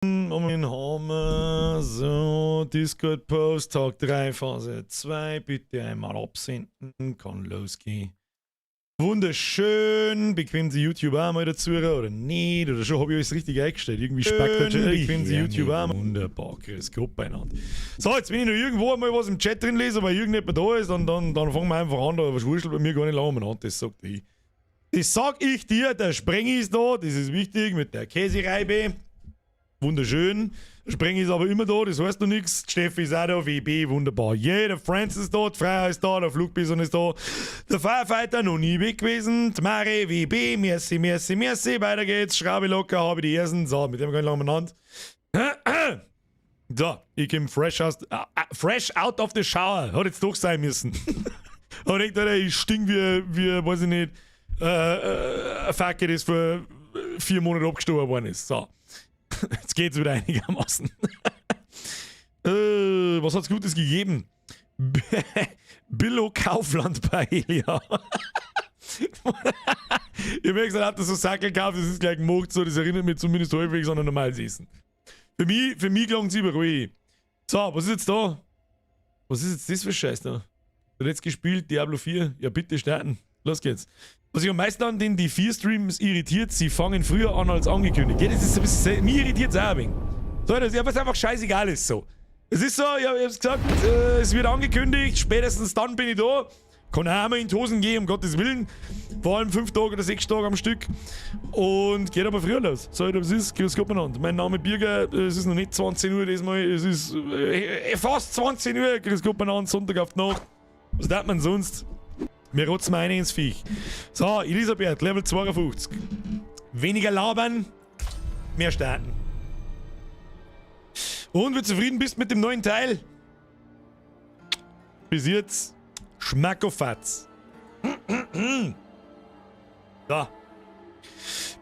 Haben wir so, Discord-Post, Tag 3, Phase 2, bitte einmal absenden, kann losgehen. Wunderschön, bequem Sie YouTube auch mal dazu oder nicht, oder schon habe ich alles richtig eingestellt. Irgendwie spackt der Chat, bequem Sie YouTube auch mal. Wunderbar, grüß Gott beieinander. So, jetzt wenn ich noch irgendwo einmal was im Chat drin lese, weil irgendjemand da ist, dann fangen wir einfach an, da was wurschtelt bei mir gar nicht lange umeinander, das sagt ich. Das sag ich dir, der Sprengi ist da, das ist wichtig, mit der Käsereibe. Wunderschön. Der Sprengi ist aber immer da, das heißt noch nichts. Steffi ist auch da, WB, wunderbar. Jeder Francis ist da, die Freiheit ist da, der Flugbison ist da. Der Firefighter noch nie weg gewesen. Die Mare, WB, merci, merci, merci. Weiter geht's. Schraube locker, habe die ersten. So, mit dem kann ich lange umeinander. So, ich komm fresh out of the shower. Hat jetzt doch sein müssen. Und ich dachte, ich stink wie, weiß ich nicht, ein Fackel, das vor 4 Monaten abgestorben worden ist. So. Jetzt geht's wieder einigermaßen. Was hat's Gutes gegeben? Billo Kaufland Paella. Ich hab mir gesagt, hat das so Sackel gekauft, das ist gleich gemacht, so, das erinnert mich zumindest halbwegs an ein normales Essen. Für mich klang's überall. So, was ist jetzt da? Was ist jetzt das für Scheiß da? Hat jetzt gespielt, Diablo 4? Ja, bitte starten. Los geht's. Was ich am meisten an den D4-Streams irritiert, sie fangen früher an als angekündigt. Ja, das ist ein bisschen, mir irritiert's auch ein wenig. So, das ist einfach scheißegal ist so. Es ist so, ich hab's gesagt, es wird angekündigt, spätestens dann bin ich da. Kann auch einmal in die Hosen gehen, um Gottes Willen. Vor allem 5 Tage oder 6 Tage am Stück. Und geht aber früher los. So, das ist, grüß Gott miteinander. Mein Name Birger, es ist noch nicht 20 Uhr diesmal, es ist fast 20 Uhr. Grüß Gott miteinander, Sonntag auf die Nacht. Was darf man sonst? Wir rotzen mal rein ins Viech. So, Elisabeth, Level 52. Weniger labern, mehr starten. Und wie zufrieden bist mit dem neuen Teil? Bis jetzt Schmackofatz. So.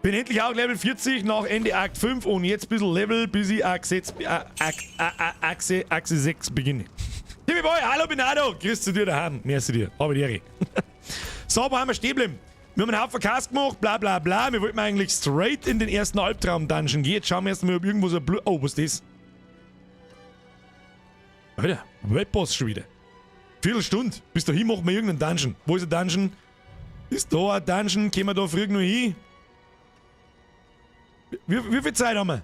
Bin endlich auch Level 40 nach Ende Akt 5 und jetzt ein bisschen Level, bis ich Akt 6, Achse 6 beginne. Timmy Boy, hallo Benado, grüß zu dir daheim. Merci dir, habe die Ehre. So, wo haben wir stehen geblieben? Wir haben einen Haufen Cast gemacht, bla bla bla. Wir wollten eigentlich straight in den ersten Albtraum-Dungeon gehen. Jetzt schauen wir erstmal, ob irgendwo so ein Blut. Oh, was ist das? Alter, Worldboss schon wieder. Viertelstunde. Bis dahin machen wir irgendeinen Dungeon. Wo ist der Dungeon? Ist da ein Dungeon? Gehen wir da früh noch hin? Wie viel Zeit haben wir?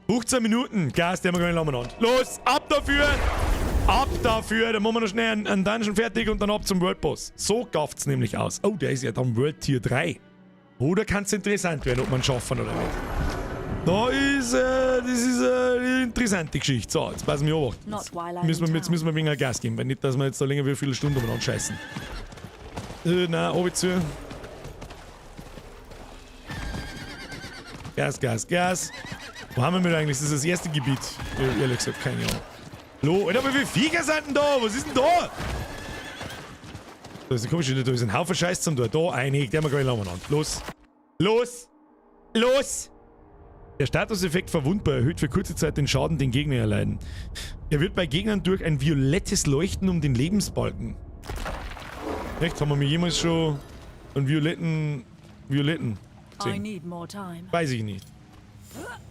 15 Minuten. Gas, der haben wir gar nicht lange. Los, ab dafür! Ab dafür! Dann machen wir noch schnell einen Dungeon fertig und dann ab zum World Boss. So gafft's nämlich aus. Oh, der ist ja dann World Tier 3. Oder kann's interessant werden, ob man schaffen oder nicht. Das ist eine interessante Geschichte. So, jetzt passen wir auf. Not while I'm in Jetzt town. müssen wir weniger Gas geben, weil nicht, dass wir jetzt da länger wie viele Stunden umeinander scheißen. Nein, oben zu. Gas, Gas, Gas. Wo haben wir eigentlich? Das ist das erste Gebiet. Ehrlich gesagt, keine Ahnung. Hallo, Alter, aber wie viele Viecher sind denn da? Was ist denn da? Da ist ein komischer, da ist ein Haufen Scheiß zum Tor. Da einig, der haben wir gar nicht lange an. Los. Los. Los. Der Statuseffekt verwundbar erhöht für kurze Zeit den Schaden, den Gegner erleiden. Er wird bei Gegnern durch ein violettes Leuchten um den Lebensbalken. Echt? Haben wir mir jemals schon einen violetten I gesehen? need more time. Weiß ich nicht.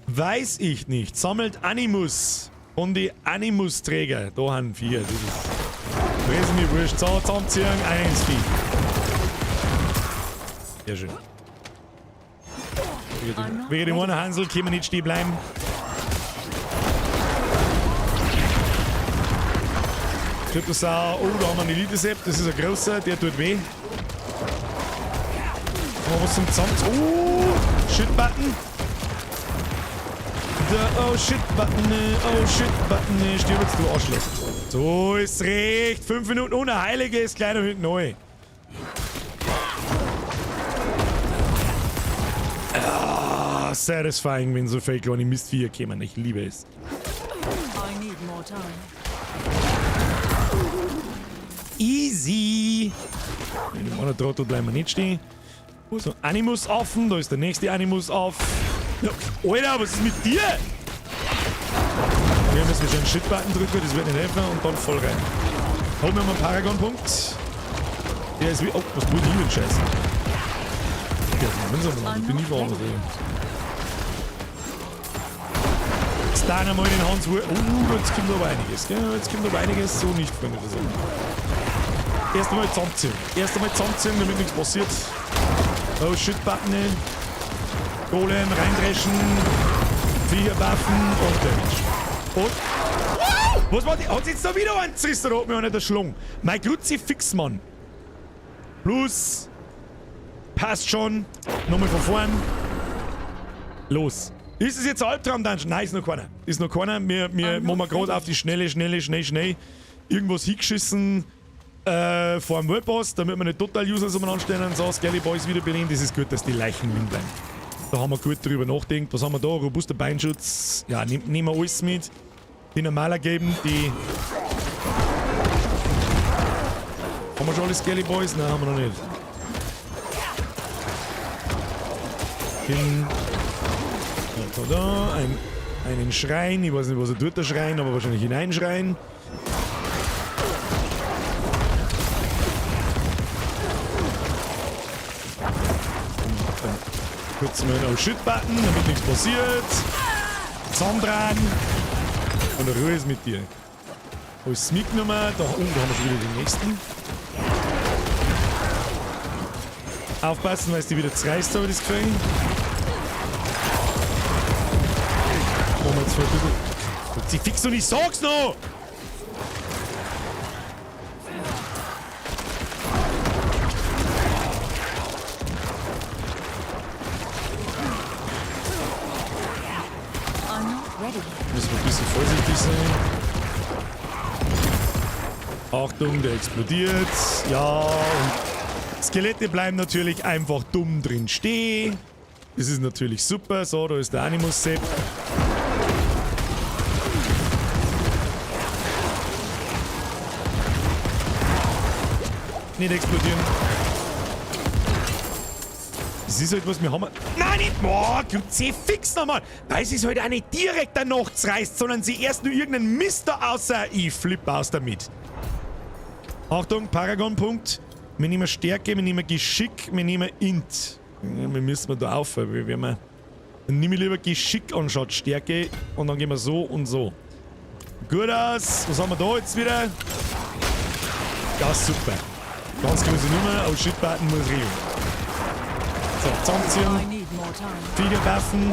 Weiß ich nicht. Sammelt Animus von die Animus-Träger. Da haben 4. Das ist. Ist mir wurscht. So, zusammenziehen. 1, 4. Sehr schön. Wegen dem einen Hansel können wir nicht stehen bleiben. Kryptosau. Oh, da haben wir einen Elite-Sepp. Das ist ein großer, der tut weh. Haben wir was zum Zusammen... Oh, Shit-Button. Der Oh Shit-Button, oh Shit-Button. Stirb jetzt, du Arschloch. So ist recht. 5 Minuten ohne Heilige ist gleich noch hinten neu. Ah, satisfying, wenn so viele kleine Mistviecher kommen. Ich liebe es. I need more time. Easy. In dem anderen Trottel bleiben wir nicht stehen. So, Animus offen. Da ist der nächste Animus auf. Ja, Alter, was ist mit dir? Wir müssen schon einen Shit-Button drücken, das wird nicht helfen. Und dann voll rein. Holen wir mal einen Paragon-Punkt. Der ist wie. Oh, was tut hier denn Scheiße? Ja, ich bin nie woanders. Stun einmal den Hans Wur. Jetzt kommt aber einiges, gell? Jetzt kommt aber einiges. So nicht, Freunde der Sonne. Erst einmal zusammenziehen. Erst einmal zusammenziehen, damit nichts passiert. Oh, Shit-Button. Golem, reindreschen. Viecherwaffen und Damage. Und. Was war die? Hat jetzt da wieder einen zerrissen oder hat mich einer erschlagen? Mein Kruzifix, Mann. Plus. Passt schon. Nochmal von vorn. Los. Ist es jetzt ein Albtraum-Dungeon? Nein, ist noch keiner. Ist noch keiner. Wir machen gerade auf die Schnelle, schnelle, schnell, schnell. Irgendwas hingeschissen vor dem Worldboss, damit wir nicht total useless umeinander stehen. So, Skelly Boys wiederbeleben. Das ist gut, dass die Leichen liegen bleiben. Da haben wir gut drüber nachgedacht. Was haben wir da? Robuster Beinschutz. Ja, nehmen wir alles mit. Die normaler geben, die. Haben wir schon alle Skelly Boys? Nein, haben wir noch nicht. Hin. Da, da, einen Schrein. Ich weiß nicht, was er tut, der Schrein, aber wahrscheinlich hineinschreien. Kurz mal einen Oh-Shit-Button, damit nichts passiert. Zusammendrehen. Und Ruhe ist mit dir. Alles mitgenommen. Da unten haben wir schon wieder den nächsten. Aufpassen, weil es die wieder zerreißt, habe ich das Gefühl. Machen wir jetzt mal ein bisschen. Sie fix und ich sag's noch! I'm not ready yet. Müssen wir ein bisschen vorsichtig sein. Achtung, der explodiert. Ja, und Skelette bleiben natürlich einfach dumm drin stehen. Das ist natürlich super. So, da ist der Animus-Sepp. Nicht explodieren. Das ist halt was, wir haben. Nein, nicht! Boah, fix nochmal! Weil sie es halt auch nicht direkt danach zerreißt, sondern sie erst nur irgendeinen Mist da außer. Ich flippe aus damit. Achtung, Paragon-Punkt. Wir nehmen Stärke, wir nehmen Geschick, wir nehmen Int. Ja, wir müssen da aufhören. Wir werden wir. Dann nehme ich lieber Geschick anstatt Stärke und dann gehen wir so und so. Gut aus. Was haben wir da jetzt wieder? Ja, super. Ganz große Nummer. Oh shit, Button muss regeln. So, zusammenziehen. I need more time. Viecherwaffen.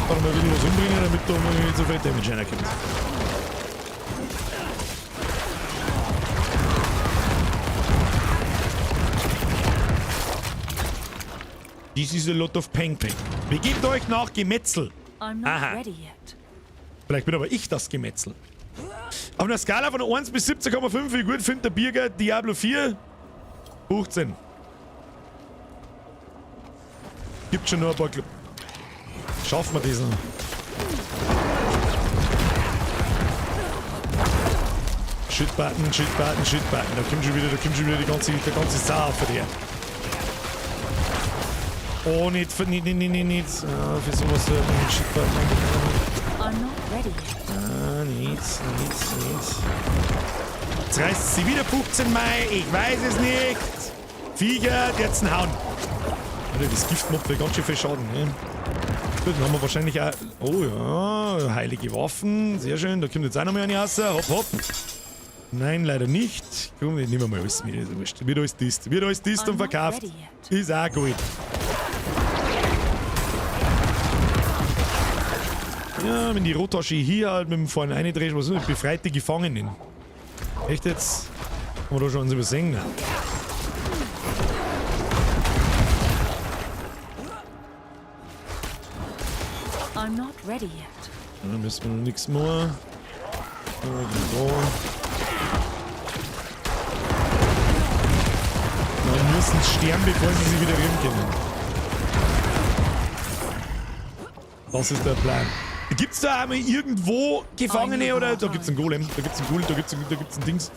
Kann mal wieder was umbringen, damit da mal nicht so viel Damage reinkommt. This is a lot of Peng Peng. Begebt euch nach Gemetzel. I'm not Aha. ready yet. Vielleicht bin aber ich das Gemetzel. Auf einer Skala von 1 bis 17,5, wie gut findet der Birger Diablo 4? 15. Gibt schon nur ein paar Gl Schaffen wir diesen. Shit-Button, Shit-Button, Shit-Button. Da kommt schon wieder, da kommt schon wieder der ganze Sau auf dir. Oh, nicht, nicht, nicht, nicht, nicht, nicht. Ah, für sowas sollte man den Shit-Button I'm not ready yet. Ah, nichts, nichts, nichts. Jetzt reißt sie wieder 15 Mai, ich weiß es nicht. Viecher, jetzt ein Hauen. Alter, das Gift macht ganz schön viel Schaden. Ne? Gut, dann haben wir wahrscheinlich auch. Oh ja, heilige Waffen. Sehr schön, da kommt jetzt auch noch mal eine raus. Hopp, hopp. Nein, leider nicht. Komm, ich nehme mal alles mit. Ist wurscht. Wird alles disst. Wird alles disst und I'm not verkauft. ready yet. Ist auch gut. Ja, wenn die Rottasche hier halt mit dem vorne reindrehst, was ist das? Befreit die Gefangenen. Echt jetzt? Haben wir da schon uns übersehen? Nein. I'm not ready yet. Da müssen wir noch nichts machen. Da. Dann müssen sie sterben, bevor sie sich wieder rühren können. Das ist der Plan. Gibt's da einmal irgendwo Gefangene oder? Da gibt's einen Golem, da gibt's einen Golem, da gibt's einen Dings.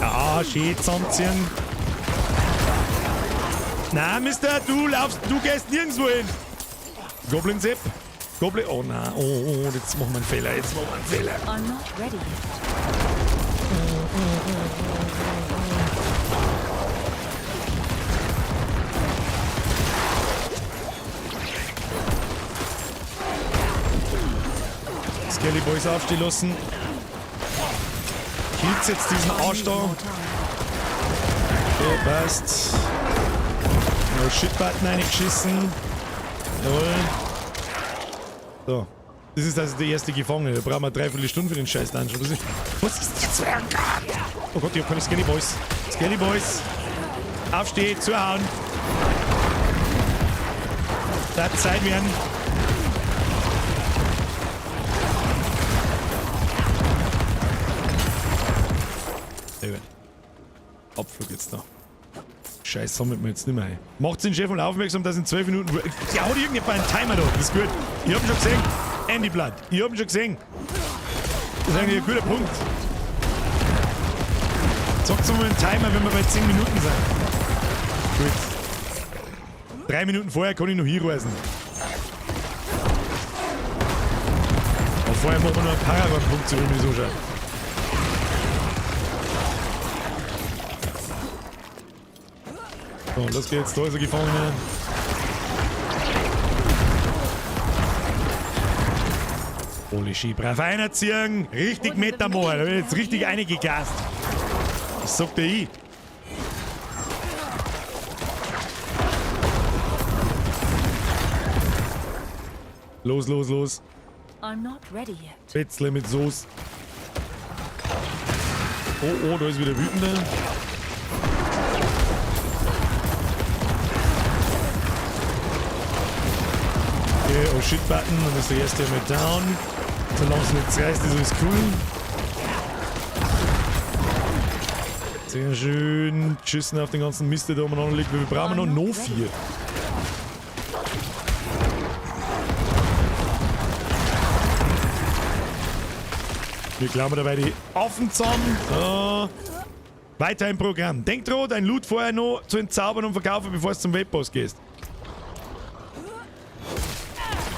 Ja, schön zusammenziehen. Na, Mister, du laufst, du gehst nirgendwo hin. Goblin Sepp. Goblin. Oh nein, oh, oh, jetzt machen wir einen Fehler, jetzt machen wir einen Fehler. I'm not ready yet. Skelly Boys aufstehen lassen. Killt jetzt diesen Arsch da. Okay, passt. No Shit-Button reingeschissen. Jawohl. So. Das ist also die erste Gefangene. Da brauchen wir 3/4 Stunde für den scheiß Dungeon. Was ist das für ein Gott? Oh Gott, ich hab keine Skelly Boys. Skelly Boys. Aufstehen, zuhauen. Das Zeit werden. Sehr gut. Abflug jetzt da. Scheiß, sammelt man jetzt nicht mehr ein. Macht's den Chef mal aufmerksam, dass in 12 Minuten... Ja, hat irgendjemand einen Timer da. Das ist gut. Ich hab ihn schon gesehen. Andy Blood. Ich hab ihn schon gesehen. Das ist eigentlich ein guter Punkt. Sagt mal einen Timer, wenn wir bei 10 Minuten sind. Gut. 3 Minuten vorher kann ich noch hinreisen. Aber vorher machen wir noch einen Paragon-Punkt, so wie mir so schaut. So, los geht's. Da ist er Gefangene. Holy shit, brav einerziehen. Richtig Metamor. Da wird jetzt richtig eingegast. Das sagt der ich. Los, los, los. I'm not ready yet. Spätzle mit Soße. Oh, oh, da ist wieder wütender. Okay, oh shit Button, dann ist der erste mit down. Solange es nicht zerreißt, ist alles cool. Sehr schön. Tschüssen auf den ganzen Mist, der da umeinander liegt. Wir brauchen noch 4. Wir klammern dabei die Affen zusammen. So. Weiter im Programm. Denk dran, dein Loot vorher noch zu entzaubern und verkaufen, bevor du zum Weltboss gehst.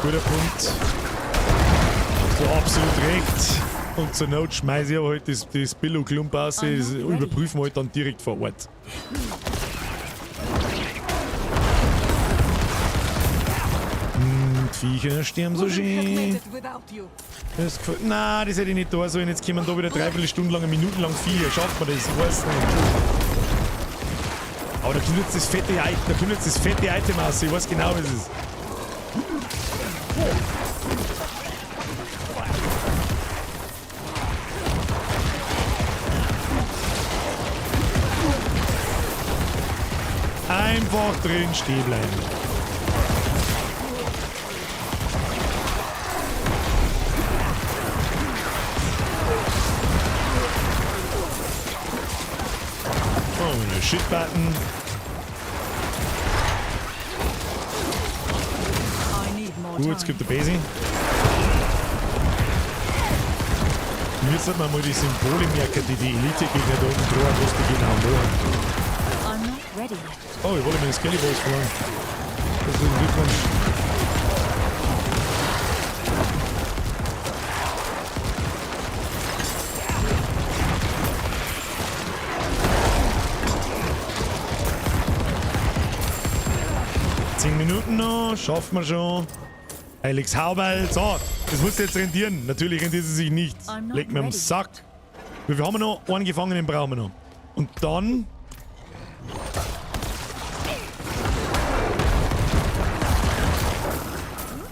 Guter Punkt. Hast du absolut recht. Und zur Not schmeiße ich aber halt das Billo-Klump aus. Das überprüfen wir halt dann direkt vor Ort. Die Viecher sterben so schön. Das gefällt. Nein, das hätte ich nicht da sollen. Jetzt kommen da wieder 3/4 Stunden lang, Minuten lang Viecher. Schafft man das? Ich weiß nicht. Aber da kommt jetzt das fette Item, da kommt jetzt das fette Item raus. Ich weiß genau, was es ist. Einfach drin stehen bleiben. Oh, eine Shit-Button. Gut, jetzt gibt der Basi. Mir sollte man mal die Symbole merken, die die Elite-Gegner da unten drohen, was die genau machen. Oh, ich wollte mit den Skelly Boys fahren. Das ist ein Glückwunsch. 10 Minuten noch, schaffen wir schon. Heiliges Hauberl. So, das muss jetzt rentieren. Natürlich rentiert sie sich nicht. Leck mir am Sack. Wie viel haben wir noch? Einen Gefangenen brauchen wir noch. Und dann...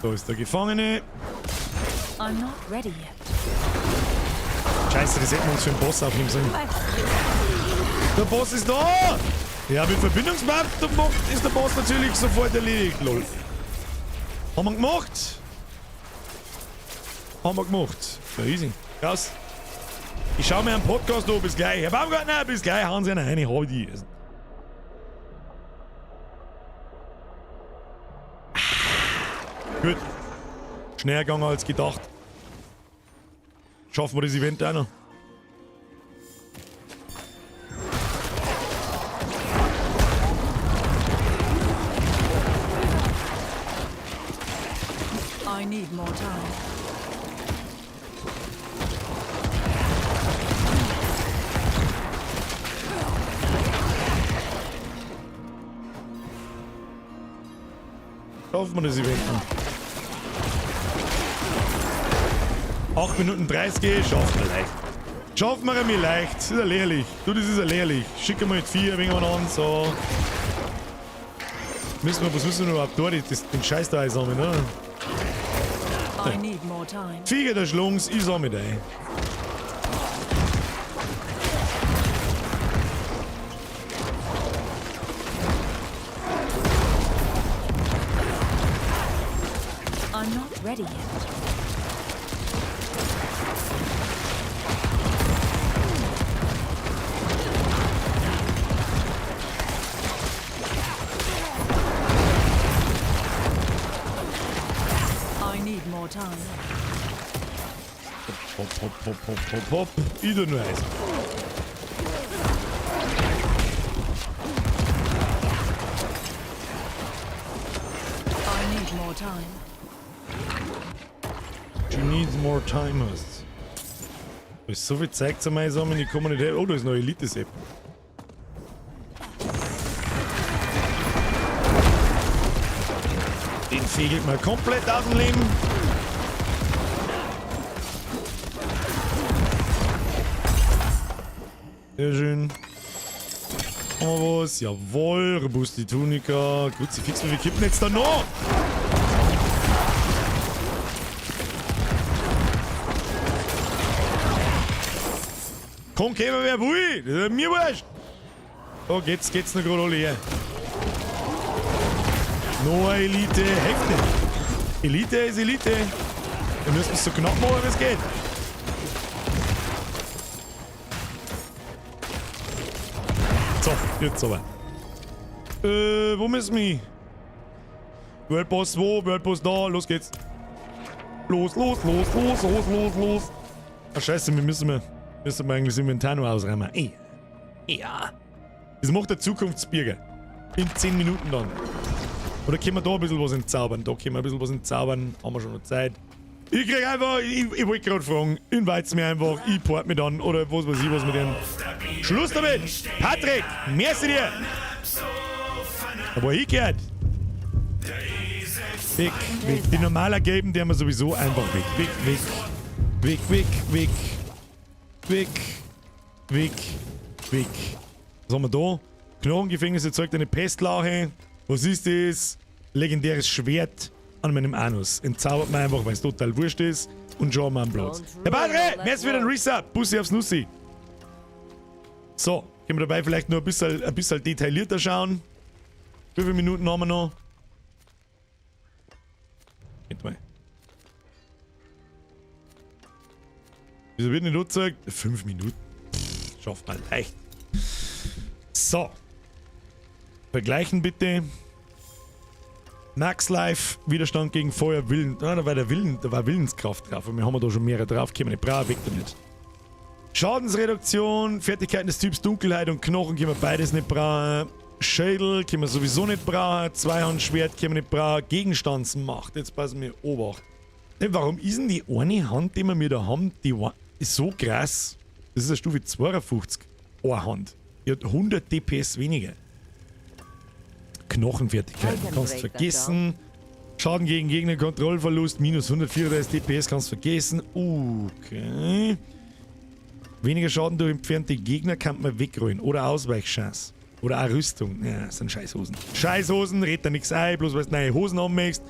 Da ist der Gefangene. I'm not ready yet. Scheiße, das hätten wir uns für den Boss aufnehmen sollen. Der Boss ist da! Ja, mit Verbindungsmap ist der Boss natürlich sofort erledigt. Lol. Haben wir gemacht? Haben wir gemacht. Ja, easy. Raus. Ich schau mir einen Podcast an. Bis gleich. Herr Baumgartner, bis gleich. Hauen Sie eine rein. Hau die. Gut. Schneller gegangen als gedacht. Schaffen wir das Event auch noch. I need more time. Schaffen wir das Event noch. 8 Minuten 30, schaffen wir leicht. Schaffen wir mir leicht. Das ist ja lächerlich. Du, das ist ja lächerlich. Schicken wir mit 4 ein wenig an, so. Müssen wir, was müssen wir überhaupt tun? Den Scheiß da einsammeln, ne? I need more time. Viecher der Schlungs, ich sammle ein. I'm not ready yet. I need more time. Hopp, hopp, hopp, hopp, hopp, hopp. Ich tu nur eins. I need more time. She needs more time, heißt's. Da ist so viel Zeug zum Einsammeln, ich komme nicht her. Oh, da ist noch Elite-Sepp. Den fegelt man komplett aus dem Leben. Sehr schön. Haben wir was? Jawohl, robuste Tunika. Kruzifix, wie viel kippen jetzt da noch? Komm, käme wer will. Das ist mir wurscht. Oh, geht's noch gerade alle her. Noch eine Elite. Heftig. Elite ist Elite. Wir müssen es so knapp machen, wie es geht. So, jetzt aber. Wo müssen wir hin? World Boss wo? World Boss da. Los geht's. Los, los, los, los, los, los, los. Ach, scheiße, wir müssen mal, müssen wir eigentlich das Inventar noch ausräumen. Ey. Ja. Das macht der Zukunftsbürger. In 10 Minuten dann. Oder können wir da ein bisschen was entzaubern? Da können wir ein bisschen was entzaubern. Haben wir schon noch Zeit. Ich krieg einfach, ich wollte gerade fragen, invite's mir einfach, ich port mich dann oder was weiß ich, was mit dem. Schluss damit! Patrick, merci dir! Da war ich gehört. Weg, weg. Die normaler geben, die haben wir sowieso einfach weg. Weg, weg. Weg, weg, weg. Weg. Weg. Weg. Was haben wir da? Knochengefängnis erzeugt eine Pestlache. Was ist das? Legendäres Schwert an meinem Anus. Entzaubert mir einfach, weil es total wurscht ist. Und schon haben wir einen Platz. Herr Padre, merci für den Resub. Bussi aufs Nussi. So, können wir dabei vielleicht noch ein bisschen detaillierter schauen. Wie viele Minuten haben wir noch? Warte mal. Wieso wird nicht angezeigt? 5 Minuten. Pff, schafft man leicht. So. Vergleichen bitte. Max Life, Widerstand gegen Feuer, Willen. Ah, da war der Willen, da war Willenskraft drauf. Und wir haben da schon mehrere drauf. Kämen nicht brav, weg damit. Schadensreduktion, Fertigkeiten des Typs Dunkelheit und Knochen können wir beides nicht brauchen. Schädel können wir sowieso nicht brauchen. Zweihandschwert können wir nicht brauchen. Gegenstandsmacht, jetzt passen wir Obacht. Hey, warum ist denn die eine Hand, die wir mir da haben, die ist so krass? Das ist eine Stufe 52. Eine Hand. Die hat 100 DPS weniger. Knochenfertigkeiten kannst du vergessen. Schaden gegen Gegner, Kontrollverlust, minus 134 DPS kannst du vergessen. Okay. Weniger Schaden durch entfernte Gegner kann man wegrollen. Oder Ausweichchance. Oder auch Rüstung. Ja, das sind Scheißhosen. Scheißhosen, red da nix ein, bloß weil du neue Hosen haben möchtest.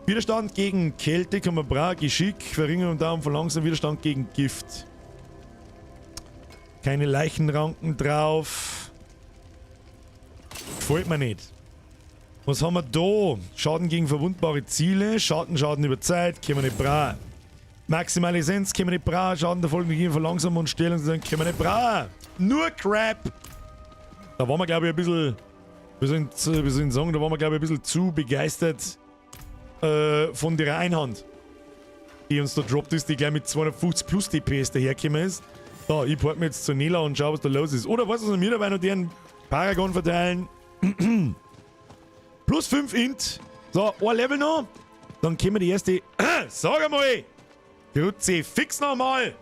Widerstand gegen Kälte kann man brauchen. Geschick, Verringerung und Dauer von langsam Widerstand gegen Gift. Keine Leichenranken drauf. Gefällt mir nicht. Was haben wir da? Schaden gegen verwundbare Ziele. Schaden, Schaden über Zeit. Können wir nicht brauchen. Maximale Essenz können wir nicht brauchen. Schaden der Folgen gegen Verlangsamung und Stellung können wir nicht brauchen. Nur Crap. Da waren wir, glaube ich, ein bisschen, wie soll ich sagen, da waren wir, glaube ich, ein bisschen zu begeistert von der Einhand, die uns da droppt ist, die gleich mit 250 plus DPS dahergekommen ist. So, ich port mir jetzt zu Nela und schau, was da los ist. Oder was, was wir dabei noch deren Paragon verteilen? Plus 5 Int. So, ein Level noch. Dann können wir die erste. Sag einmal! Kruzifix nochmal!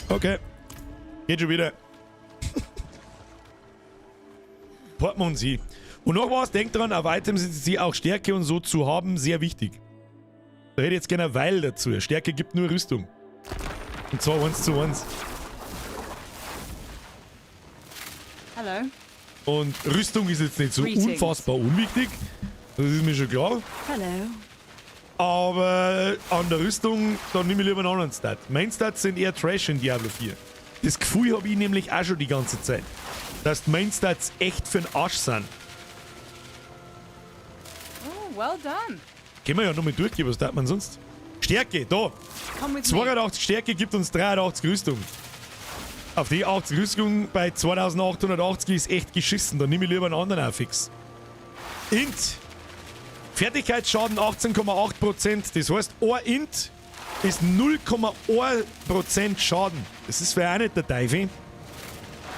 Okay. Geht schon wieder. Porten wir uns hin. Und noch was, denkt dran, auf Items ist sie auch Stärke und so zu haben, sehr wichtig. Da hätte ich jetzt gerne ein Weil dazu. Stärke gibt nur Rüstung. Und zwar 1:1. Hello. Und Rüstung ist jetzt nicht so Greetings. unfassbar unwichtig. Das ist mir schon klar. Hello. Aber an der Rüstung, da nehme ich lieber einen anderen Stat. Main Stats sind eher Trash in Diablo 4. Das Gefühl habe ich nämlich auch schon die ganze Zeit. Dass die Main Stats echt für den Arsch sind. Oh, well done. Können wir ja nochmal durchgehen, was tat man sonst? Stärke, da. Come with me. 82 Stärke gibt uns 83 Rüstung. Auf die 80 Rüstung bei 2880 ist echt geschissen. Da nehme ich lieber einen anderen Affix. Int. Fertigkeitsschaden 18,8%. Das heißt, ein Int ist 0,1% Schaden. Das ist vielleicht auch nicht der Teufel.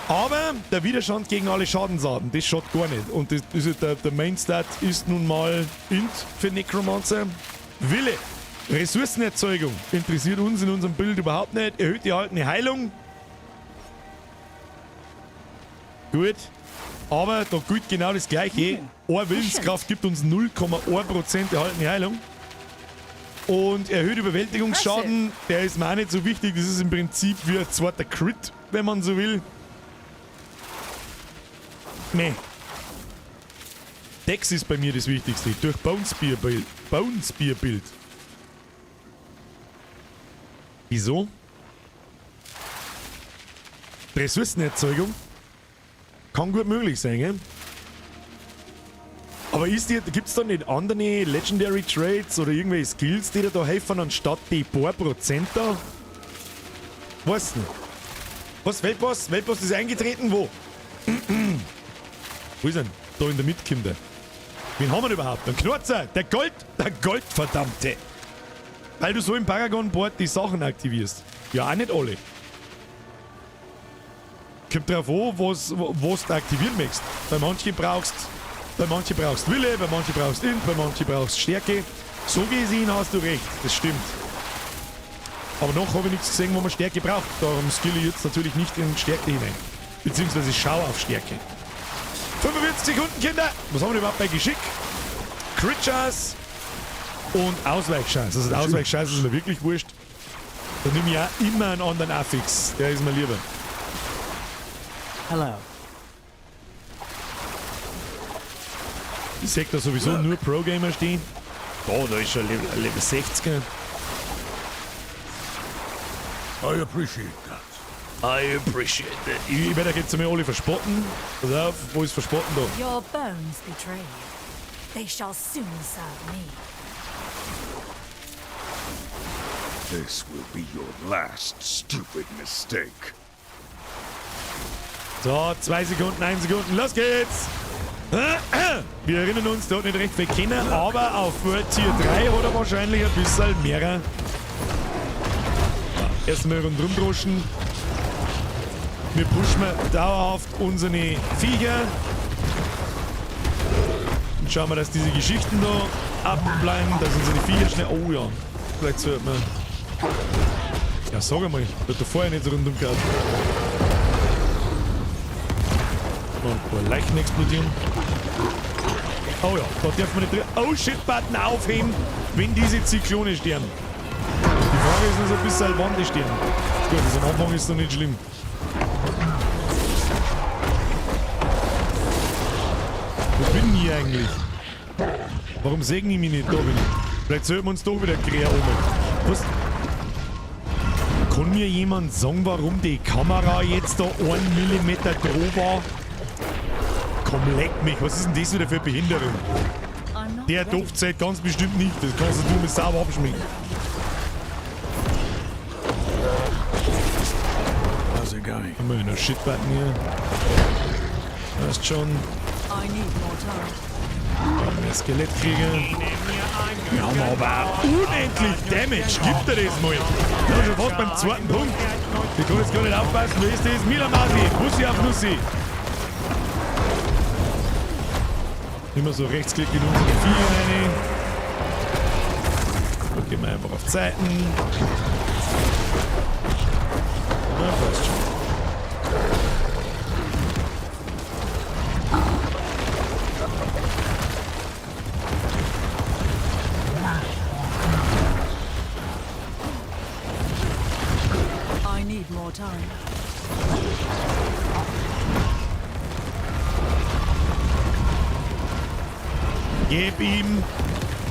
Aber der Widerstand gegen alle Schadensarten, das schaut gar nicht. Und das ist der Main Stat ist nun mal Int für Necromancer. Wille. Ressourcenerzeugung interessiert uns in unserem Bild überhaupt nicht. Erhöht die erhaltene Heilung. Gut. Aber da gilt genau das Gleiche. Eine Willenskraft gibt uns 0,1% erhaltene Heilung. Und erhöht Überwältigungsschaden, der ist mir auch nicht so wichtig. Das ist im Prinzip wie ein zweiter Crit, wenn man so will. Nee. Dex ist bei mir das Wichtigste. Durch Bone Spear Build. Bone Spear Build. Wieso? Ressourcenerzeugung? Kann gut möglich sein, gell? Aber gibt's da nicht andere Legendary Traits oder irgendwelche Skills, die dir da helfen, anstatt die paar Prozent da? Weiß nicht. Was? Weltboss? Weltboss ist eingetreten? Wo? Wo ist er denn? Da in der Mitte kommt er. Wen haben wir denn überhaupt? Den Knurzer! Der Gold! Der Goldverdammte! Weil du so im Paragon-Board die Sachen aktivierst. Ja, auch nicht alle. Kommt drauf an, was du aktivieren möchtest. Bei manchen brauchst Wille, bei manchen brauchst Int, bei manchen brauchst Stärke. So gesehen hast du recht, das stimmt. Aber noch habe ich nichts gesehen, wo man Stärke braucht. Darum skille ich jetzt natürlich nicht in Stärke hinein. Beziehungsweise schau auf Stärke. 45 Sekunden, Kinder! Was haben wir überhaupt bei Geschick? Crit-Chance und Ausweichchance. Also Ausweichchance ist mir wirklich wurscht. Da nehme ich auch immer einen anderen Affix. Der ist mir lieber. Hello. Ich seh da sowieso nur Pro-Gamer stehen. Da ist schon Level 60er. I appreciate that. I appreciate that. Ich werde euch jetzt einmal alle verspotten. Pass auf, wo ist verspotten da? Your bones betray you. They shall soon serve me. This will be your last stupid mistake. So, 2 Sekunden, 1 Sekunden, los geht's! Wir erinnern uns, der hat nicht recht viel kennen, aber auf World Tier 3 hat er wahrscheinlich ein bisschen mehr. Ja, erstmal rundrum droschen. Wir pushen dauerhaft unsere Viecher. Und schauen wir, dass diese Geschichten da abbleiben, dass unsere Viecher schnell... Oh ja, vielleicht sollte man... Ja, sag einmal, wird da vorher nicht so rundum gehabt. Noch ein paar Leichen explodieren. Oh ja, da darf man nicht drin. Oh shit, Button aufheben, wenn diese Zyklone sterben. Die Frage ist nur so ein bisschen, wann die sterben. Gut, das am Anfang ist noch nicht schlimm. Wo bin ich eigentlich? Warum sägen die mich nicht? Da bin ich. Vielleicht sollten wir uns doch wieder quer oben. Was? Kann mir jemand sagen, warum die Kamera jetzt da 1 Millimeter droh war? Komm, leck mich. Was ist denn das wieder für eine Behinderung? Der Duftzeit ganz bestimmt nicht. Das kannst du mit sauber abschminken. How's it going? Haben wir noch Shit-Button hier? Passt schon. I need more time. Mehr Skelettkrieger. Wir haben aber auch unendlich Damage. Gib dir das mal. Ich bin schon fast beim zweiten Punkt. Ich kann jetzt gar nicht aufpassen. Wer ist das? Mila Masi. Bussi auf Nussi. Immer so Rechtsklick in unsere Viecher rein. Da gehen wir einfach auf Zeiten. Na, passt schon. time. Gib ihm.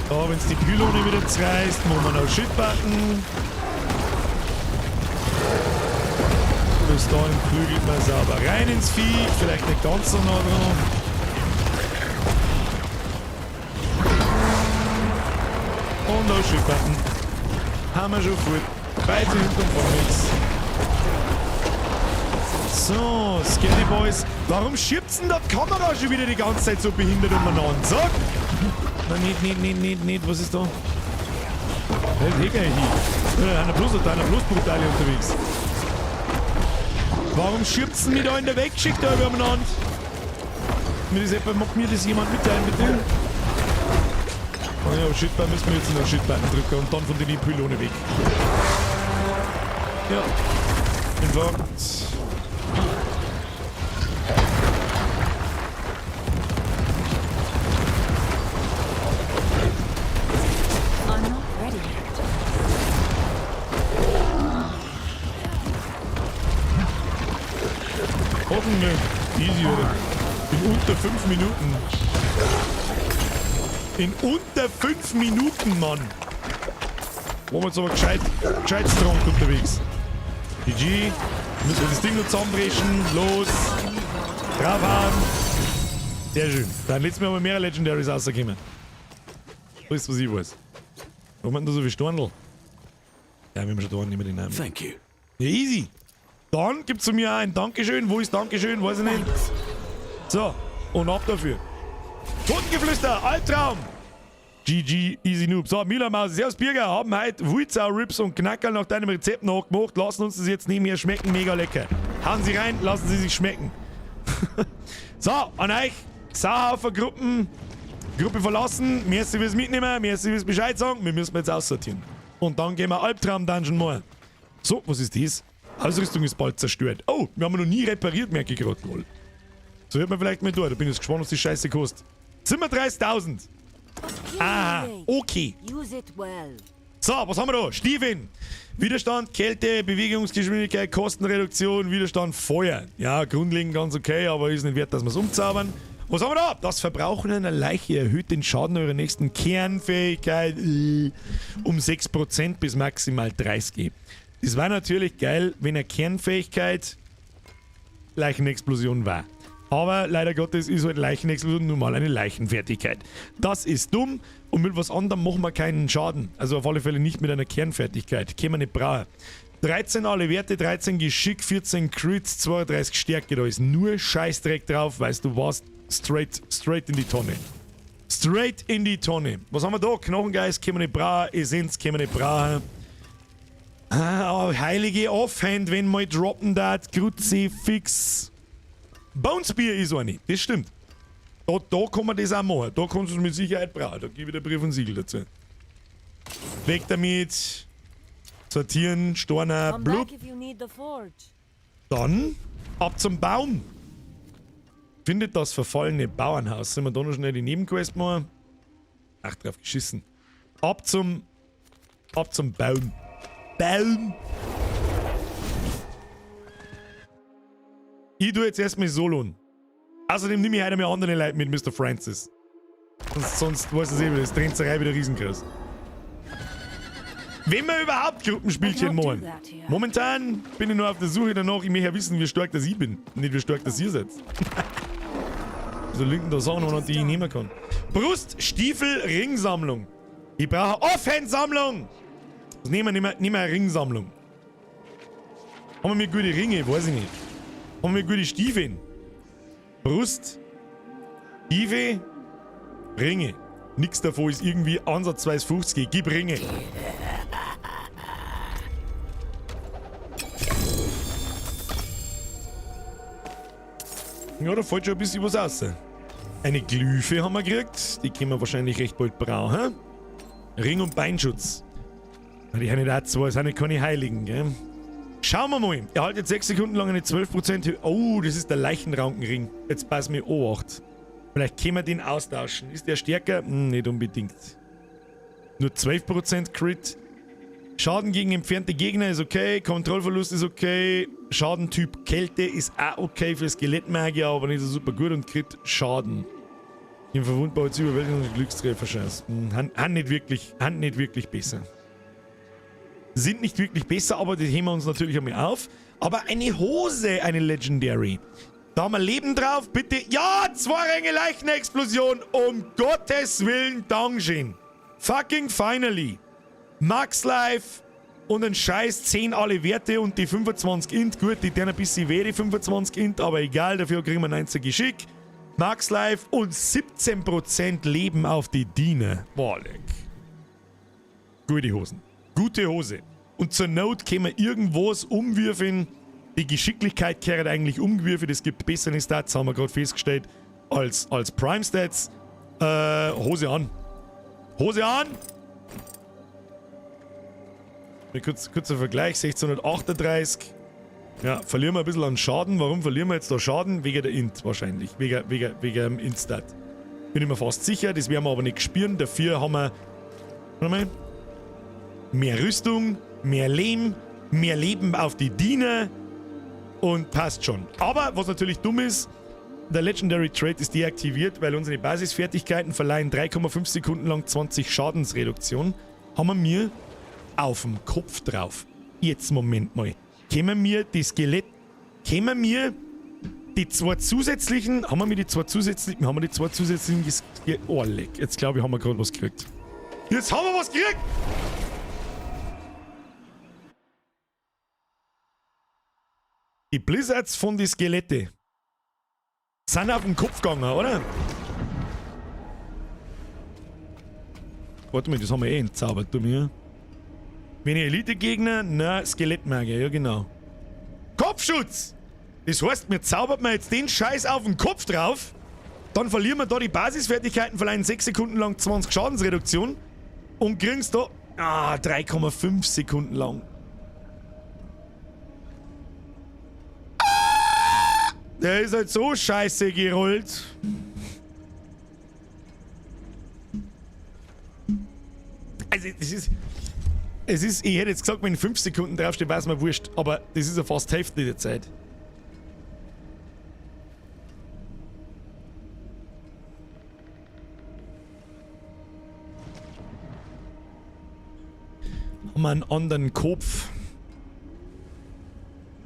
Da, wenn's die Pylone wieder zerreißt, muss man noch Shit-Button. Bis dahin prügelt man sauber rein ins Vieh. Vielleicht nicht ganz so nah dran. Und noch Shit-Button. Haben wir schon voll. Beide hinten und vorne nichts. So, Skelly Boys. Warum schiebt's denn da die Kamera schon wieder die ganze Zeit so behindert umeinander? Sag! Nein, nicht, nicht, nicht, nicht, nicht. Was ist da? Hey, hey, hey, hey. Einer bloß, einer bloß brutale unterwegs. Warum schiebt's denn mich da in der Weg geschickt, da umeinander? Mir das etwa, mag mir das jemand mitteilen, bitte? Oh ja, Shitbutton müssen wir jetzt noch Shitbutton drücken und dann von den Pylone weg. Ja. Infarkt. I'm not ready yet. Hoffentlich. Easy, oder? In unter 5 Minuten. In unter 5 Minuten, Mann. Waren wir jetzt aber gescheit strong unterwegs. GG. Müssen wir das Ding noch zusammenbrechen. Los. Draufhauen. Sehr schön. Dann letztes Mal haben wir mehrere Legendaries rausgekommen. Alles, was ich weiß. Warum hat denn da so viel Storndl? Ja, wir haben schon da nicht mehr den Namen. Thank you. Ja, easy. Dann gibt's von mir auch ein Dankeschön. Wo ist Dankeschön? Weiß ich nicht. So, und ab dafür. Totengeflüster, Albtraum. GG, easy noob. So, Mila Maus, Servus Birger, haben heute Wulzau Ribs und Knackerl nach deinem Rezept nachgemacht. Lassen uns das jetzt nicht mehr schmecken, mega lecker. Hauen Sie rein, lassen Sie sich schmecken. So, an euch, Sauhaufer Gruppen, Gruppe verlassen. Merci fürs Mitnehmen, merci fürs Bescheid sagen. Wir müssen jetzt aussortieren. Und dann gehen wir Albtraum-Dungeon mal. So, was ist das? Ausrüstung ist bald zerstört. Oh, wir haben noch nie repariert, merke ich gerade wohl. So hört man vielleicht mal durch. Da bin ich jetzt gespannt, was die Scheiße kostet. 37.000. Ah, okay. Use it well. So, was haben wir da? Steven. Widerstand, Kälte, Bewegungsgeschwindigkeit, Kostenreduktion, Widerstand, Feuer. Ja, grundlegend ganz okay, aber ist nicht wert, dass wir es umzaubern. Was haben wir da? Das Verbrauchen einer Leiche erhöht den Schaden eurer nächsten Kernfähigkeit um 6% bis maximal 30. Das war natürlich geil, wenn eine Kernfähigkeit Leichenexplosion war. Aber leider Gottes ist halt Leichenexplosion nun mal eine Leichenfertigkeit. Das ist dumm und mit was anderem machen wir keinen Schaden. Also auf alle Fälle nicht mit einer Kernfertigkeit. Können wir nicht brauchen. 13 alle Werte, 13 Geschick, 14 Crits, 32 Stärke. Da ist nur Scheißdreck drauf, weißt du was? Straight in die Tonne. Straight in die Tonne. Was haben wir da? Knochengeist können wir nicht brauchen, Essenz können wir nicht brauchen. Ah, heilige Offhand, wenn mal droppen dat, Kruzifix. Bone Spear ist eine, das stimmt. Da kann man das auch machen. Da kannst du es mit Sicherheit brauchen. Da gebe ich dir Brief und Siegel dazu. Weg damit. Sortieren, Storner, Come blub. back if you need the forge. Dann ab zum Baum. Findet das verfallene Bauernhaus. Sollen wir da noch schnell die Nebenquest machen? Ach, drauf geschissen. Ab zum Baum. Baum. Ich tu jetzt erstmal soloen. Außerdem nehme ich heute mal andere Leute mit, Mr. Francis. Sonst weiß ich eh wieder, das Trenzerei wieder riesengroß. Wenn wir überhaupt Gruppenspielchen I cannot do machen. that here. Momentan bin ich nur auf der Suche danach, ich möchte ja wissen, wie stark das ich bin. Nicht wie stark das ihr seid. So linken da Sachen an, die ich nehmen kann. Brust, Stiefel, Ringsammlung. Ich brauche Offhand-Sammlung. Was nehmen wir? Nehmen wir eine Ringsammlung. Haben wir gute Ringe? Weiß ich nicht. Haben wir gute Stiefel? Brust, Stiefel, Ringe. Nix davon ist irgendwie ansatzweise 50. Gib Ringe. Ja, da fällt schon ein bisschen was raus. Eine Glyphe haben wir gekriegt. Die können wir wahrscheinlich recht bald brauchen. Ring- und Beinschutz. Na, die haben nicht auch zwei, sind nicht keine Heiligen, gell? Schauen wir mal. Er haltet 6 Sekunden lang eine 12% Hö-, Oh, das ist der Leichenrankenring. Jetzt pass mir Obacht. Vielleicht können wir den austauschen. Ist der stärker? Nicht unbedingt. Nur 12% Crit. Schaden gegen entfernte Gegner ist okay, Kontrollverlust ist okay, Schadentyp Kälte ist auch okay für Skelettmagier, aber nicht so super gut und kriegt Schaden. Im verwundbar als Überwältigung und Glückstrefferchance. Han nicht wirklich besser. Sind nicht wirklich besser, aber das heben wir uns natürlich einmal auf. Aber eine Hose, eine Legendary. Da haben wir Leben drauf, bitte. Ja, 2 Ränge Leichenexplosion. Um Gottes Willen, Dankeschön. Fucking finally. Max Life und ein scheiß 10 alle Werte und die 25 Int. Gut, die tun ein bisschen weh, die 25 Int, aber egal, dafür kriegen wir 19 Geschick. Max Life und 17% Leben auf die Diener. Boah, leck. Gute Hosen. Gute Hose. Und zur Not können wir irgendwas umwürfeln. Die Geschicklichkeit kehrt eigentlich umgewürfelt. Es gibt bessere Stats, haben wir gerade festgestellt, als Prime Stats. Hose an. Hose an! Kurzer Vergleich, 1638. Ja, verlieren wir ein bisschen an Schaden. Warum verlieren wir jetzt da Schaden? Wegen der Int wahrscheinlich. Wegen dem Int-Stat. Bin ich mir fast sicher, das werden wir aber nicht spüren. Dafür haben wir, warte mal, mehr Rüstung, mehr Lehm, mehr Leben auf die Diener und passt schon. Aber, was natürlich dumm ist, der Legendary Trait ist deaktiviert, weil unsere Basisfertigkeiten verleihen 3,5 Sekunden lang 20 Schadensreduktion. Haben wir mir auf dem Kopf drauf. Jetzt, Moment mal. Können wir die Skelett... Können wir die zwei zusätzlichen... Haben wir die zwei zusätzlichen... Haben wir die zwei zusätzlichen... Oh, leck. Jetzt glaube ich, haben wir gerade was gekriegt. Jetzt haben wir was gekriegt! Die Blizzards von die Skelette sind auf den Kopf gegangen, oder? Warte mal, das haben wir eh entzaubert, du mir. Wenn ich Elite-Gegner, na, Skelettmagier, ja genau. Kopfschutz! Das heißt, wir zaubert mir jetzt den Scheiß auf den Kopf drauf, dann verlieren wir da die Basisfertigkeiten, verleihen 6 Sekunden lang 20 Schadensreduktion und kriegen's da, 3,5 Sekunden lang. Der ist halt so scheiße gerollt. Also, das ist... Es ist, ich hätte jetzt gesagt, wenn 5 Sekunden draufsteht, war es mir wurscht. Aber das ist ja fast Hälfte der Zeit. Haben wir einen anderen Kopf,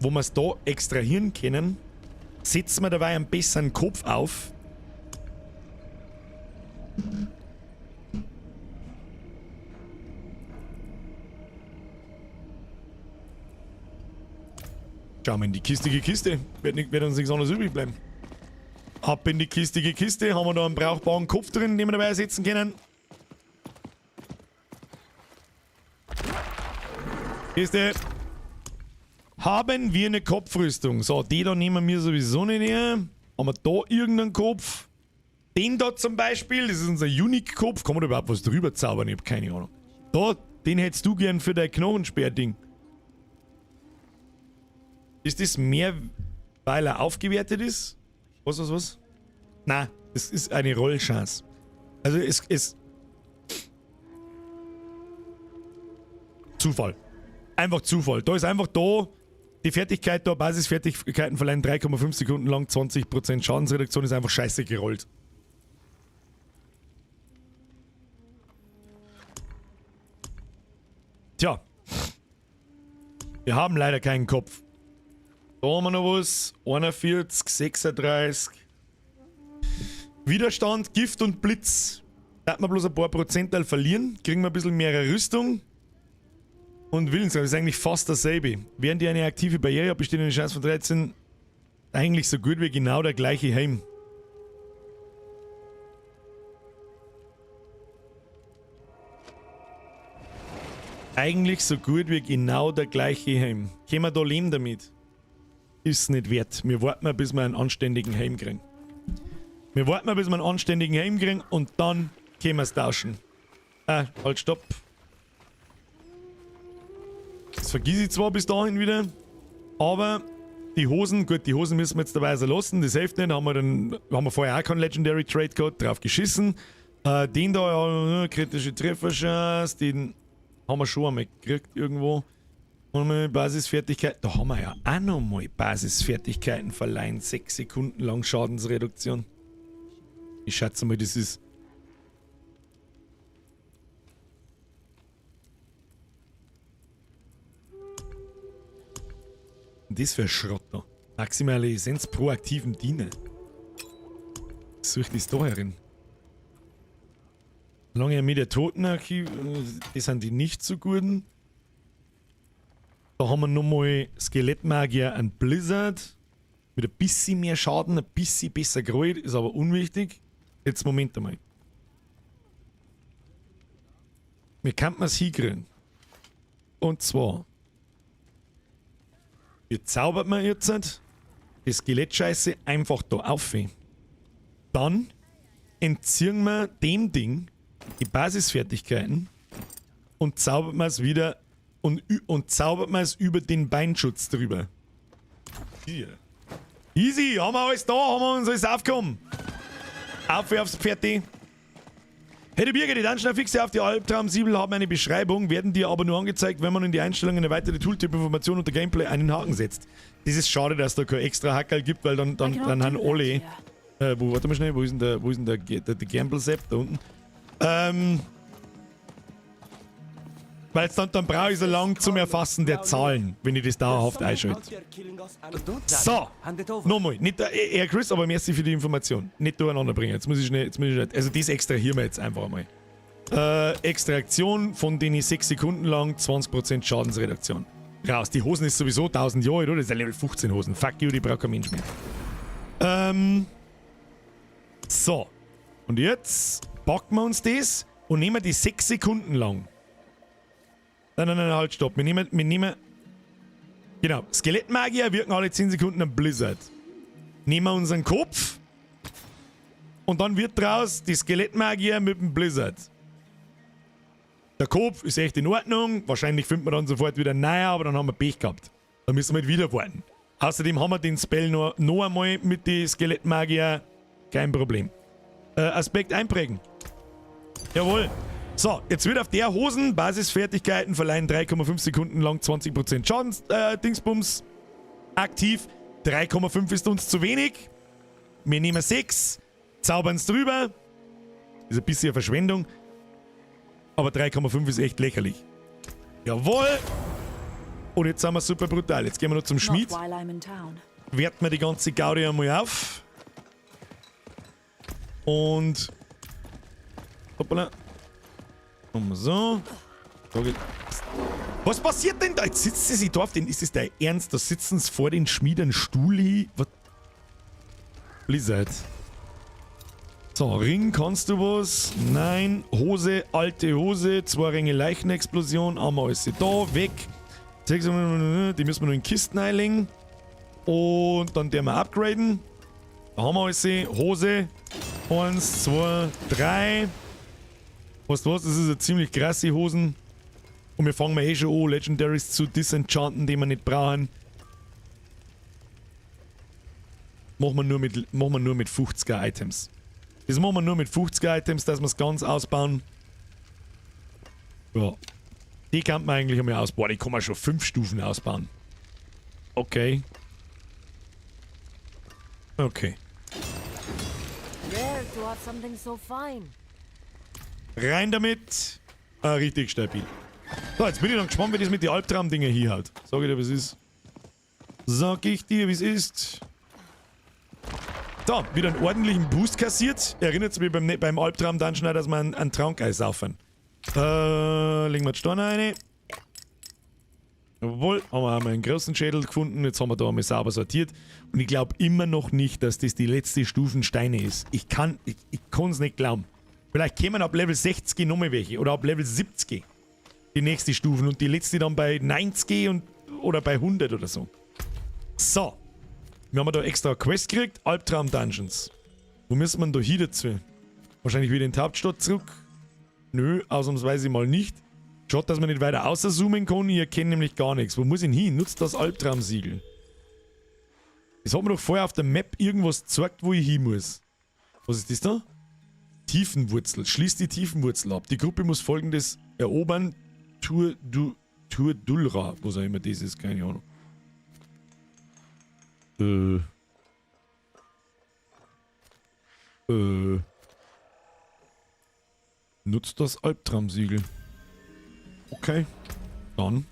wo wir es da extrahieren können? Setzen wir dabei einen besseren Kopf auf. Schauen wir in die kistige Kiste. Wird uns nichts anderes übrig bleiben. Ab in die kistige Kiste. Haben wir da einen brauchbaren Kopf drin, den wir dabei setzen können. Kiste. Haben wir eine Kopfrüstung? So, die da nehmen wir sowieso nicht her. Haben wir da irgendeinen Kopf? Den da zum Beispiel, das ist unser Unique-Kopf. Kann man da überhaupt was drüber zaubern? Ich hab keine Ahnung. Da, den hättest du gern für dein Knochensperr-Ding. Ist das mehr, weil er aufgewertet ist? Was? Na, es ist eine Rollchance. Also es ist... Zufall. Einfach Zufall. Da ist einfach da die Fertigkeit da, Basisfertigkeiten verleihen 3,5 Sekunden lang 20% Schadensreduktion, ist einfach scheiße gerollt. Tja. Wir haben leider keinen Kopf. Da haben wir noch was. 41, 36. Widerstand, Gift und Blitz. Da hat man bloß ein paar Prozentteil verlieren. Kriegen wir ein bisschen mehr Rüstung. Und Willenskraft ist eigentlich fast dasselbe. Während die eine aktive Barriere hat, besteht eine Chance von 13. Eigentlich so gut wie genau der gleiche Heim. Eigentlich so gut wie genau der gleiche Heim. Können wir da leben damit? Ist nicht wert. Wir warten mal, bis wir einen anständigen Heim kriegen. Wir warten mal, bis wir einen anständigen Heim kriegen und dann können wir es tauschen. Ah, halt, stopp. Das vergiss ich zwar bis dahin wieder, aber die Hosen, gut, die Hosen müssen wir jetzt dabei so lassen, das hilft nicht, haben wir dann, haben wir vorher auch keinen Legendary Trade gehabt, drauf geschissen. Den da, ja, kritische Trefferchance, den Haben wir schon einmal gekriegt irgendwo. Und Basisfertigkeit. Da haben wir ja auch nochmal Basisfertigkeiten verleihen. 6 Sekunden lang Schadensreduktion. Ich schätze mal, das ist. Das für Schrott da. Maximale Essenz pro aktiven Diener. Such das da herin. Lange mit der Totenarchiv, das sind die nicht so guten. Da haben wir nochmal Skelettmagier an Blizzard. Mit ein bisschen mehr Schaden, ein bisschen besser gerollt, ist aber unwichtig. Jetzt Moment einmal. Wir könnten es hinkriegen. Und zwar. Wir zaubert man jetzt die Skelettscheiße einfach da auf. Dann entziehen wir dem Ding die Basisfertigkeiten und zaubert man es wieder und zaubert man es über den Beinschutz drüber. Hier. Easy, haben wir alles da, haben wir uns alles aufgekommen. Auf aufs Pferd. Hey, die Birger, die Dungeon Fixe auf die Albtraum-Siebel haben eine Beschreibung, werden dir aber nur angezeigt, wenn man in die Einstellungen eine weitere Tooltip-Information unter Gameplay einen Haken setzt. Das ist schade, dass da kein extra Hackerl gibt, weil dann haben alle. Wo, warte mal schnell, wo ist denn der Gamble-Sepp? Da unten. Weil dann brauche ich so lange zum Erfassen der Zahlen, wenn ich das dauerhaft einschalte. So, nochmal. Nicht der Chris, aber merci für die Information. Nicht durcheinander bringen. Jetzt muss ich schnell, also das extrahieren wir jetzt einfach einmal. Extraktion von denen 6 Sekunden lang 20% Schadensreduktion. Raus. Die Hosen ist sowieso 1000 Jahre alt, oder? Das ist ein Level 15 Hosen. Fuck you, die braucht kein Mensch mehr. So. Und jetzt packen wir uns das und nehmen die 6 Sekunden lang. Nein, nein, nein, halt, stopp. Wir nehmen... Genau. Skelettmagier wirken alle 10 Sekunden am Blizzard. Nehmen wir unseren Kopf und dann wird draus die Skelettmagier mit dem Blizzard. Der Kopf ist echt in Ordnung. Wahrscheinlich findet man dann sofort wieder naja, aber dann haben wir Pech gehabt. Dann müssen wir halt wieder warten. Außerdem haben wir den Spell noch einmal mit den Skelettmagier. Kein Problem. Aspekt einprägen. Jawohl. So, jetzt wird auf der Hosen Basisfertigkeiten verleihen 3,5 Sekunden lang 20% Schadens, Dingsbums aktiv. 3,5 ist uns zu wenig. Wir nehmen 6, zaubern es drüber. Ist ein bisschen eine Verschwendung. Aber 3,5 ist echt lächerlich. Jawohl. Und jetzt sind wir super brutal. Jetzt gehen wir noch zum Schmied. Werten wir die ganze Gaudi einmal auf. Und... Hoppala. Und so. Was passiert denn da? Jetzt sitzt sie sich da auf den... Ist das der Ernst? Da sitzen sie vor den Schmiedern Stuhl hin. Was? Blizzard. So, Ring, kannst du was? Nein. Hose, alte Hose. 2 Ringe Leichenexplosion. Einmal alles da. Weg. Die müssen wir noch in Kisten einlegen. Und dann der wir upgraden. Da haben wir alles. Hose. 1, 2, 3. Weißt du was? Das ist eine ziemlich krasse Hosen. Und wir fangen mal eh schon an, Legendaries zu disenchanten, die wir nicht brauchen. Machen wir nur mit 50er Items. Das machen wir nur mit 50er Items, dass wir es ganz ausbauen. Ja. Die kann man eigentlich einmal ausbauen. Die kann man schon 5 Stufen ausbauen. Okay. Okay. Rare to have something so fine. Rein damit. Ah, richtig stabil. So, jetzt bin ich dann gespannt, wie das mit den Albtraum-Dinger hier halt. Sag ich dir, wie es ist. Sag ich dir, wie es ist. So, wieder einen ordentlichen Boost kassiert. Erinnert mich beim Albtraum-Dungeon, dass wir einen Trank einsaufen. Legen wir die Steine rein. Jawohl, haben wir einmal einen großen Schädel gefunden. Jetzt haben wir da einmal sauber sortiert. Und ich glaube immer noch nicht, dass das die letzte Stufen Steine ist. Ich kann's nicht glauben. Vielleicht kämen ab Level 60 nochmal welche. Oder ab Level 70 die nächste Stufen. Und die letzte dann bei 90 und, oder bei 100 oder so. So. Wir haben da extra Quest gekriegt. Albtraum Dungeons. Wo müssen wir denn da hin dazu? Wahrscheinlich wieder in die Hauptstadt zurück. Nö, ausnahmsweise mal nicht. Schaut, dass man nicht weiter außerzoomen kann. Ich erkenne nämlich gar nichts. Wo muss ich denn hin? Nutzt das Albtraumsiegel. Das hat mir doch vorher auf der Map irgendwas gezeigt, wo ich hin muss. Was ist das da? Tiefenwurzel. Schließt die Tiefenwurzel ab. Die Gruppe muss Folgendes erobern. Tur Dulra, was auch immer das ist, keine Ahnung. Nutzt das Albtraumsiegel. Okay. Dann.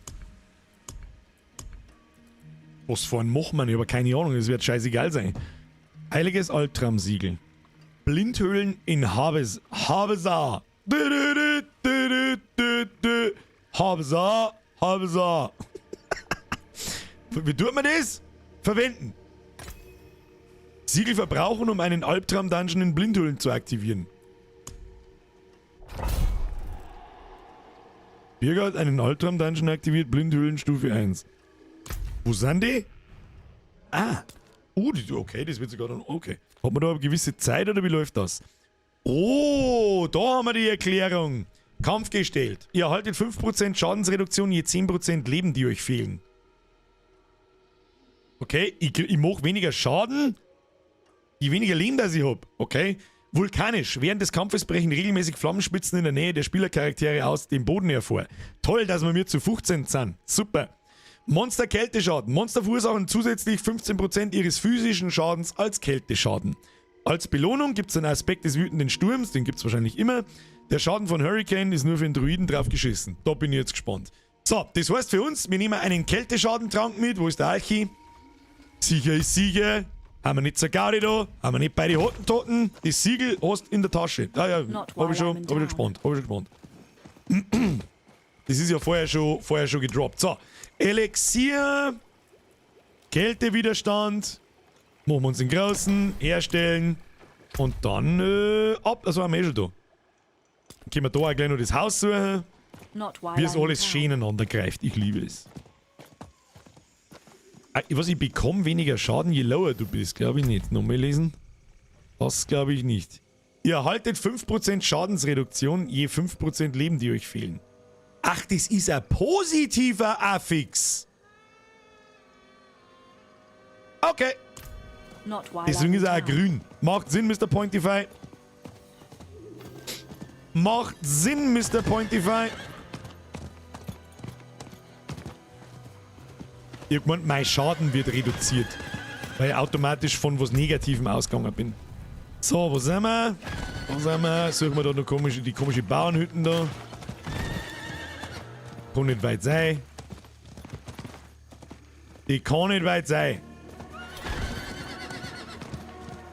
Was für ein machen wir? Ich habe keine Ahnung, das wird scheißegal sein. Heiliges Albtraumsiegel. Blindhöhlen in Habesar. Du, du, du, du, du, du. Habesar, Habesar. Wie tut man das? Verwenden. Siegel verbrauchen, um einen Albtraum-Dungeon in Blindhöhlen zu aktivieren. Birger hat einen Albtraum-Dungeon aktiviert, Blindhöhlen Stufe 1. Wo sind die? Ah. Die, okay, das wird sogar dann. Okay. Hat man da eine gewisse Zeit oder wie läuft das? Oh, da haben wir die Erklärung. Kampf gestellt. Ihr erhaltet 5% Schadensreduktion je 10% Leben, die euch fehlen. Okay, ich mach weniger Schaden, je weniger Leben, das ich hab. Okay. Vulkanisch. Während des Kampfes brechen regelmäßig Flammenspitzen in der Nähe der Spielercharaktere aus dem Boden hervor. Toll, dass wir mir zu 15 sind. Super. Monster Kälteschaden. Monster verursachen zusätzlich 15% ihres physischen Schadens als Kälteschaden. Als Belohnung gibt's einen Aspekt des wütenden Sturms, den gibt's wahrscheinlich immer. Der Schaden von Hurricane ist nur für den Druiden drauf geschissen. Da bin ich jetzt gespannt. So, das heißt für uns, wir nehmen einen Kälteschaden-Trank mit. Wo ist der Alchi? Sicher ist sicher. Haben wir nicht zur Gaudi da, haben wir nicht bei den Hottentotten. Das Siegel hast in der Tasche. Ah ja, Not hab ich while schon, I'm in hab ich schon town. gespannt, hab ich schon gespannt. Das ist ja vorher schon gedroppt. So, Elixier, Kältewiderstand, machen wir uns den großen, herstellen und dann ab, also haben wir eh schon da. Dann können wir da auch gleich noch das Haus suchen, Not while wie es I'm in alles town. schön ineinander greift. Ich liebe es. Ah, was, ich bekomme weniger Schaden, je lower du bist, glaube ich nicht. Nochmal lesen. Das glaube ich nicht. Ihr erhaltet 5% Schadensreduktion, je 5% Leben, die euch fehlen. Ach, das ist ein positiver Affix. Okay. Not while Deswegen I'm ist er auch in town. grün. Macht Sinn, Mister Pointify. Macht Sinn, Mister Pointify. Ich hab gemeint, mein Schaden wird reduziert, weil ich automatisch von was Negativem ausgegangen bin. So, wo sind wir? Wo sind wir? Suchen wir da noch die komische Bauernhütten da. Kann nicht weit sein. Die kann nicht weit sein.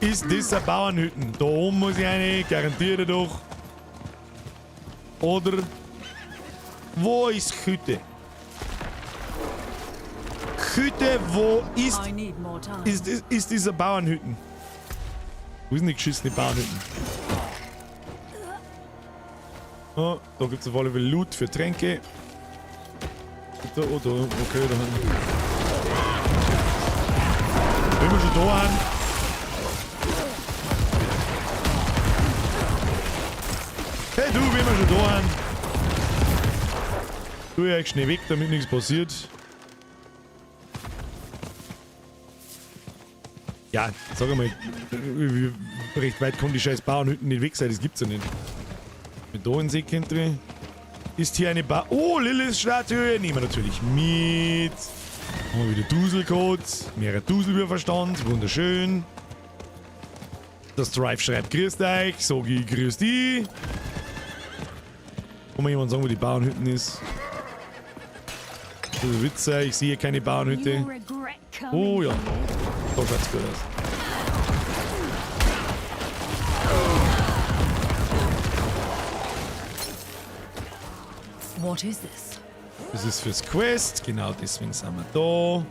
Ist das eine Bauernhütten? Da oben muss ich eine, garantiere doch. Oder wo ist Hütte? Hütte, wo I need more time. ist dieser Bauernhütten? Wo ist denn die geschissene Bauernhütten? Oh, da gibt's auf alle Fälle Loot für Tränke. Da, oh, da, okay, da hinten. Wenn wir schon da sind. Hey du, wenn wir schon da sind. Tu ich euch schnell weg, damit nichts passiert. Ja, sag einmal, wie recht weit kommen die scheiß Bauernhütten nicht weg sein, das gibt's ja nicht. Mit da in Seekind drin. Ist hier eine Oh, Lilith-Statue. Nehmen wir natürlich mit. Haben wir wieder Duselcodes. Mehrere Dusel über Verstand. Wunderschön. Das Drive schreibt grüßt euch. Sag ich grüß dich. Kann mir jemand sagen, wo die Bauernhütten ist? Das ist ein Witz, ich sehe keine Bauernhütte. You regret coming Oh ja. here. Da schaut's gut aus. What is this? Das ist fürs Quest, genau deswegen sind wir da.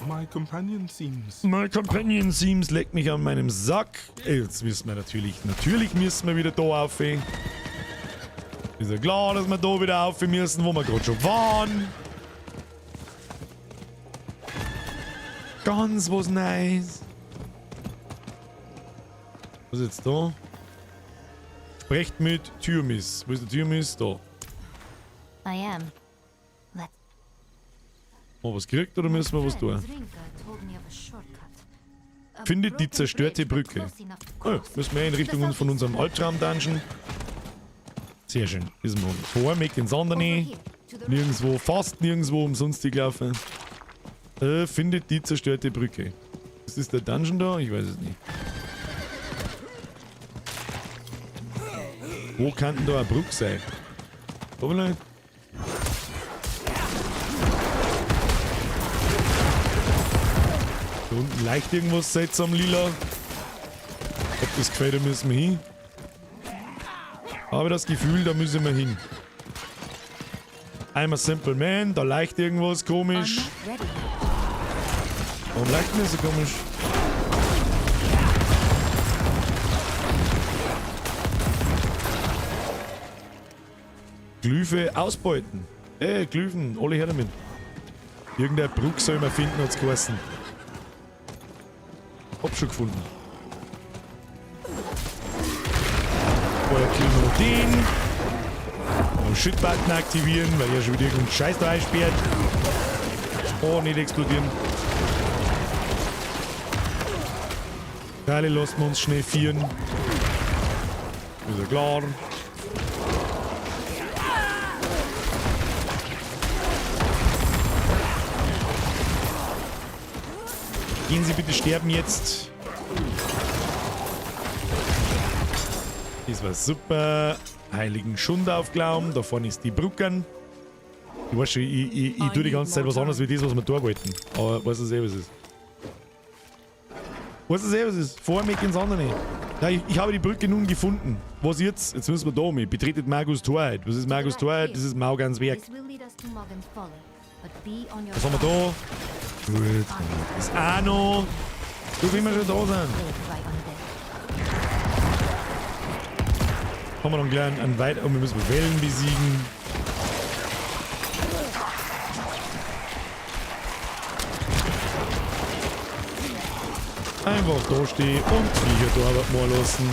My companion seems. My companion seems leckt mich an meinem Sack. Jetzt müssen wir natürlich, natürlich müssen wir wieder da auf. Ist ja klar, dass wir da wieder auf müssen, wo wir gerade schon waren. Ganz was nice. Was ist jetzt da? Sprecht mit Tyrmis. Wo ist der Tyrmis? Da. I am. Let's Haben wir was gekriegt oder müssen wir was tun? Rinka told me of a shortcut. A Findet die broken zerstörte bridge, but Brücke. close enough to Oh, cross. müssen wir in Richtung von unserem Albtraum-Dungeon. Sehr schön. Ist mal vor, mit den Over Sondern. here, to the right. Nirgendwo, fast nirgendwo umsonst die gelaufen. Findet die zerstörte Brücke. Ist das der Dungeon da? Ich weiß es nicht. Wo kann denn da eine Brücke sein? Da vielleicht? Da unten leicht irgendwas seltsam lila. Ob das gefällt, da müssen wir hin. Habe das Gefühl, da müssen wir hin. I'm a simple man, da leicht irgendwas komisch. I'm not ready. Warum leicht mir so komisch? Glyphe ausbeuten. Glyphen, alle her damit. Irgendein Brücke soll man finden, hat's geheißen. Hab schon gefunden. Vorher killen wir noch den. Und Shit-Button aktivieren, weil er schon wieder irgendeinen Scheiß da einsperrt. Oh, nicht explodieren. Teile lassen wir uns schnell vieren. Ist ja klar. Gehen Sie bitte sterben jetzt. Das war super. Heiligen Schund aufglauben. Da vorne ist die Brücke. Ich weiß schon, ich tue die ganze Zeit was anderes wie das, was wir da wollten. Aber weiß es eh, was es ist. Weiß es eh, was es ist. Vor mir ins andere. Ja, ich habe die Brücke nun gefunden. Was jetzt? Jetzt müssen wir da mit. Betretet Magus Torheit. Was ist Magus Torheit? Das ist Maugans Werk. This will lead us to Morgan's Folly. But be on your Was haben wir da? Gut. Das ist auch noch. Du, wie wir schon da sind. Plagued by undead. Haben wir dann gleich einen weit. Oh, wir müssen Wellen besiegen. Einfach da stehen und Viecher da arbeiten mal lassen.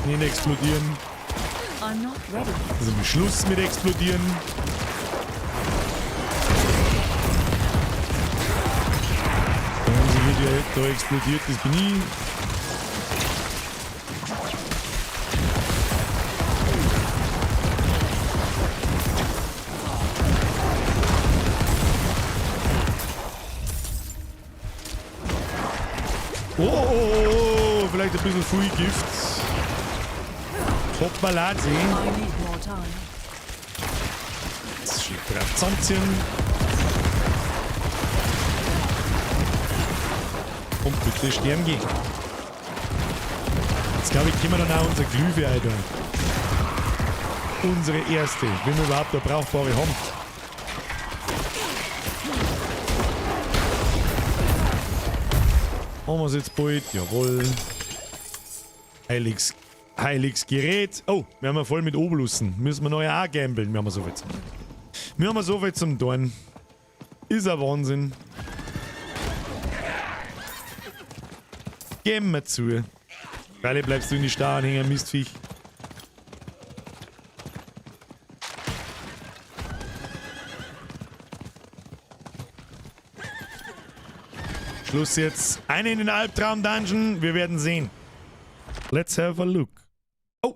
Nicht explodieren. I'm not ready. Also mit Schluss mit explodieren. Da haben sie hier, da explodiert, das bin ich. Oh, oh, oh, oh, vielleicht ein bisschen viel Gift. Hoppala, I need more time. Das schlägt drauf zusammenziehen. Und bitte sterben gehen. Jetzt glaube ich, können wir dann auch unsere Glyphe ein. Unsere erste, wenn wir überhaupt eine brauchbare haben. Haben wir es jetzt bald? Jawohl. Heiliges Gerät. Oh, wir haben ja voll mit Obolussen. Müssen wir neu auch gambeln. Wir haben so viel zum Tun. Wir haben so viel zum Tun. Ist ein Wahnsinn. Gehen wir zu. Geile, bleibst du in die Starren hängen, Mistviech. Schluss jetzt. Eine in den Albtraum-Dungeon. Wir werden sehen. Let's have a look. Oh,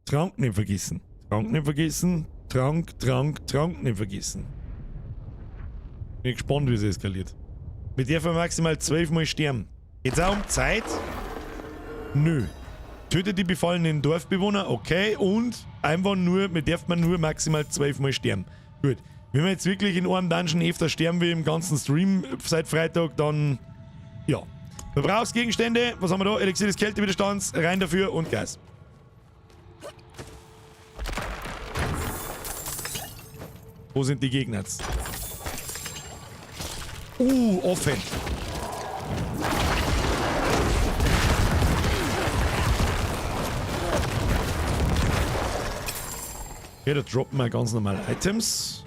Trank nicht vergessen. Trank nicht vergessen. Trank, Trank, Trank nicht vergessen. Bin gespannt, wie es eskaliert. Wir dürfen maximal 12 Mal sterben. Geht's auch um Zeit? Nö. Tötet die befallenen Dorfbewohner, okay. Und einfach nur, wir dürfen nur maximal 12 Mal sterben. Gut. Wenn wir jetzt wirklich in einem Dungeon öfter sterben wie im ganzen Stream seit Freitag, dann ja. Verbrauchsgegenstände, was haben wir da? Elixier des Kältewiderstands, rein dafür und Gas. Wo sind die Gegner jetzt? Offen. Okay, da droppen wir ganz normal Items.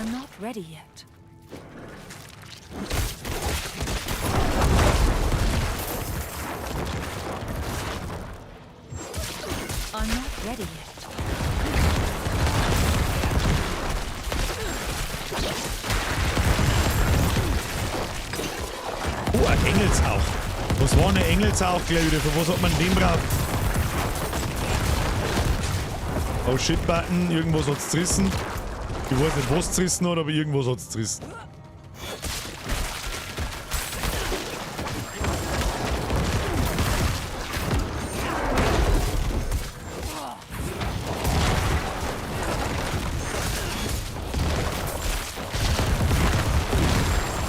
I'm not ready yet. I'm not ready yet. Oh, ein Engelshauch. Was war denn ein Engelshauch gleich wieder? Für was hat man den braucht? Oh shit, Button. Irgendwas hat's zerrissen. Ich weiß nicht, was zerrissen hat, aber irgendwas hat's zerrissen.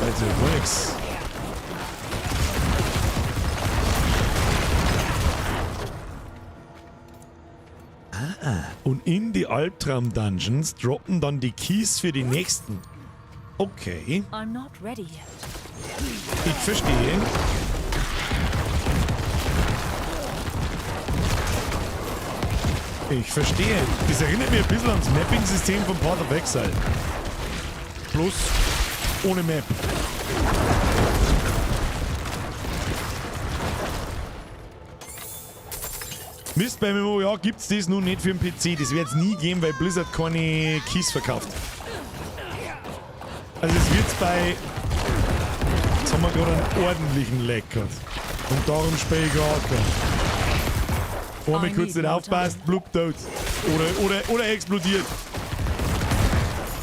Also, gar nix. Und in die Albtraum-Dungeons droppen dann die Keys für die nächsten. Okay, I'm not ready yet. ich verstehe. Ich verstehe. Das erinnert mich ein bisschen ans Mapping-System von Path of Exile. Bloß ohne Map. Mist, bei MMO, ja, gibt's das nun nicht für den PC. Das wird's nie geben, weil Blizzard keine Keys verkauft. Also es wird's bei... Jetzt haben wir gerade einen ordentlichen Lag gehabt. Und darum spiele ich gar keinen. Einmal kurz nicht aufpasst, blub, tot. Oder explodiert.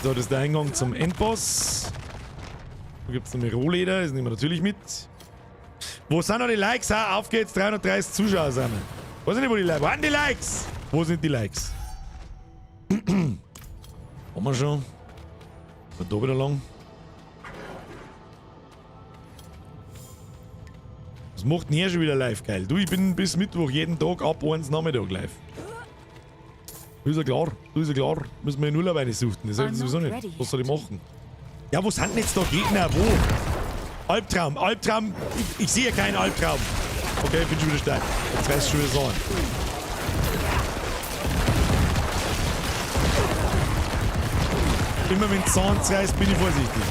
So, das ist der Eingang zum Endboss. Da gibt's noch mehr Rohleder, das nehmen wir natürlich mit. Wo sind noch die Likes? Ha, auf geht's, 330 Zuschauer sind wir. Weiß ich nicht, wo die Likes. Wo sind die Likes? Wo sind die Likes? Haben wir schon. Da wieder lang. Was macht denn hier schon wieder live, geil? Du, ich bin bis Mittwoch jeden Tag ab 1 Nachmittag live. Ist ja klar, ist ja klar. Müssen wir in Urlaub eine suchen. Das ist sowieso nicht. Was soll ich machen? Ja, wo sind denn jetzt da Gegner? Wo? Albtraum, Albtraum. Ich sehe keinen Albtraum. Okay, ich bin schon wieder stark. Jetzt reißt schon wieder so an. Immer wenn Zahn reißt, bin ich vorsichtig.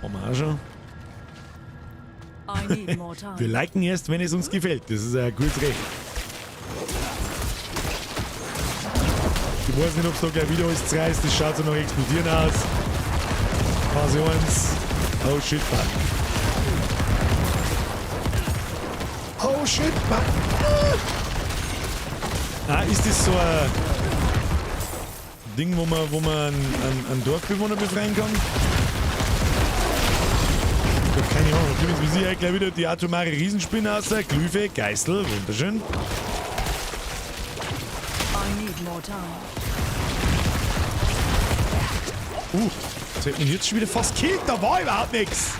Haben wir auch schon. Wir liken erst, wenn es uns gefällt. Das ist ein gutes Recht. Ich weiß nicht, ob es da gleich wieder alles zerreißt. Das schaut so noch explodieren aus. Phase 1. Oh shit, fuck. Oh shit, fuck. Ah, ist das so ein Ding, wo man einen Dorfbewohner befreien kann? Ich hab keine Ahnung. Da kommt jetzt sicher gleich wieder die atomare Riesenspinne aus der Glyphe, Geißel, wunderschön. I need more time. Das hat mich jetzt schon wieder fast killt, da war überhaupt nichts.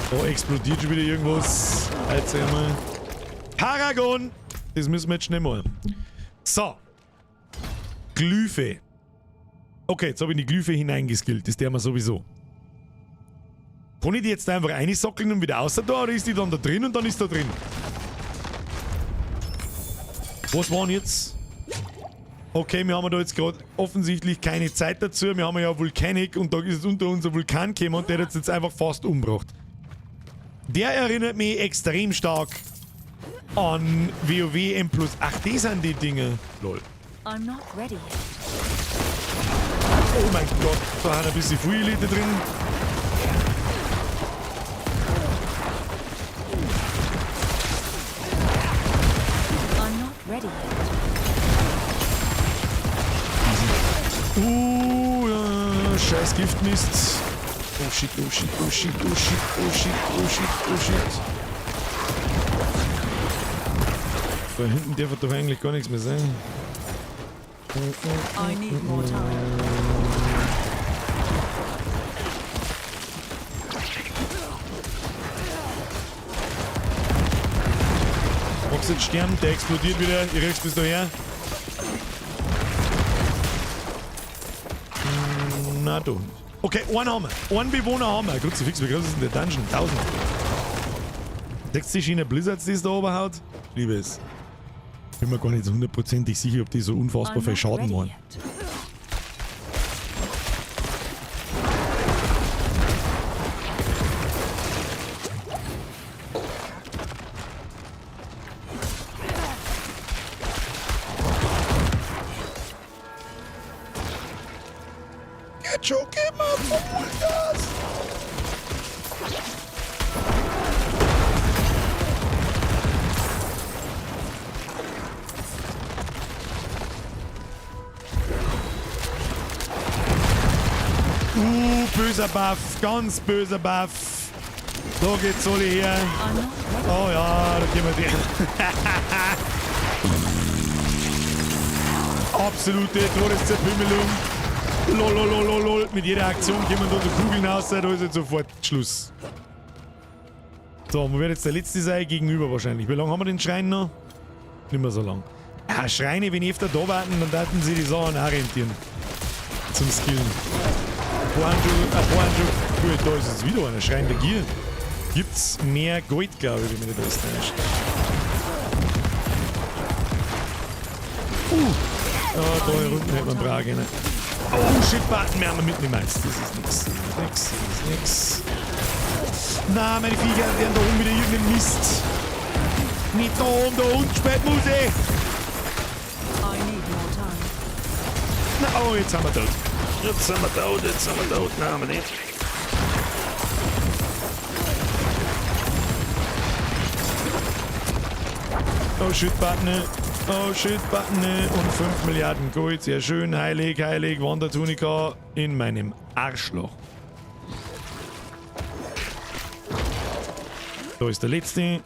Da explodiert schon wieder irgendwas. Erzähl mal. Paragon! Das müssen wir jetzt schnell machen. So. Glyphe. Okay, jetzt habe ich in die Glyphe hineingeskillt. Das der wir sowieso. Kann ich die jetzt einfach einsockeln und wieder raus da, oder ist die dann da drin und dann ist da drin? Was waren jetzt? Okay, wir haben da jetzt gerade offensichtlich keine Zeit dazu. Wir haben ja Volcanic und da ist jetzt unter uns ein Vulkan gekommen und der hat jetzt einfach fast umgebracht. Der erinnert mich extrem stark an WoW M+. Ach, die sind die Dinge. Lol. I'm not ready yet. Oh mein Gott, da haben ein bisschen Feuerelite drin. I'm not ready yet. Ja, scheiß Giftmist. Oh shit, oh shit, oh shit, oh shit, oh shit, oh shit, oh shit. Da hinten darf doch eigentlich gar nichts mehr sein. I need more time. Magst du jetzt sterben? Der explodiert wieder. Ich riech's bis daher. Na doch nicht. Okay, einen haben wir. Einen Bewohner haben wir. Kruzifix, wie groß ist denn der Dungeon? 1000. 60 Schiene Blizzards, die es da oben haut? Liebe es. Bin mir gar nicht so hundertprozentig sicher, ob die so unfassbar I'm viel not Schaden ready machen. yet. Geht schon, gib mal Vollgas! Böser Buff, ganz böser Buff. Da geht's alle her. I'm not ready. Oh ja, da gehen wir die. Absolute Todeszerpümmelung. Lololololol. Mit jeder Aktion kommen da so Kugeln raus, da ist jetzt sofort Schluss. So, wo wird jetzt der letzte sein? Gegenüber wahrscheinlich. Wie lange haben wir den Schrein noch? Nicht mehr so lang. Ja, Schreine, wenn öfter da warten, dann daten sie die Sachen auch rentieren. Zum Skillen. Ein paar haben schon. Gut, da ist jetzt wieder einer. Schrein der Gier. Gibt's mehr Gold, glaube ich, wenn mich nicht alles täuscht. Ah, da unten hätte man Bra gehen. Oh, shit, Button, mehr haben wir mitnehmen. Das ist nix, das ist nix, das ist nix. Na, meine Viecher werden da oben wieder irgendeinen Mist. Nicht da oben, da unten spät muss ich. I need more time. Na, oh, jetzt sind wir tot. Jetzt sind wir tot, jetzt sind wir tot. Nein, haben wir nicht. Oh shit, Button. Oh shit, Button. Und 5 Milliarden Gold. Sehr schön. Heilig, heilig. Wandertunika in meinem Arschloch. Da ist der letzte.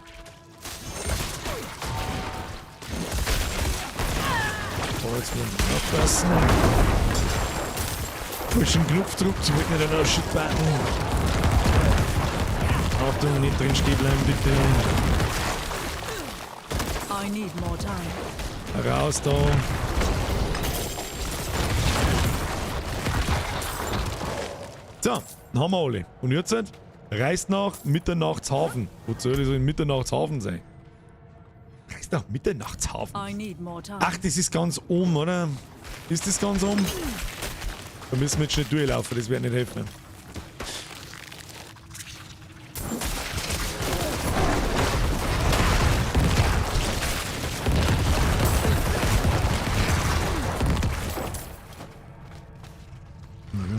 Oh, jetzt muss man aufpassen. Falschen Knopf gedrückt, ich wollte nicht einen Shit Button. Achtung, nicht drin stehen bleiben, bitte. I need more time. Raus da. So, dann haben wir alle. Und jetzt reist nach Mitternachtshafen. Wo soll ich so in Mitternachtshafen sein? Reist nach Mitternachtshafen? I need more time. Ach, das ist ganz oben, oder? Ist das ganz oben? Da müssen wir jetzt schnell durchlaufen, das wird nicht helfen.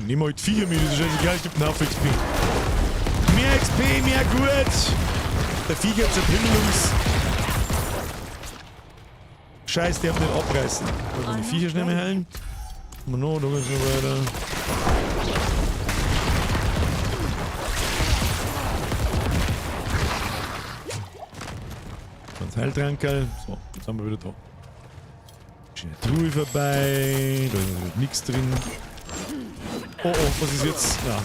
Nimm halt Viecher mit, das ist scheißegal, gibt einen Haufen XP. Mehr XP, mehr gut! Der Viecher Zerpimmelungs. Scheiß, der darf nicht abreißen. Also die Viecher schnell mehr heilen. No, da geht's noch weiter. Ganz Heiltrankerl. So, jetzt sind wir wieder da. Schöne Truhe vorbei. Da ist nichts drin. Oh, oh, was ist jetzt? Ja.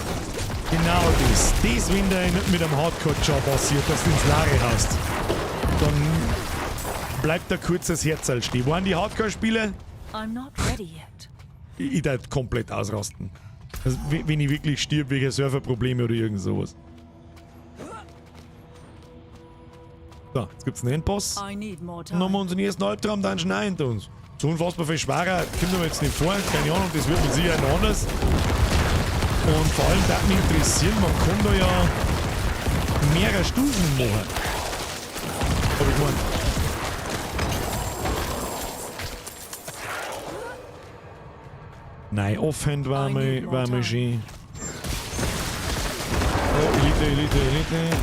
Genau das. Das, wenn da mit einem Hardcore-Job passiert, dass du ins Lare haust. Dann bleibt da kurz das Herzl stehen. Waren die Hardcore-Spiele? I'm not ready yet. Ich darf komplett ausrasten. Also, wenn ich wirklich stirb wegen Serverprobleme oder irgend sowas. So, jetzt gibt's einen Endboss. I need more Dann haben wir time. unseren ersten Albtraum Dungeon auch hinter uns. So unfassbar viel schwerer kommt mir jetzt nicht vor. Keine Ahnung, das wird mit Sicherheit noch anders. Und vor allem würde mich interessieren, man kann da ja mehrere Stufen machen. Hab ich gemeint. Nein, Offhand war mal schön. Oh, Elite, Elite, Elite.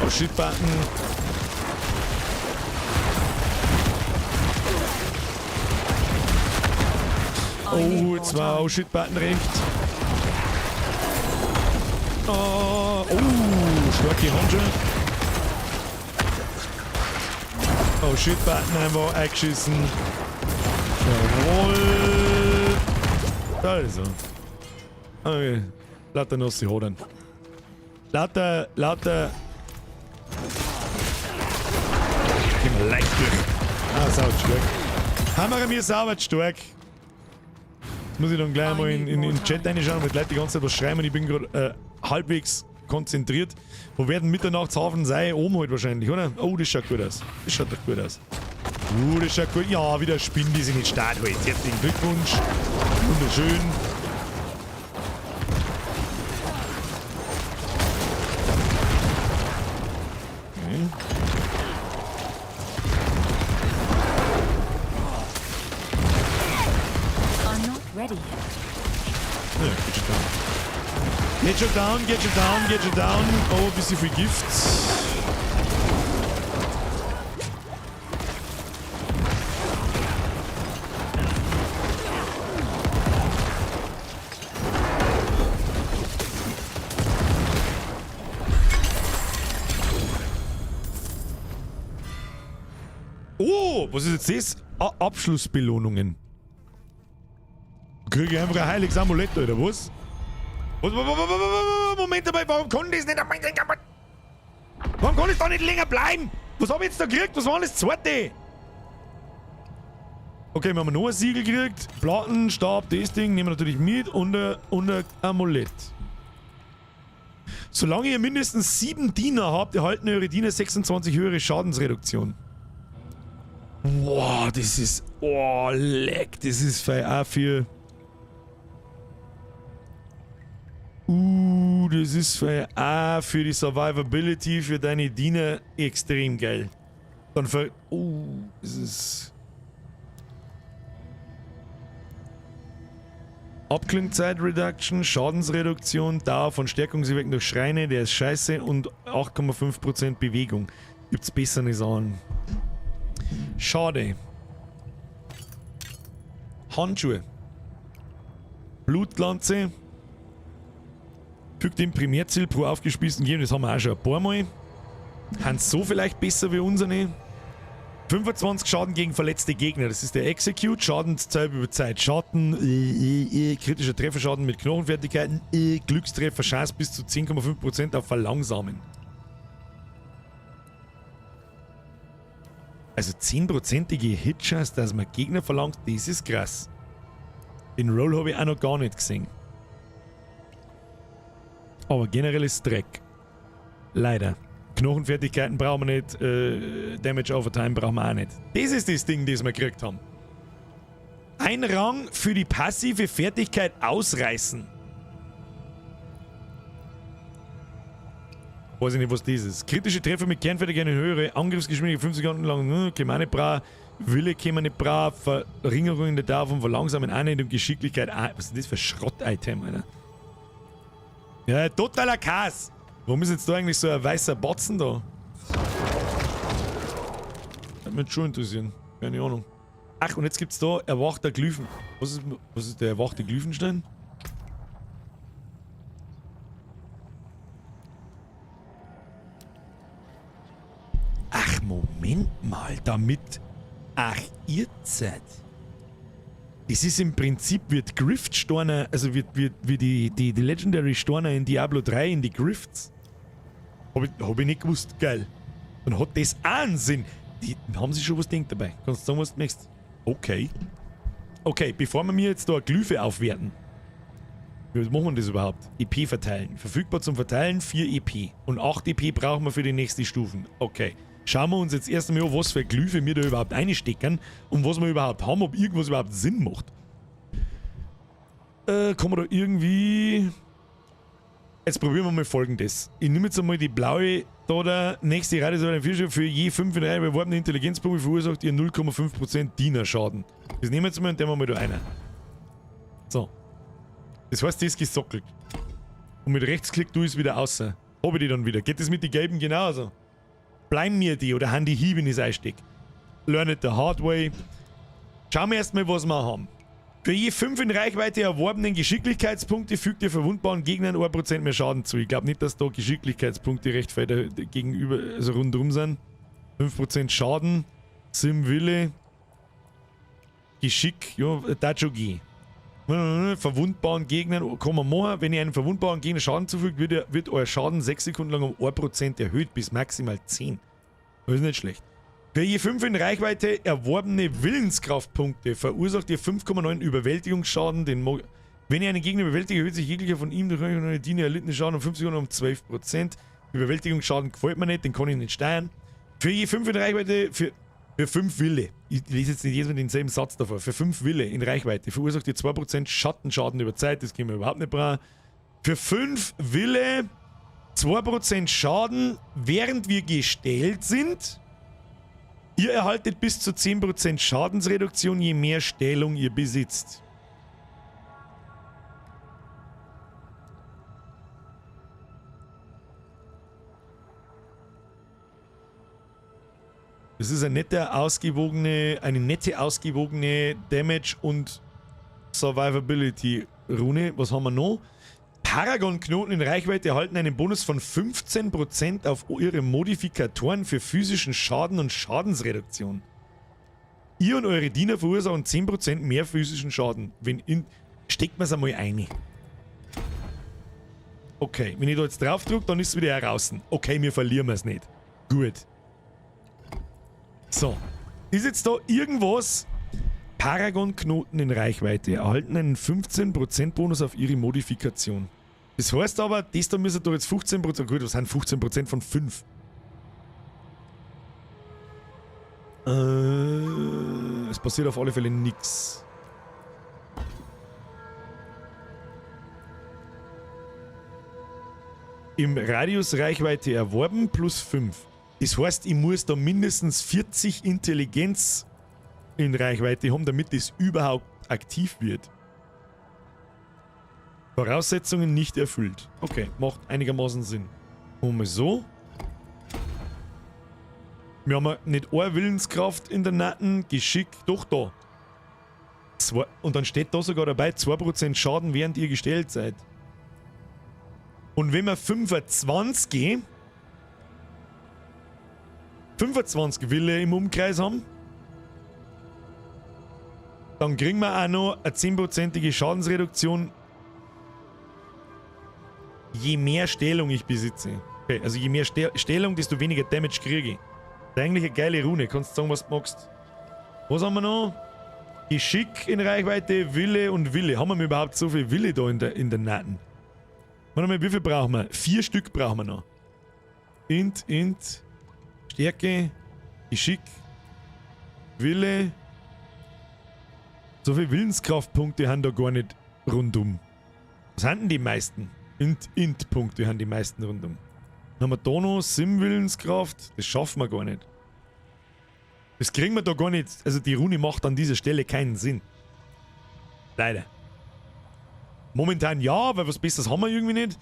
Oh, Shit, Button. Oh, jetzt war auch Shit, Button recht. Oh, oh, starke Handschuhe. Oh, Shit, Button einfach eingeschissen. Jawohl. Da ist er. Okay. Lauter nasse Hodern. Lauter, lauter. Gehen wir leicht durch. Ah, sauber stark. Hammer mir sauber stark. Muss ich dann gleich mal in den Chat reinschauen, weil die Leute die ganze Zeit was schreiben und ich bin gerade halbwegs konzentriert. Wo werden Mitternachtshafen sein? Oben halt wahrscheinlich, oder? Oh, das schaut gut aus. Das schaut doch gut aus. Das schaut gut. Ja, wieder Spinnen, die sich nicht stark hält. Herzlichen Glückwunsch. Wunderschön. Okay. I'm not ready yet. Ja, geht schon down. Geht schon down, geht schon down, geht schon down. Oh, ein bisschen viel Gift. Oh, was ist jetzt das? Abschlussbelohnungen. Kriege ich einfach ein heiliges Amulett, oder was? Was? Moment einmal, warum kann das nicht? Warum kann es da nicht länger bleiben? Was hab ich jetzt da gekriegt? Was war denn das zweite? Okay, wir haben noch ein Siegel gekriegt. Platten, Stab, das Ding nehmen wir natürlich mit und ein Amulett. Solange ihr mindestens 7 Diener habt, erhalten eure Diener 26 höhere Schadensreduktion. Boah, das ist... Oh, leck, das ist fein auch für... Das ist fein auch für die Survivability, für deine Diener extrem geil. Dann ver... Das ist... Abklingzeit Reduction, Schadensreduktion, Dauer von Stärkungseffekten durch Schreine, der ist scheiße und 8,5% Bewegung. Gibt's bessere Sachen. Schade. Handschuhe. Blutlanze. Fügt dem Primärziel pro aufgespießten Gegner, das haben wir auch schon ein paar Mal. Haben so vielleicht besser wie unsere. 25 Schaden gegen verletzte Gegner, das ist der Execute. Schadenszeit über Zeit. Schatten, kritischer Trefferschaden mit Knochenfertigkeiten, Glückstreffer, Chance bis zu 10,5% auf Verlangsamen. Also 10%ige Hitchance, dass man Gegner verlangt, das ist krass. Den Roll habe ich auch noch gar nicht gesehen. Aber generell ist Dreck. Leider. Knochenfertigkeiten brauchen wir nicht, Damage over Time brauchen wir auch nicht. Das ist das Ding, das wir gekriegt haben. Ein Rang für die passive Fertigkeit ausreißen. Weiß ich nicht, was das ist. Kritische Treffer mit Kernfertigkeit in höhere Angriffsgeschwindigkeit 5 Sekunden lang, käme auch nicht bra. Wille käme nicht bra. Verringerung in der Dauer von Verlangsamen Einheit und Geschicklichkeit. Ah, was ist das für Schrott-Item, Alter? Ja, totaler Kass. Warum ist jetzt da eigentlich so ein weißer Batzen da? Hat mich schon interessieren. Keine Ahnung. Ach, und jetzt gibt's da erwachter Glyphen. Was ist der erwachte Glyphenstein? Ach, Moment mal, damit... Ach, ihr seid... Das ist im Prinzip, wird Griftsteiner, also wird die Legendary Steiner in Diablo 3 in die Grifts. Hab ich nicht gewusst, geil. Dann hat das auch einen Sinn. Die haben sich schon was gedacht dabei. Kannst du sagen, was du möchtest? Okay. Okay, bevor wir mir jetzt da eine Glyphe aufwerten. Wie machen wir das überhaupt? EP verteilen. Verfügbar zum Verteilen 4 EP. Und 8 EP brauchen wir für die nächsten Stufen. Okay. Schauen wir uns jetzt erst einmal an, was für Glyphe wir da überhaupt einstecken und was wir überhaupt haben, ob irgendwas überhaupt Sinn macht. Kann man da irgendwie... Jetzt probieren wir mal Folgendes. Ich nehme jetzt einmal die blaue da, der nächste Reihe ist aber ein für je 5 in Reihe beworbene Intelligenzpunkte verursacht ihr 0,5% Dienerschaden. Das nehmen wir jetzt mal und den machen wir da rein. So. Das heißt, das ist gesockelt. Und mit Rechtsklick tue ich es wieder außer. Hab ich die dann wieder. Geht das mit den gelben genauso? Bleiben mir die oder haben die Hiebe in das Einsteck? Learn it the hard way. Schauen wir erstmal, was wir haben. Für je 5 in Reichweite erworbenen Geschicklichkeitspunkte fügt ihr verwundbaren Gegnern 1% mehr Schaden zu. Ich glaub nicht, dass da Geschicklichkeitspunkte recht weit gegenüber, also rundherum sind. 5% Schaden, Sim Wille, Geschick, ja, da schon gehen. Verwundbaren Gegnern kann man machen. Wenn ihr einem verwundbaren Gegner Schaden zufügt, wird euer Schaden 6 Sekunden lang um 1% erhöht bis maximal 10. Das ist nicht schlecht. Für je 5 in Reichweite erworbene Willenskraftpunkte verursacht ihr 5,9 Überwältigungsschaden. Den Mo Wenn ihr einen Gegner überwältigt, erhöht sich jeglicher von ihm durch eine Diener erlittene Schaden um 5 Sekunden um 12%. Überwältigungsschaden gefällt mir nicht, den kann ich nicht steuern. Für je 5 in Reichweite, für 5 Wille, ich lese jetzt nicht jedes Mal denselben Satz davor, für 5 Wille in Reichweite verursacht ihr 2% Schattenschaden über Zeit, das können wir überhaupt nicht brauchen. Für 5 Wille 2% Schaden, während wir gestellt sind. Ihr erhaltet bis zu 10% Schadensreduktion, je mehr Stellung ihr besitzt. Das ist eine nette ausgewogene Damage- und Survivability-Rune. Was haben wir noch? Paragon-Knoten in Reichweite erhalten einen Bonus von 15% auf ihre Modifikatoren für physischen Schaden und Schadensreduktion. Ihr und eure Diener verursachen 10% mehr physischen Schaden. Steckt man's einmal ein. Okay, wenn ich da jetzt drauf drück, dann ist es wieder heraus. Okay, wir verlieren es nicht. Gut. So. Ist jetzt da irgendwas? Paragon-Knoten in Reichweite erhalten einen 15% Bonus auf ihre Modifikation. Das heißt aber, das da müssen doch jetzt 15%, gut, was sind 15% von 5? Es passiert auf alle Fälle nix. Im Radius Reichweite erworben plus 5. Das heißt, ich muss da mindestens 40 Intelligenz in Reichweite haben, damit das überhaupt aktiv wird. Voraussetzungen nicht erfüllt. Okay, macht einigermaßen Sinn. Machen wir so. Wir haben nicht eine Willenskraft in der Natten. Geschick, doch da. 2, und dann steht da sogar dabei, 2% Schaden, während ihr gestellt seid. Und wenn wir 25 Wille im Umkreis haben, dann kriegen wir auch noch eine 10%ige Schadensreduktion, je mehr Stellung ich besitze. Okay, also je mehr Stellung, desto weniger Damage kriege ich. Das ist eigentlich eine geile Rune, kannst du sagen, was du magst. Was haben wir noch? Geschick in Reichweite, Wille und Wille. Haben wir überhaupt so viel Wille da in der Natten? Warte mal, wie viel brauchen wir? 4 Stück brauchen wir noch. Int, Int, Stärke, Geschick, Wille. So viele Willenskraftpunkte haben da gar nicht rundum. Was haben denn die meisten? Int, Int-Punkte haben die meisten rundum. Dann haben wir da noch Sim-Willenskraft. Das schaffen wir gar nicht. Das kriegen wir da gar nicht. Also die Rune macht an dieser Stelle keinen Sinn. Leider. Momentan ja, weil was Besseres haben wir irgendwie nicht.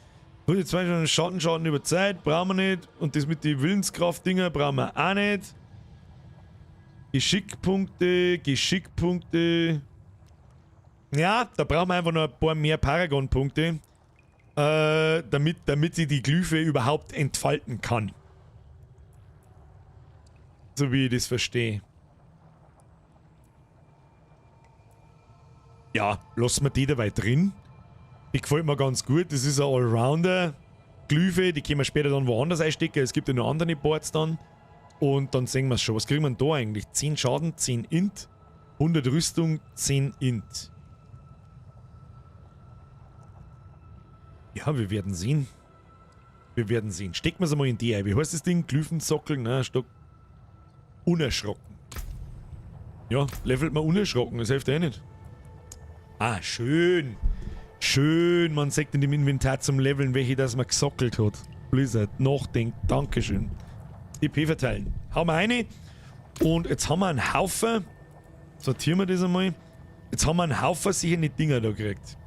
Gut, jetzt zwei schon Schattenschaden über Zeit, brauchen wir nicht. Und das mit den Willenskraft-Dinger brauchen wir auch nicht. Geschickpunkte, Geschickpunkte. Ja, da brauchen wir einfach noch ein paar mehr Paragon-Punkte. Damit sie die Glyphe überhaupt entfalten kann. So wie ich das verstehe. Ja, lassen wir die dabei drin. Die gefällt mir ganz gut. Das ist ein Allrounder-Glyphe. Die können wir später dann woanders einstecken. Es gibt ja noch andere Boards dann. Und dann sehen wir's schon. Was kriegen wir denn da eigentlich? 10 Schaden, 10 Int, 100 Rüstung, 10 Int. Ja, wir werden sehen. Wir werden sehen. Stecken wir's einmal in die ein. Wie heißt das Ding? Glyphensockel? Na, Stock. Unerschrocken. Ja, levelt man unerschrocken. Das hilft eh nicht. Ah, schön. Schön, man sagt in dem Inventar zum Leveln, welche das man gesockelt hat. Blizzard, nachdenkt, Dankeschön. EP verteilen. Hauen wir rein. Und jetzt haben wir einen Haufen. Sortieren wir das einmal. Jetzt haben wir einen Haufen sicher nicht Dinger da gekriegt.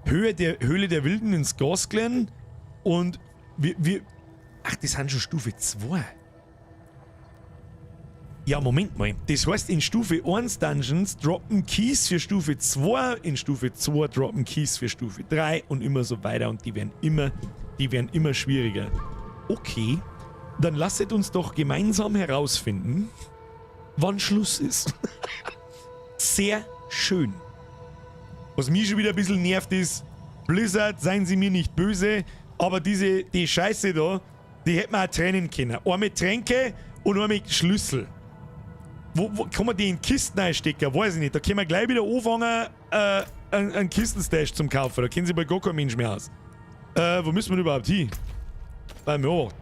Höhle der Wilden ins Scosglen. Und wir. Ach, das sind schon Stufe 2. Ja, Moment mal. Das heißt, in Stufe 1 Dungeons droppen Keys für Stufe 2, in Stufe 2 droppen Keys für Stufe 3 und immer so weiter. Und die werden immer schwieriger. Okay, dann lasset uns doch gemeinsam herausfinden, wann Schluss ist. Sehr schön. Was mich schon wieder ein bisschen nervt ist, Blizzard, seien Sie mir nicht böse, aber die Scheiße da, die hätten wir auch trennen können. Einmal Tränke und einmal Schlüssel. Wo kann man die in Kisten einstecken? Weiß ich nicht. Da können wir gleich wieder anfangen, einen Kistenstash zum Kaufen. Da kennen sich bald gar kein Mensch mehr aus. Wo müssen wir denn überhaupt hin? Beim Ort.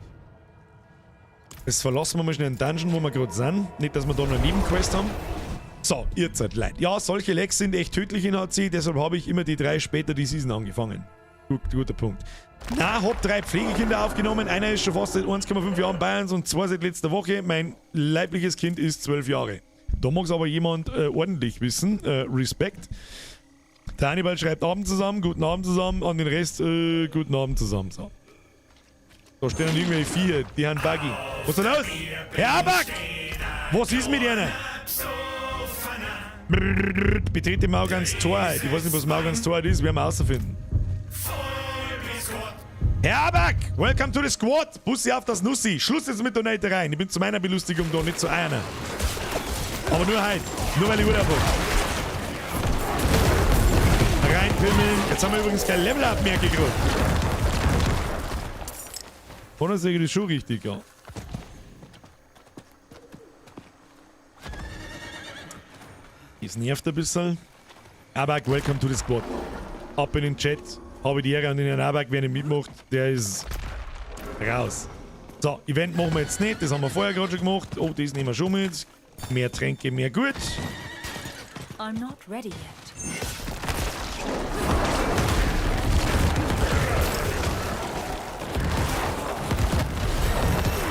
Jetzt verlassen wir mal schnell den Dungeon, wo wir gerade sind. Nicht, dass wir da noch eine Nebenquest haben. So, ihr seid leid. Ja, solche Lags sind echt tödlich in HC, deshalb habe ich immer die 3 später die Season angefangen. Guter Punkt. Na, hab 3 Pflegekinder aufgenommen. Einer ist schon fast seit 1,5 Jahren bei uns und 2 seit letzter Woche. Mein leibliches Kind ist 12 Jahre. Da mag's aber jemand ordentlich wissen. Respekt. Der Hannibal schreibt Abend zusammen, guten Abend zusammen. An den Rest, guten Abend zusammen. So. Da stehen dann irgendwelche Viecher, die haben Buggy. Was ist denn los? Herr Abak! Was ist mit Ihnen? Betrete Maugans Torheit. Ich weiß nicht, was Maugans Torheit ist, werden wir rausfinden. Herr Abak, welcome to the squad. Bussi auf das Nussi. Schluss jetzt mit Donatereien. Ich bin zu meiner Belustigung da, nicht zu einer. Aber nur heute. Nur weil ich Urlaub hab. Reinpimmeln. Jetzt haben wir übrigens kein Level-Up mehr gekriegt. Oder sehe ich das schon richtig, ja. Das nervt ein bisschen. Abak, welcome to the squad. Ab in den Chat. Habe die Ehre an den Herrn Abak, wer nicht mitmacht, der ist raus. So, Event machen wir jetzt nicht, das haben wir vorher gerade schon gemacht. Oh, das nehmen wir schon mit. Mehr Tränke, mehr gut. I'm not ready yet.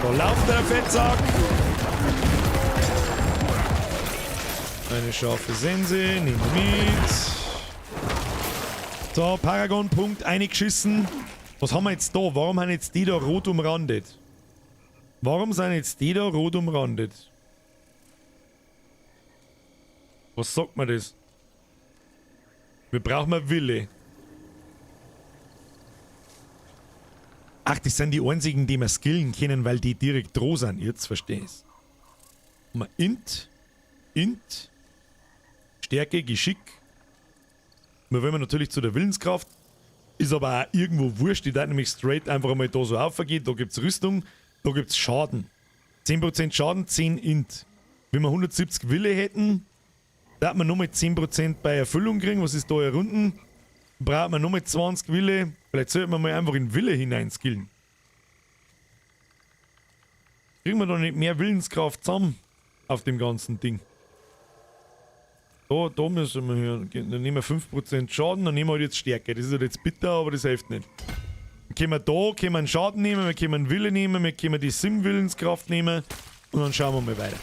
Da läuft der Fettsack. Eine scharfe Sense, nehmen wir mit. So, Paragon-Punkt eingeschissen. Was haben wir jetzt da? Warum haben jetzt die da rot umrandet? Warum sind jetzt die da rot umrandet? Was sagt man das? Wir brauchen mal Wille. Ach, das sind die einzigen, die wir skillen können, weil die direkt droh sind. Jetzt versteh ich's. Mal Int, Int, Stärke, Geschick. Wir wollen natürlich zu der Willenskraft. Ist aber auch irgendwo wurscht. Die da nämlich straight einfach einmal da so aufgeht. Da gibt's Rüstung, da gibt's Schaden. 10% Schaden, 10 Int. Wenn wir 170 Wille hätten, da hat man nochmal 10% bei Erfüllung kriegen. Was ist da hier unten? Braucht man nochmal 20 Wille. Vielleicht sollte man mal einfach in Wille hineinskillen. Kriegen wir da nicht mehr Willenskraft zusammen auf dem ganzen Ding? Da müssen wir hier. Dann nehmen wir 5% Schaden, dann nehmen wir halt jetzt Stärke. Das ist halt jetzt bitter, aber das hilft nicht. Dann können wir da, können wir einen Schaden nehmen, wir können einen Wille nehmen, wir können die Sim-Willenskraft nehmen und dann schauen wir mal weiter.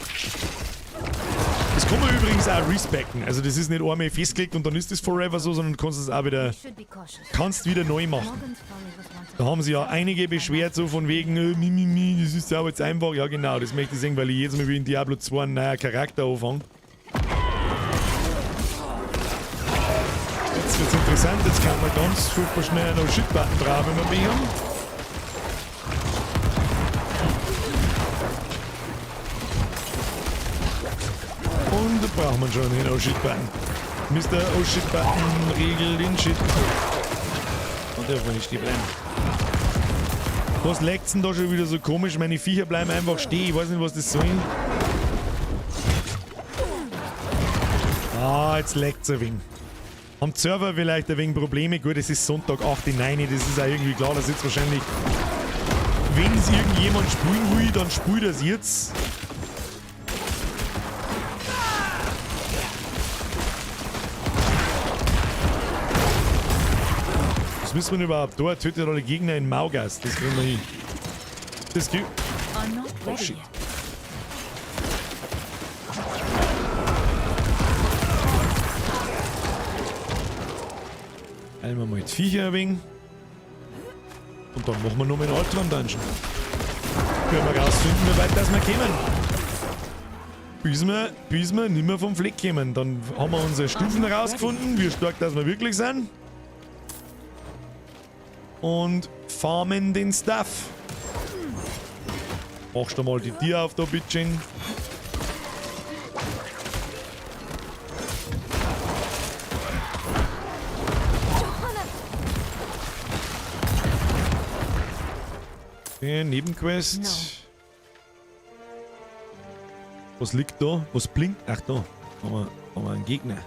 Das kann man übrigens auch respecken. Also das ist nicht einmal festgelegt und dann ist das forever so, sondern du kannst es auch wieder, kannst wieder neu machen. Da haben sich ja einige beschwert, so von wegen, mi, mi, mi, das ist ja aber jetzt einfach. Ja genau, das möchte ich sehen, weil ich jedes Mal wie in Diablo 2 einen neuen Charakter anfange. Jetzt wird's interessant, jetzt kann man ganz super schnell einen Shit-Button drauf, wenn wir mehr haben. Und da braucht man schon den Oh-Shit-Button. Mister Oh-Shit-Button regelt den Shit. Und darf man nicht stehen bleiben. Was leckt's denn da schon wieder so komisch? Meine Viecher bleiben einfach stehen. Ich weiß nicht, was das soll. Ah, jetzt leckt's ein wenig. Am Server vielleicht ein wenig Probleme. Gut, es ist Sonntag 8:09, das ist auch irgendwie klar, dass jetzt wahrscheinlich, wenn es irgendjemand spielen will, dann spielt er's jetzt. Was müssen wir denn überhaupt da? Tötet alle Gegner in Maugas. Das kriegen wir hin. Das gibt. Oh shit. Einmal mal die Viecher ein wenig. Und dann machen wir nochmal einen Albtraum-Dungeon. Können wir rausfinden, wie weit das wir kommen. Bis wir nimmer vom Fleck kommen. Dann haben wir unsere Stufen rausgefunden, wie stark das wir wirklich sind. Und farmen den Stuff. Machst du mal die Tür auf da, bitteschön. Okay, Nebenquest. No. Was liegt da? Was blinkt? Ach, da. Haben wir einen Gegner.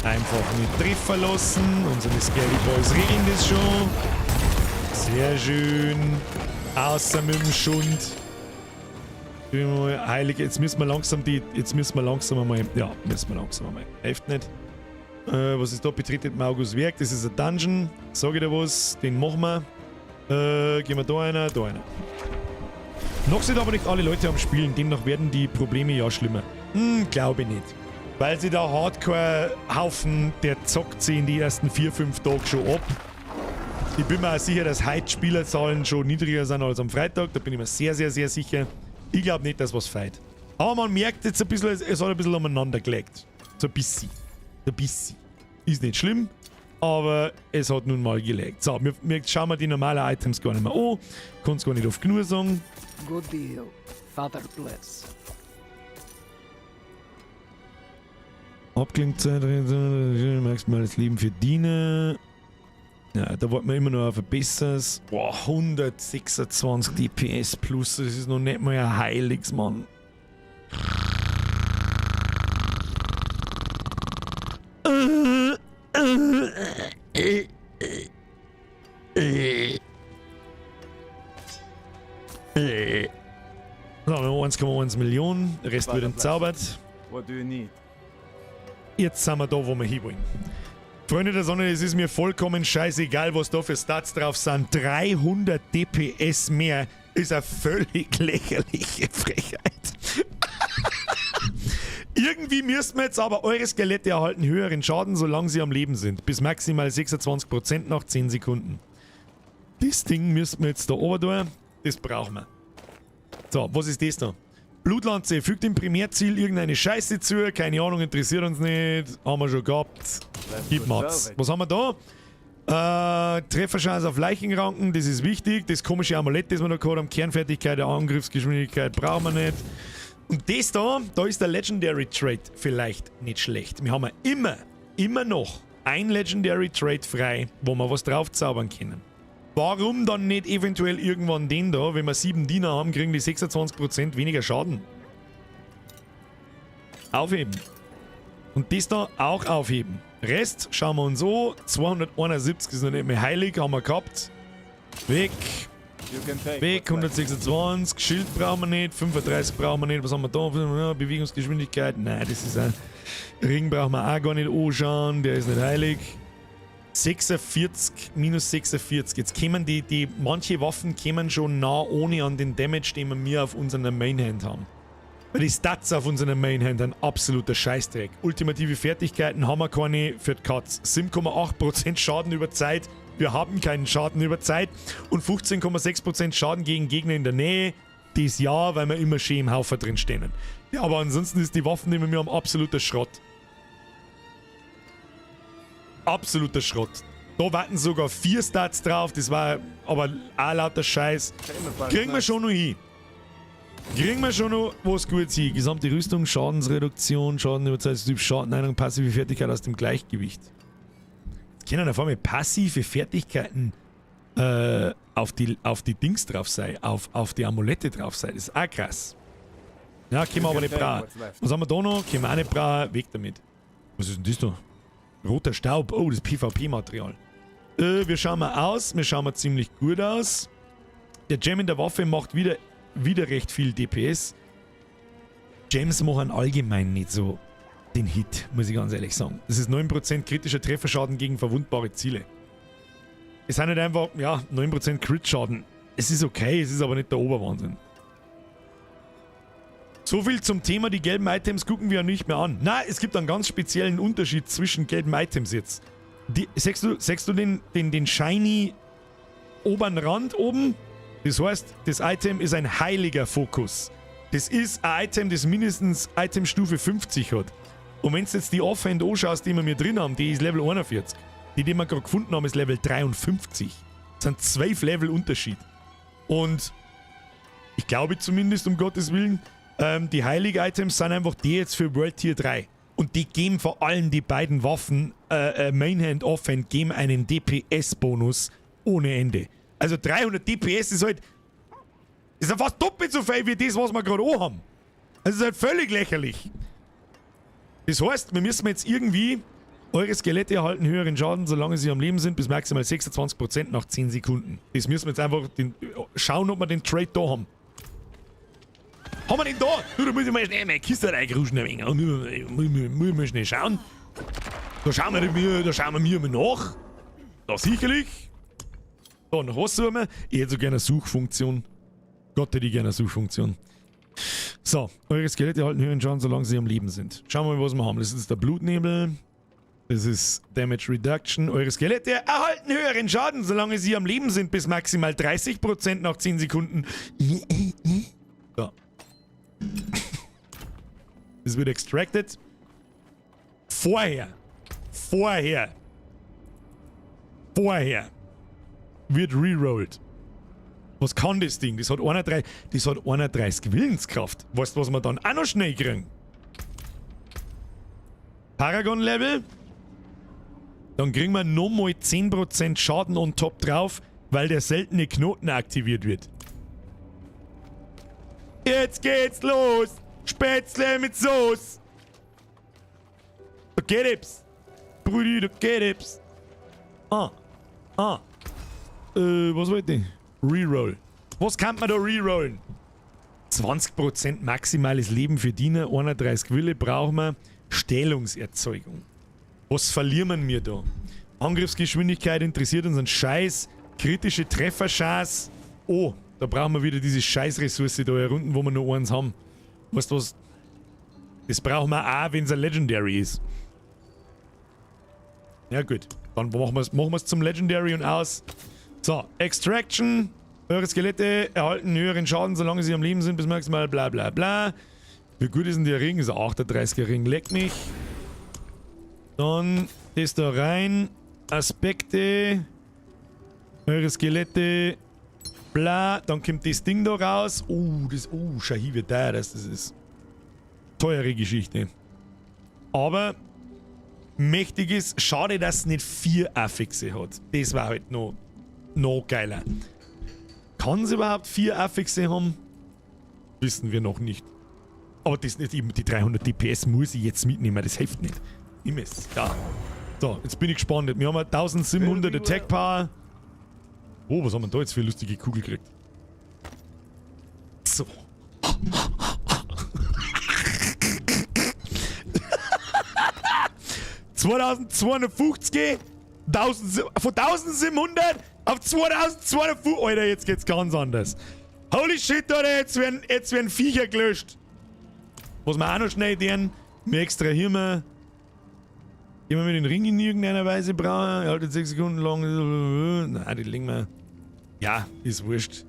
Einfach nicht treffen lassen. Unsere Scary Boys regeln das schon. Sehr schön. Außer mit dem Schund. Heilig, jetzt müssen wir langsam die. Jetzt müssen wir langsam einmal. Ja, müssen wir langsam einmal. Hilft nicht. Was ist da? Betretet Maugus Werk. Das ist ein Dungeon. Sag ich dir was. Den machen wir. Gehen wir da einer, da einer. Noch sind aber nicht alle Leute am Spielen. Demnach werden die Probleme ja schlimmer. Glaube ich nicht. Weil sie der Hardcore-Haufen, der zockt sie in die ersten 4-5 Tage schon ab. Ich bin mir auch sicher, dass heute Spielerzahlen schon niedriger sind als am Freitag. Da bin ich mir sehr, sehr, sehr sicher. Ich glaube nicht, dass was fehlt. Aber man merkt jetzt ein bisschen, es hat ein bisschen umeinander gelegt. So ein bisschen. So ein bisschen. Ist nicht schlimm, aber es hat nun mal gelegt. So, wir schauen wir die normalen Items gar nicht mehr an. Kann's gar nicht oft genug sagen. Good deal. Father bless. Abklingzeit, maximales Leben für Diener. Ja, da warten wir immer noch auf ein besseres. Boah, 126 DPS plus, das ist noch nicht mal ein Heiliges, Mann. So, wir haben 1,1 Millionen, der Rest wird entzaubert. What do you need? Jetzt sind wir da, wo wir hinwollen. Freunde der Sonne, es ist mir vollkommen scheißegal, was da für Stats drauf sind. 300 DPS mehr ist eine völlig lächerliche Frechheit. Irgendwie müssten wir jetzt aber eure Skelette erhalten höheren Schaden, solange sie am Leben sind. Bis maximal 26% nach 10 Sekunden. Das Ding müssten wir jetzt da oben tun. Das brauchen wir. So, was ist das da? Blutlanze fügt dem Primärziel irgendeine Scheiße zu. Keine Ahnung, interessiert uns nicht. Haben wir schon gehabt. Gib Mats. Was haben wir da? Trefferchance auf Leichenranken, das ist wichtig. Das komische Amulett, das wir noch gehabt haben. Kernfertigkeit, Angriffsgeschwindigkeit brauchen wir nicht. Und das da, da ist der Legendary Trait vielleicht nicht schlecht. Wir haben ja immer noch ein Legendary Trait frei, wo wir was drauf zaubern können. Warum dann nicht eventuell irgendwann den da? Wenn wir 7 Diener haben, kriegen die 26% weniger Schaden. Aufheben. Und das da auch aufheben. Rest schauen wir uns an. 271 ist noch nicht mehr heilig, haben wir gehabt. Weg. Weg, 126. Schild brauchen wir nicht. 35 brauchen wir nicht. Was haben wir da? Bewegungsgeschwindigkeit. Nein, das ist ein Ring brauchen wir auch gar nicht anschauen. Der ist nicht heilig. 46 minus 46. Jetzt kämen die manche Waffen kämen schon nah ohne an den Damage, den wir auf unserer Mainhand haben. Weil die Stats auf unserer Mainhand ein absoluter Scheißdreck. Ultimative Fertigkeiten haben wir keine für die Katz. 7,8% Schaden über Zeit. Wir haben keinen Schaden über Zeit. Und 15,6% Schaden gegen Gegner in der Nähe. Das ja, weil wir immer schön im Haufen drin stehen. Ja, aber ansonsten ist die Waffen, die wir haben, absoluter Schrott. Absoluter Schrott. Da warten sogar 4 Stats drauf, das war aber auch lauter Scheiß. Kriegen wir schon noch hin. Kriegen wir schon noch was Gutes hin. Gesamte Rüstung, Schadensreduktion, Schaden über Zeit, Typ Schaden, Einung, passive Fertigkeit aus dem Gleichgewicht. Jetzt können auf einmal passive Fertigkeiten auf die Dings drauf sein, auf die Amulette drauf sein. Das ist auch krass. Ja, können wir aber nicht brauchen. Was haben wir da noch? Können wir auch nicht brauchen. Weg damit. Was ist denn das da? Roter Staub. Oh, das PvP-Material. Wir schauen mal aus. Wir schauen mal ziemlich gut aus. Der Gem in der Waffe macht wieder recht viel DPS. Gems machen allgemein nicht so den Hit, muss ich ganz ehrlich sagen. Das ist 9% kritischer Trefferschaden gegen verwundbare Ziele. Es sind halt einfach, ja, 9% Crit-Schaden. Es ist okay, es ist aber nicht der Oberwahnsinn. So viel zum Thema, die gelben Items gucken wir ja nicht mehr an. Na, es gibt einen ganz speziellen Unterschied zwischen gelben Items jetzt. Siehst du den shiny oberen Rand oben? Das heißt, das Item ist ein heiliger Fokus. Das ist ein Item, das mindestens Itemstufe 50 hat. Und wenn du jetzt die Offhand anschaust, die wir mir drin haben, die ist Level 41. Die, die wir gerade gefunden haben, ist Level 53. Das sind 12 Level Unterschied. Und ich glaube zumindest, um Gottes Willen, die heiligen Items sind einfach die jetzt für World Tier 3. Und die geben vor allem die beiden Waffen, Mainhand, Offhand, geben einen DPS-Bonus ohne Ende. Also 300 DPS ist halt, ist ja fast doppelt so viel wie das, was wir gerade auch haben. Das ist halt völlig lächerlich. Das heißt, wir müssen jetzt irgendwie, eure Skelette erhalten höheren Schaden, solange sie am Leben sind, bis maximal 26% nach 10 Sekunden. Das müssen wir jetzt einfach schauen, ob wir den Trade da haben. Haben wir den da? Du, da muss ich mal schnell meine Kiste reingruschen ein wenig. Muss ich mal schnell schauen. Da schauen wir mir mal nach. Da sicherlich. Da, nach was suchen wir? Ich hätte so gerne eine Suchfunktion. Gott hätte ich gerne eine Suchfunktion. So, eure Skelette erhalten höheren Schaden, solange sie am Leben sind. Schauen wir mal, was wir haben. Das ist der Blutnebel. Das ist Damage Reduction. Eure Skelette erhalten höheren Schaden, solange sie am Leben sind, bis maximal 30% nach 10 Sekunden. So. Das wird extracted. Vorher. Vorher. Vorher. Wird rerolled. Was kann das Ding? Das hat 31, das hat 31 Willenskraft. Weißt du, was wir dann auch noch schnell kriegen? Paragon-Level. Dann kriegen wir nochmal 10% Schaden on top drauf, weil der seltene Knoten aktiviert wird. Jetzt geht's los! Spätzle mit Soße! Da geht ich's! Brudi, da geht ich's! Ah. Ah. Was wollte ich? Reroll. Was kann man da rerollen? 20% maximales Leben für Diener, 31 Wille brauchen wir. Stellungserzeugung. Was verlieren wir da? Angriffsgeschwindigkeit interessiert uns einen Scheiß. Kritische Trefferchance. Oh, da brauchen wir wieder diese Scheißressource da hier unten, wo wir nur eins haben. Weißt du was? Das brauchen wir auch, wenn es ein Legendary ist. Ja gut, dann machen wir es zum Legendary und aus. So, Extraction. Eure Skelette erhalten höheren Schaden, solange sie am Leben sind, bis maximal bla bla bla. Wie gut ist denn der Ring? Ist ein 38er Ring, leck mich. Dann das da rein. Aspekte. Eure Skelette. Bla. Dann kommt das Ding da raus. Oh, das. Oh, schau hier, wie teuer das ist. Teure Geschichte. Aber mächtig ist. Schade, dass es nicht 4 Affixe hat. Das war halt noch geiler. Kann es überhaupt 4 Affixe haben? Wissen wir noch nicht. Aber das nicht eben die 300 DPS muss ich jetzt mitnehmen. Das hilft nicht. Nimm es. Ja. So, jetzt bin ich gespannt. Wir haben 1700 Attack Power. Oh, was haben wir da jetzt für eine lustige Kugel gekriegt? So. 2250. 1000, von 1700 auf 2250. Alter, jetzt geht's ganz anders. Holy shit, Alter, jetzt werden Viecher gelöscht. Was wir auch noch schnell tun, wir extrahieren wir. Gehen wir mit den Ring in irgendeiner Weise brauchen. Er haltet 6 Sekunden lang. Nein, die legen wir. Ja, ist wurscht.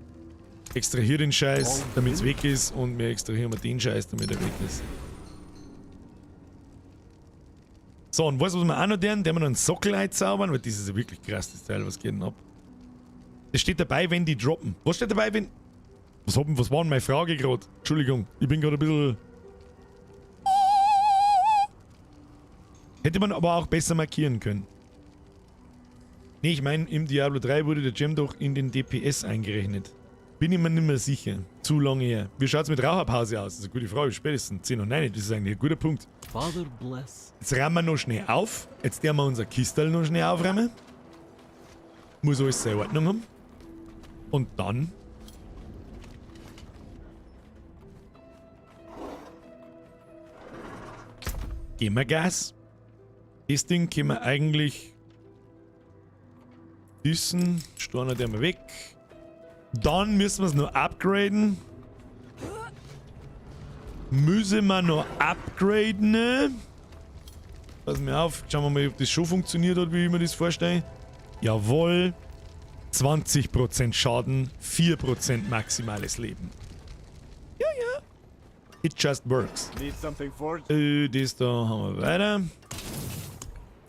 Extrahier den Scheiß, damit es weg ist. Und wir extrahieren den Scheiß, damit er weg ist. So, und weißt du, was wir auch noch tun? Der wir noch einen Sockel einzaubern, weil das ist ja wirklich krass, das Teil. Was geht denn ab? Das steht dabei, wenn die droppen. Was steht dabei, wenn. Was war denn meine Frage gerade? Entschuldigung, ich bin gerade ein bisschen. Hätte man aber auch besser markieren können. Nee, ich meine, im Diablo 3 wurde der Gem doch in den DPS eingerechnet. Bin ich mir nicht mehr sicher. Zu lange her. Wie schaut's mit Raucherpause aus? Das ist eine gute Frage. Spätestens 10:09. Das ist eigentlich ein guter Punkt. Father bless. Jetzt räumen wir noch schnell auf. Jetzt werden wir unser Kistel noch schnell aufräumen. Muss alles seine Ordnung haben. Und dann... geben wir Gas. Das Ding können wir eigentlich... Dissen. Storner der mal weg. Dann müssen wir es noch upgraden. Müssen wir noch upgraden. Pass mir auf. Schauen wir mal, ob das schon funktioniert hat, wie ich mir das vorstelle. Jawohl. 20% Schaden, 4% maximales Leben. Ja, ja. It just works. Das da haben wir weiter.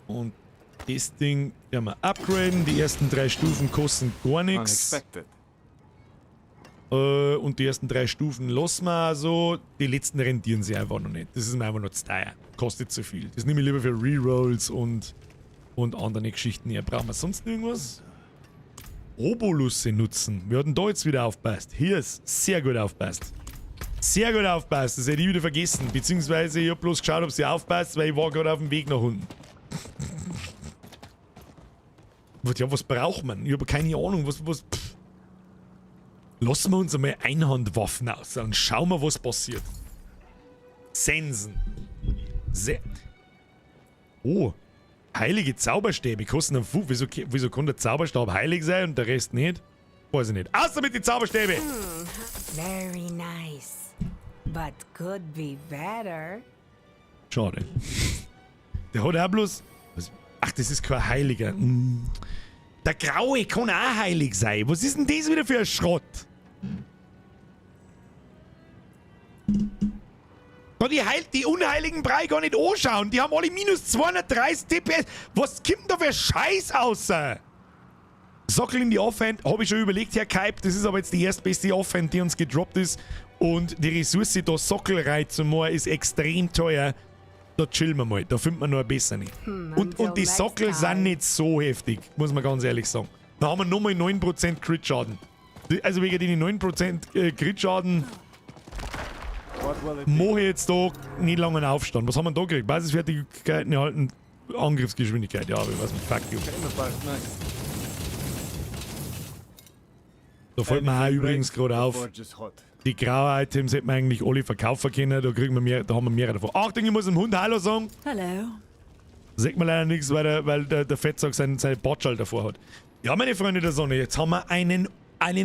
Und das Ding werden wir upgraden. Die ersten 3 Stufen kosten gar nichts. Und die ersten 3 Stufen lassen wir also. Die letzten rentieren sich einfach noch nicht. Das ist mir einfach noch zu teuer. Kostet zu viel. Das nehme ich lieber für Rerolls und andere Geschichten her. Brauchen wir sonst irgendwas? Obolusse nutzen. Wir hatten da jetzt wieder aufpasst. Hier ist sehr gut aufpasst. Sehr gut aufpasst. Das hätte ich wieder vergessen. Beziehungsweise ich hab bloß geschaut, ob sie aufpasst, weil ich war gerade auf dem Weg nach unten. Ja, was braucht man? Ich habe keine Ahnung. Was. Pff. Lassen wir uns einmal Einhandwaffen aus und schauen wir, was passiert. Sensen. Oh. Heilige Zauberstäbe kosten einen Fu. Wieso kann der Zauberstab heilig sein und der Rest nicht? Weiß ich nicht. Außer mit den Zauberstäben! Very nice. But could be better. Schade. Der hat auch bloß. Was? Ach, das ist kein Heiliger. Der Graue kann auch heilig sein. Was ist denn das wieder für ein Schrott? Kann die unheiligen Brei gar nicht anschauen. Die haben alle minus 230 DPS. Was kommt denn da für Scheiß raus? Sockel in die Offhand, habe ich schon überlegt, Herr Kaib. Das ist aber jetzt die erstbeste Offhand, die uns gedroppt ist. Und die Ressource, da Sockel reinzumachen, ist extrem teuer. Da chillen wir mal, da findet man noch ein besser nicht. Und die Sockel sind nicht so heftig, muss man ganz ehrlich sagen. Da haben wir nochmal 9% Crit-Schaden. Also wegen den 9% Crit-Schaden mache ich jetzt da nicht lange einen Aufstand. Was haben wir da gekriegt? Basisfertigkeiten erhalten, Angriffsgeschwindigkeit. Ja, aber ich weiß nicht, fuck you. Da fällt mir auch übrigens gerade auf, die grauen Items hätten wir eigentlich alle verkaufen können, da kriegen wir mehr, da haben wir mehrere davon. Achtung, ich muss dem Hund Hallo sagen. Hallo. Sagt mir leider nichts, weil der Fettsack seinen Botschall davor hat. Ja, meine Freunde der Sonne, jetzt haben wir einen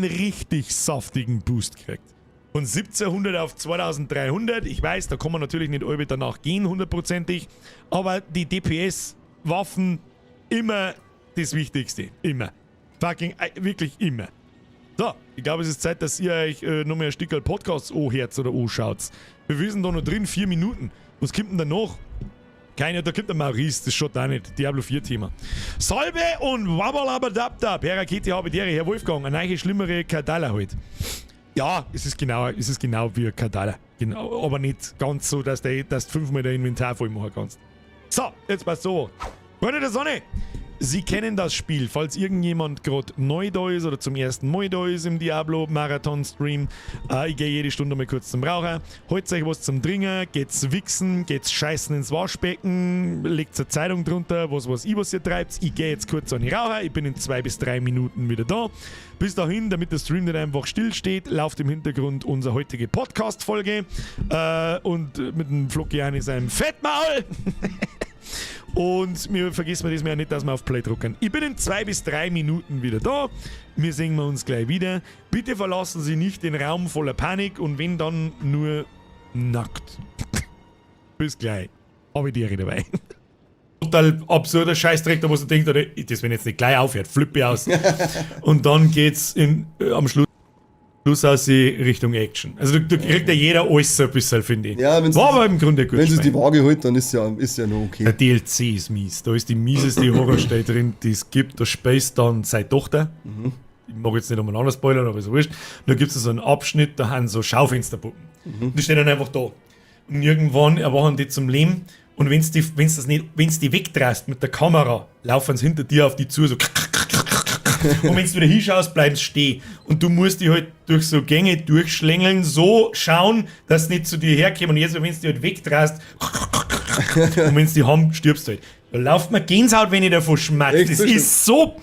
richtig saftigen Boost gekriegt. Von 1700 auf 2300. Ich weiß, da kann man natürlich nicht alle danach gehen, hundertprozentig. Aber die DPS-Waffen immer das Wichtigste. Immer. Fucking, wirklich immer. So, ich glaube, es ist Zeit, dass ihr euch nochmal ein Stückerl Podcasts anhört oder anschaut. Wir wissen da noch drin, 4 Minuten. Was kommt denn da noch? Keiner, da kommt der Maurice, das schaut auch nicht. Diablo 4 Thema. Salbe und Wabalabadabdab. Herr Rakete, habe die Ehre, Herr Wolfgang, eine neue, schlimmere Kadala halt. Ja, es ist genau wie ein Kadala. Genau, aber nicht ganz so, dass du 5-mal dein Inventar voll machen kannst. So, jetzt passt so. Freunde der Sonne, Sie kennen das Spiel. Falls irgendjemand gerade neu da ist oder zum ersten Mal da ist im Diablo Marathon Stream, ich gehe jede Stunde mal kurz zum Raucher, holt euch was zum Trinken, geht's wichsen, geht's scheißen ins Waschbecken, legt eine Zeitung drunter, was weiß ich, was ihr treibt. Ich gehe jetzt kurz an die Raucher, ich bin in 2 bis 3 Minuten wieder da. Bis dahin, damit der Stream nicht einfach still steht, läuft im Hintergrund unsere heutige Podcast-Folge und mit dem Flocki in seinem Fettmaul. Und mir vergessen wir das mehr nicht, dass wir auf Play drücken. Ich bin in 2 bis 3 Minuten wieder da. Wir sehen wir uns gleich wieder. Bitte verlassen Sie nicht den Raum voller Panik und wenn dann nur nackt. Bis gleich. Habe ich die Ehre dabei. Total absurder Scheißdreck, da wo du denkst, das wenn jetzt nicht gleich aufhört, flippe aus. Und dann geht's am Schluss aus Richtung Action. Also du kriegt ja jeder alles so ein bisschen, finde ich. Ja, war aber im Grunde gut. Wenn es die Waage holt, dann ist ja noch okay. Der DLC ist mies. Da ist die mieseste Horrorstelle drin, die es gibt. Da speist dann seine Tochter. Mhm. Ich mag jetzt nicht umeinander spoilern, aber ist wurscht. Und da gibt es so einen Abschnitt, da haben so Schaufensterpuppen. Mhm. Die stehen dann einfach da. Und irgendwann erwachen die zum Leben. Und wenn du die wegdrehst mit der Kamera, laufen sie hinter dir auf die zu, so. Und wenn du wieder hinschaust, bleiben sie stehen. Und du musst die halt durch so Gänge durchschlängeln, so schauen, dass sie nicht zu dir herkommen. Und jetzt, wenn du die halt wegdrehst, und wenn sie die haben, stirbst du halt. Da lauft mir Gänsehaut, wenn ich davon schmatze. Das ist so,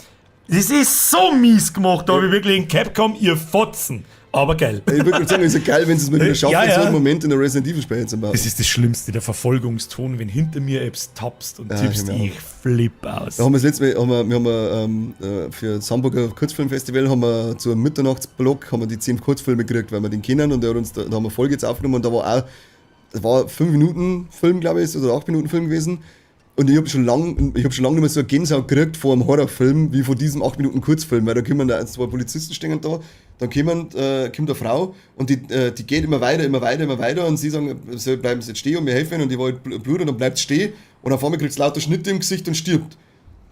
das ist so mies gemacht. Da habe ich wirklich in Capcom, ihr Fotzen. Aber geil. Ich würde sagen, es ist ja geil, wenn sie es mal wieder schaffen, ja, so einen Moment in der Resident Evil Spiel zu machen. Das ist das Schlimmste, der Verfolgungston, wenn hinter mir etwas tappst und tippst, ich flipp aus. Da haben wir das letzte Mal, haben wir für das Hamburger Kurzfilmfestival haben wir zu einem Mitternachtsblock haben wir die 10 Kurzfilme gekriegt, weil wir den kennen und der hat uns da haben wir Folge jetzt aufgenommen und da war auch, das war 5 Minuten Film, glaube ich, oder 8 Minuten Film gewesen. Und ich habe schon lange nicht mehr so eine Gänsehaut gekriegt vor einem Horrorfilm wie vor diesem 8 Minuten Kurzfilm, weil da kommen da 2 Polizisten stehen da, dann kommt eine Frau und die geht immer weiter, immer weiter, immer weiter und sie sagen, so, bleiben Sie jetzt stehen und wir helfen ihnen und die wollen Blut und dann bleibt sie stehen und auf einmal kriegt sie lauter Schnitte im Gesicht und stirbt.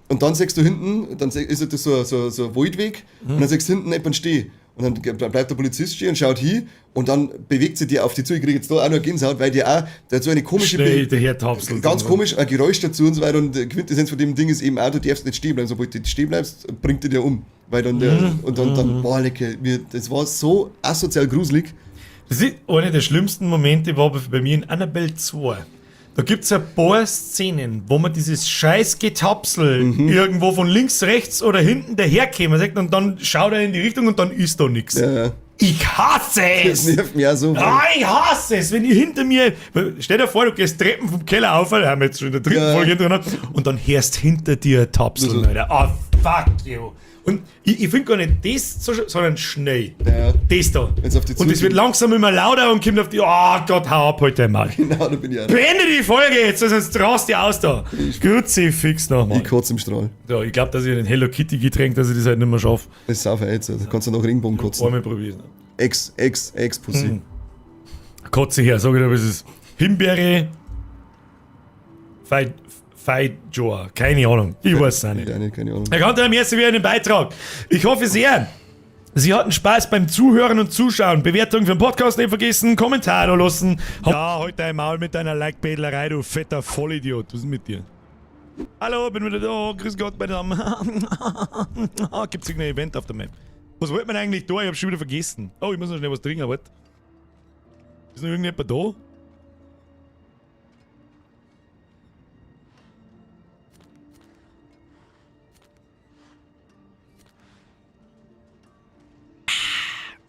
Und dann siehst du hinten, dann ist das so ein Waldweg und dann siehst du hinten jemanden stehen. Und dann bleibt der Polizist stehen und schaut hin und dann bewegt sie dir auf die zu. Ich kriege jetzt da auch noch Gänsehaut, weil die auch, der hat so eine komische Schnell daher tapselt. Ganz komisch, ein Geräusch dazu und so weiter. Und die Quintessenz von dem Ding ist eben auch, du darfst nicht stehen bleiben. Sobald du stehen bleibst, bringt die dir um. Weil dann der, und dann, boah, lecke, mir, das war so asozial gruselig. Das ist einer der schlimmsten Momente war bei mir in Annabelle 2. Da gibt es ein paar Szenen, wo man dieses scheiß Getapsel irgendwo von links, rechts oder hinten daherkäme sagt, und dann schaut er in die Richtung und dann ist da nichts. Ja, ja. Ich hasse Das es! nervt mich auch so. Ah, ich hasse es, wenn ihr hinter mir. Stell dir vor, du gehst Treppen vom Keller auf, weil haben wir jetzt schon in der dritten Folge drin, und dann hörst hinter dir Tapseln, Also- Alter. Ah, fuck you. Und ich finde gar nicht das, so, sondern schnell. Ja. Das da. Wenn's auf die Und es wird zugeht. langsam immer lauter und kommt auf die. Oh Gott, hau ab heute mal. Genau, da bin ich auch. Beende die Folge jetzt, sonst rast die aus da. Kruzifix nochmal. Ich kotze im Strahl. So, ich glaube, dass ich ein Hello Kitty Getränk, dass ich das halt nicht mehr schaffe. Das ist saufer jetzt. Da kannst du noch Regenbogen kotzen. Einmal probieren. Ex, Ex, Ex, Pussy. Kotze her, sag ich dir, was es ist. Himbeere. Feijoa. Keine Ahnung. Ich weiß es auch nicht. Ja, nicht, keine Ahnung. Herr Kanter, merci für einen Beitrag. Ich hoffe sehr, Sie hatten Spaß beim Zuhören und Zuschauen. Bewertung für den Podcast nicht vergessen, Kommentare lassen. Ja, heute einmal mit deiner Like-Bedlerei, du fetter Vollidiot. Was ist denn mit dir? Hallo, bin wieder da. Grüß Gott, meine Damen. Gibt's irgendein Event auf der Map? Was wollte man eigentlich da? Ich hab schon wieder vergessen. Oh, ich muss noch schnell was trinken, warte. Ist noch irgendjemand da?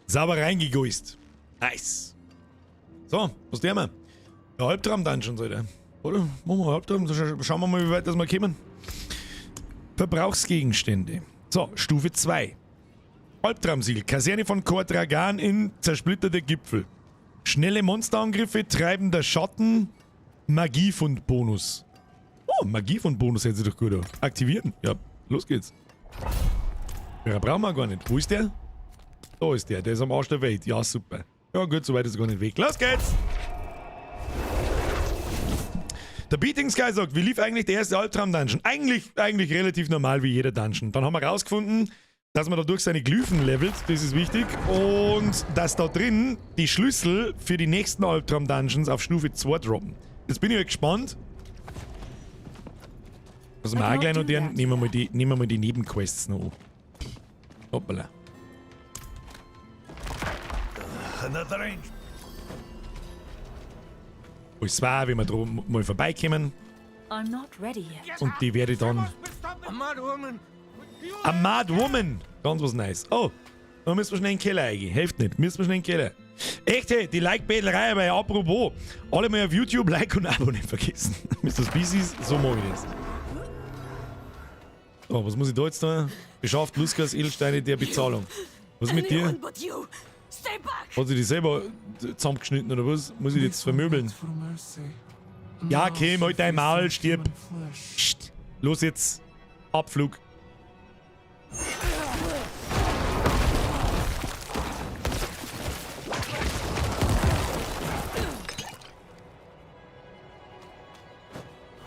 Sauber reingegoist. Nice. So, was tun wir? Der Albtraum-Dungeon, Alter. Oder? Machen wir Albtraum. Schauen wir mal, wie weit das wir kommen. Verbrauchsgegenstände. So, Stufe 2. Albtraumsiegel. Kaserne von Kor Dragan in zersplitterte Gipfel. Schnelle Monsterangriffe, treibender Schatten, Magiefund-Bonus. Oh, Magiefund-Bonus hört sich doch gut an. Aktivieren. Ja, los geht's. Ja, brauchen wir gar nicht. Wo ist der? Da ist der. Der ist am Arsch der Welt. Ja, super. Ja, gut, so weit ist er gar nicht weg. Los geht's! Der Beating Sky sagt, wie lief eigentlich der erste Albtraum-Dungeon? Eigentlich relativ normal wie jeder Dungeon. Dann haben wir rausgefunden, dass man dadurch seine Glyphen levelt, das ist wichtig, und dass da drin die Schlüssel für die nächsten Albtraum-Dungeons auf Stufe 2 droppen. Jetzt bin ich gespannt. Was wir auch gleich noch tun, nehmen wir mal die Nebenquests noch an. Hoppala. Alles war, wenn wir da mal vorbeikommen. I'm not ready yet. Und die werde ich dann. A mad woman. A Mad Woman! Ganz was nice. Oh, da müssen wir schnell in den Keller eingehen. Hilft nicht, müssen wir schnell in den Keller. Echt, hey, die Like-Bettlerei, aber apropos, alle mal auf YouTube Like und Abo nicht vergessen. Mr. Species, so mag ich das. Oh, was muss ich da jetzt tun? Beschafft Luskas Edelsteine der Bezahlung. Was ist mit dir? Anyone but you! Stay back! Hat sie die selber zusammengeschnitten oder was? Muss ich die jetzt vermöbeln? For mercy. Ja, Kim, halt dein Maul, stirb. Psst. Los jetzt. Abflug.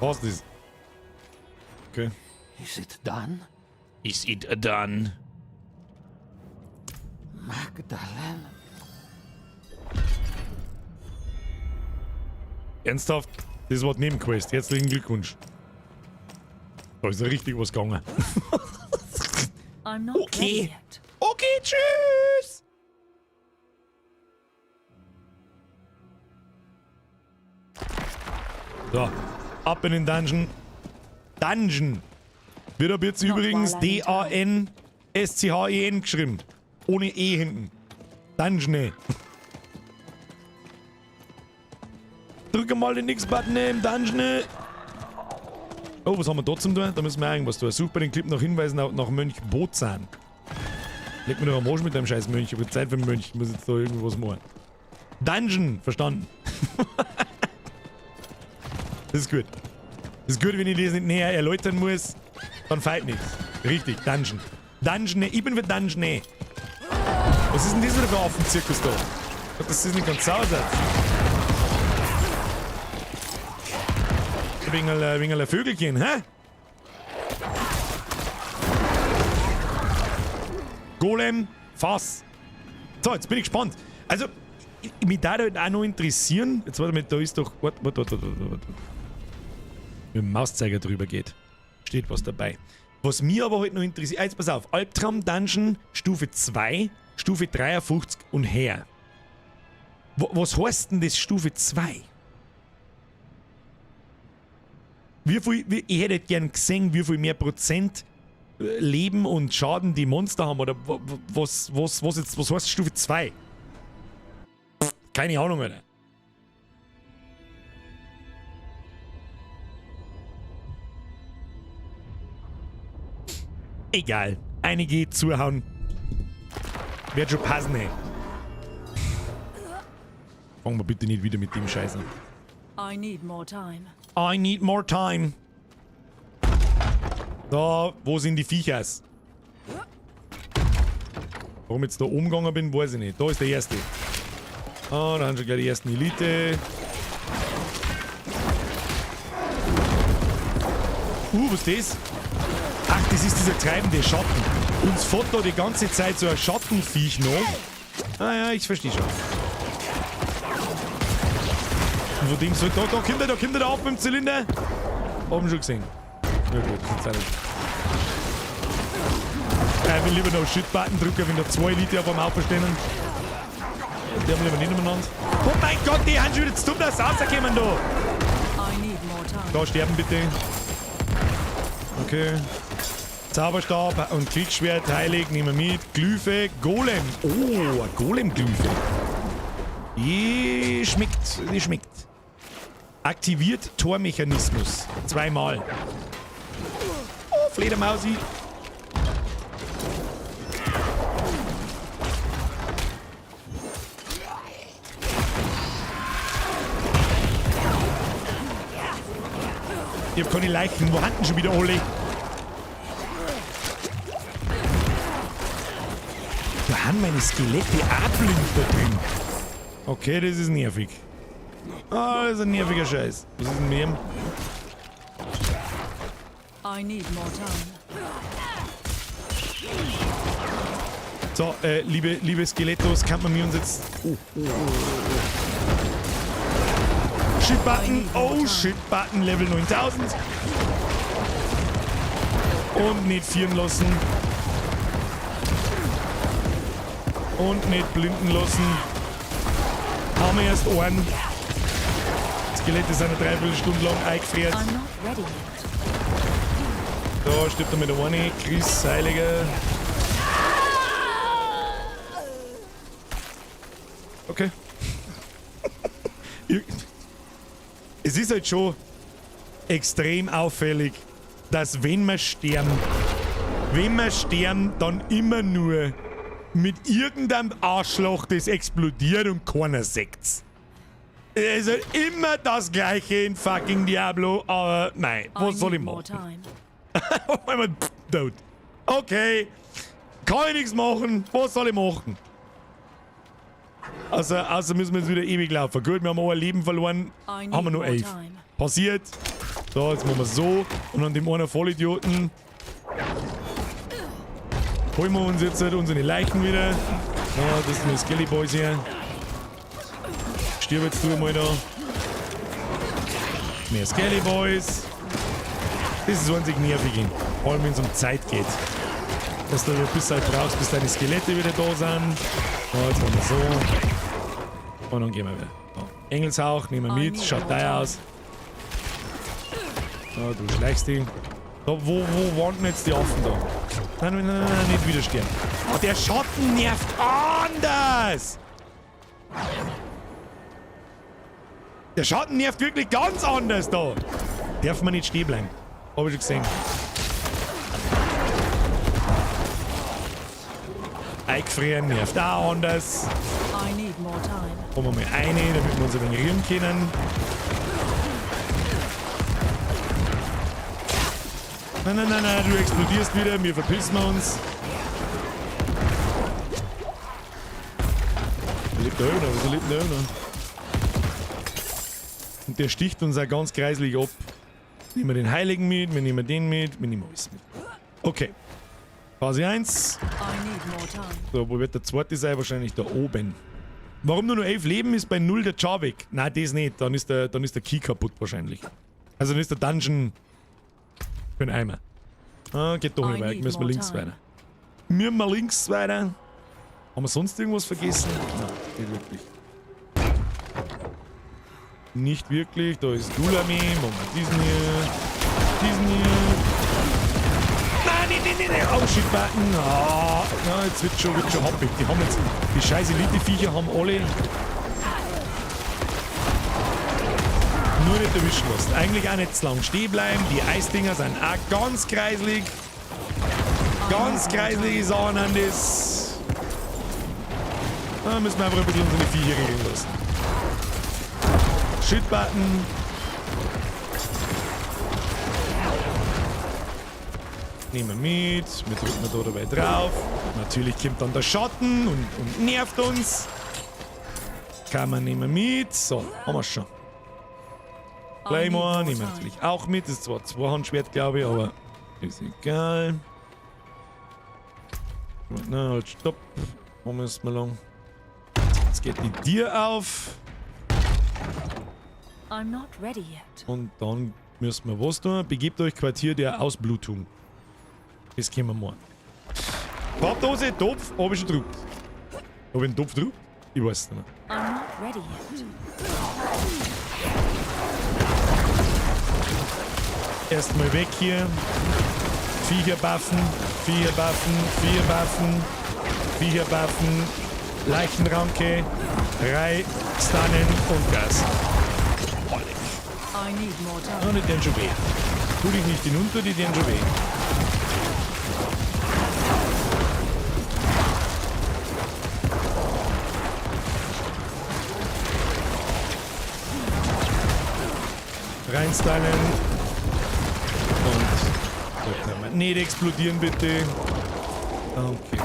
Was ist das? Okay. Is it done? Is it done? Magdalene? Ernsthaft? Das war die Nebenquest. Herzlichen Glückwunsch. Da ist ja richtig was gegangen. I'm not Okay. ready yet. Okay, tschüss! So, ab in den Dungeon. Dungeon. Wird ab jetzt Not übrigens while I'm in D-A-N-S-C-H-E-N geschrieben. Ohne E hinten. Dungeon. Drücke mal den X-Button im Dungeon. Oh, was haben wir da zum tun? Da müssen wir auch irgendwas tun. Such bei den Clip nach Hinweisen nach Mönch Bozan. Leg mir doch am Arsch mit deinem scheiß Mönch. Ich hab Zeit für den Mönch. Ich muss jetzt da irgendwas machen. Dungeon, verstanden. Das ist gut. Das ist gut, wenn ich das nicht näher erläutern muss. Dann fehlt nichts. Richtig, Dungeon. Dungeon, ich bin für Dungeon. Was ist denn das wieder für ein Affenzirkus da? Das ist nicht ganz sauber. Wegen aller Vögelchen, hä? Golem, Fass. So, jetzt bin ich gespannt. Also, mich da halt auch noch interessieren. Jetzt warte mal, da ist doch. Warte, warte, warte, warte, warte. Mit dem Mauszeiger drüber geht. Steht was dabei. Was mir aber halt noch interessiert. Jetzt pass auf. Albtraum Dungeon Stufe 2, Stufe 53 und her. Was heißt denn das Stufe 2? Wie viel, ich hätte gern gesehen, wie viel mehr Prozent Leben und Schaden die Monster haben oder was heißt Stufe 2? Keine Ahnung, Alter. Egal. Einige zuhauen. Wird schon passen, ey. Fangen wir bitte nicht wieder mit dem Scheiß an. I need more time. I need more time. So, wo sind die Viechers? Warum ich jetzt da oben gegangen bin, weiß ich nicht. Da ist der erste. Ah, da haben schon gleich die ersten Elite. Was ist das? Ach, das ist dieser treibende Schatten. Uns fährt da die ganze Zeit so ein Schattenviech noch. Ah ja, ich verstehe schon. Und von dem soll... Da kommt er da auf mit dem Zylinder. Haben schon gesehen. Ja gut, das ist jetzt ich will lieber noch Shit-Button drücken, wenn da zwei Elite auf einem Haufen stehen. Die haben lieber nicht umeinander. Oh mein Gott, die haben schon wieder zu dumm, dass sie rauskommen da. Da sterben bitte. Okay. Zauberstab und Kriegsschwert, heilig, nehmen wir mit. Glyphe, Golem. Oh, eine Golem-Glyphe. Die schmeckt, die schmeckt. Aktiviert Tormechanismus. Zweimal. Oh, Fledermausi. Ich hab keine Leichen. Wo haben denn schon wieder alle? Da haben meine Skelette auch blind da drin. Okay, das ist nervig. Ah, das ist ein nerviger Scheiß. Was ist denn mit ihm? I need more time. So, liebe Skelettos, kann man mir uns jetzt... Oh, oh, oh, oh. Shit-Button. Oh, Shit-Button, Level 9000. Und nicht vieren lassen. Und nicht blinden lassen. Haben wir erst einen. Skelette sind eine Dreiviertelstunde lang eingefriert. Da stirbt er mit der eine. Chris, Heiliger. Okay. Es ist halt schon extrem auffällig, dass wenn wir sterben, dann immer nur mit irgendeinem Arschloch, das explodiert und keiner sieht's. Es ist halt immer das Gleiche in fucking Diablo, aber nein, was soll ich machen? Auf einmal tot. Okay, kann ich nichts machen, was soll ich machen? Also müssen wir jetzt wieder ewig laufen. Gut, wir haben auch ein Leben verloren, haben wir nur 11. Passiert. So, jetzt machen wir so. Und an dem einen Vollidioten holen wir uns jetzt halt unsere Leichen wieder. Ja, das sind die Skelly Boys hier. Stirb jetzt du mal da. Mehr Skelly Boys. Das ist einzig nervig, vor allem wenn es um Zeit geht. Dass du ein bisschen brauchst, bis deine Skelette wieder da sind. So, jetzt machen wir so. Und dann gehen wir wieder. So. Engelshauch nehmen wir mit, schaut teuer aus. So, du schleichst dich. Da, wo waren denn jetzt die Affen da? Nein, nein, nein, nein, nicht wieder sterben. Oh, der Schatten nervt anders! Der Schatten nervt wirklich ganz anders da. Darf man nicht stehen bleiben. Hab ich schon gesehen. Eingefrieren nervt auch anders. Kommen wir mal rein, damit wir uns ein wenig rühren können. Nein, nein, nein, nein, du explodierst wieder, wir verpissen uns. Der lebt da noch, wieso lebt der noch? Und der sticht uns auch ganz kreislich ab. Nehmen wir den Heiligen mit, wir nehmen den mit, wir nehmen alles mit. Okay. Phase 1. I need more time. So, wo wird der zweite sein? Wahrscheinlich da oben. Warum nur noch 11 Leben ist bei 0 der Char weg? Nein, das nicht. Dann ist der Key kaputt wahrscheinlich. Also dann ist der Dungeon für den Eimer. Ah, geht doch nicht I weiter. need Müssen wir more links time. weiter. Müssen wir links weiter. Haben wir sonst irgendwas vergessen? Nein, nicht wirklich. Nicht wirklich. Da ist Gulami. Machen wir diesen hier. Diesen hier. Nein, nein, nein, nein, nein. Oh, shit, Button. Ah, na, jetzt wird schon happig. Die haben jetzt, die scheiß Elite-Viecher haben alle nur nicht erwischen lassen. Eigentlich auch nicht zu lang stehen bleiben. Die Eisdinger sind auch ganz kreislig. Ganz kreislige Sachen an das. Da müssen wir einfach ein bisschen unsere Viecher regeln lassen. Shit-Button. Nehmen wir mit. Wir drücken da dabei drauf. Natürlich kommt dann der Schatten und nervt uns. Kann man nehmen mit. So, haben wir schon. Claymore nehmen wir natürlich auch mit. Das ist zwar Zweihandschwert, glaube ich, aber ist egal. Na, halt, stopp. Wo müssen wir lang? Jetzt geht die Tür auf. I'm not ready yet. Und dann müssen wir was tun. Begebt euch Quartier der Ausblutung. Das können wir machen. Pappdose, Topf, hab ich schon gedruckt. Hab ich einen Topf gedruckt? Ich weiß es nicht mehr. I'm not ready yet. Erstmal weg hier. Viecher buffen, Viecher buffen, Viecher buffen, Viecher buffen, Leichenranke, 3, stunnen und Gas. Oh, leck. I need more time. Oh, die tun schon weh. Tu dich nicht hinunter, die tun schon weh. Reinstylen. Und da kann man nicht explodieren, bitte. Okay.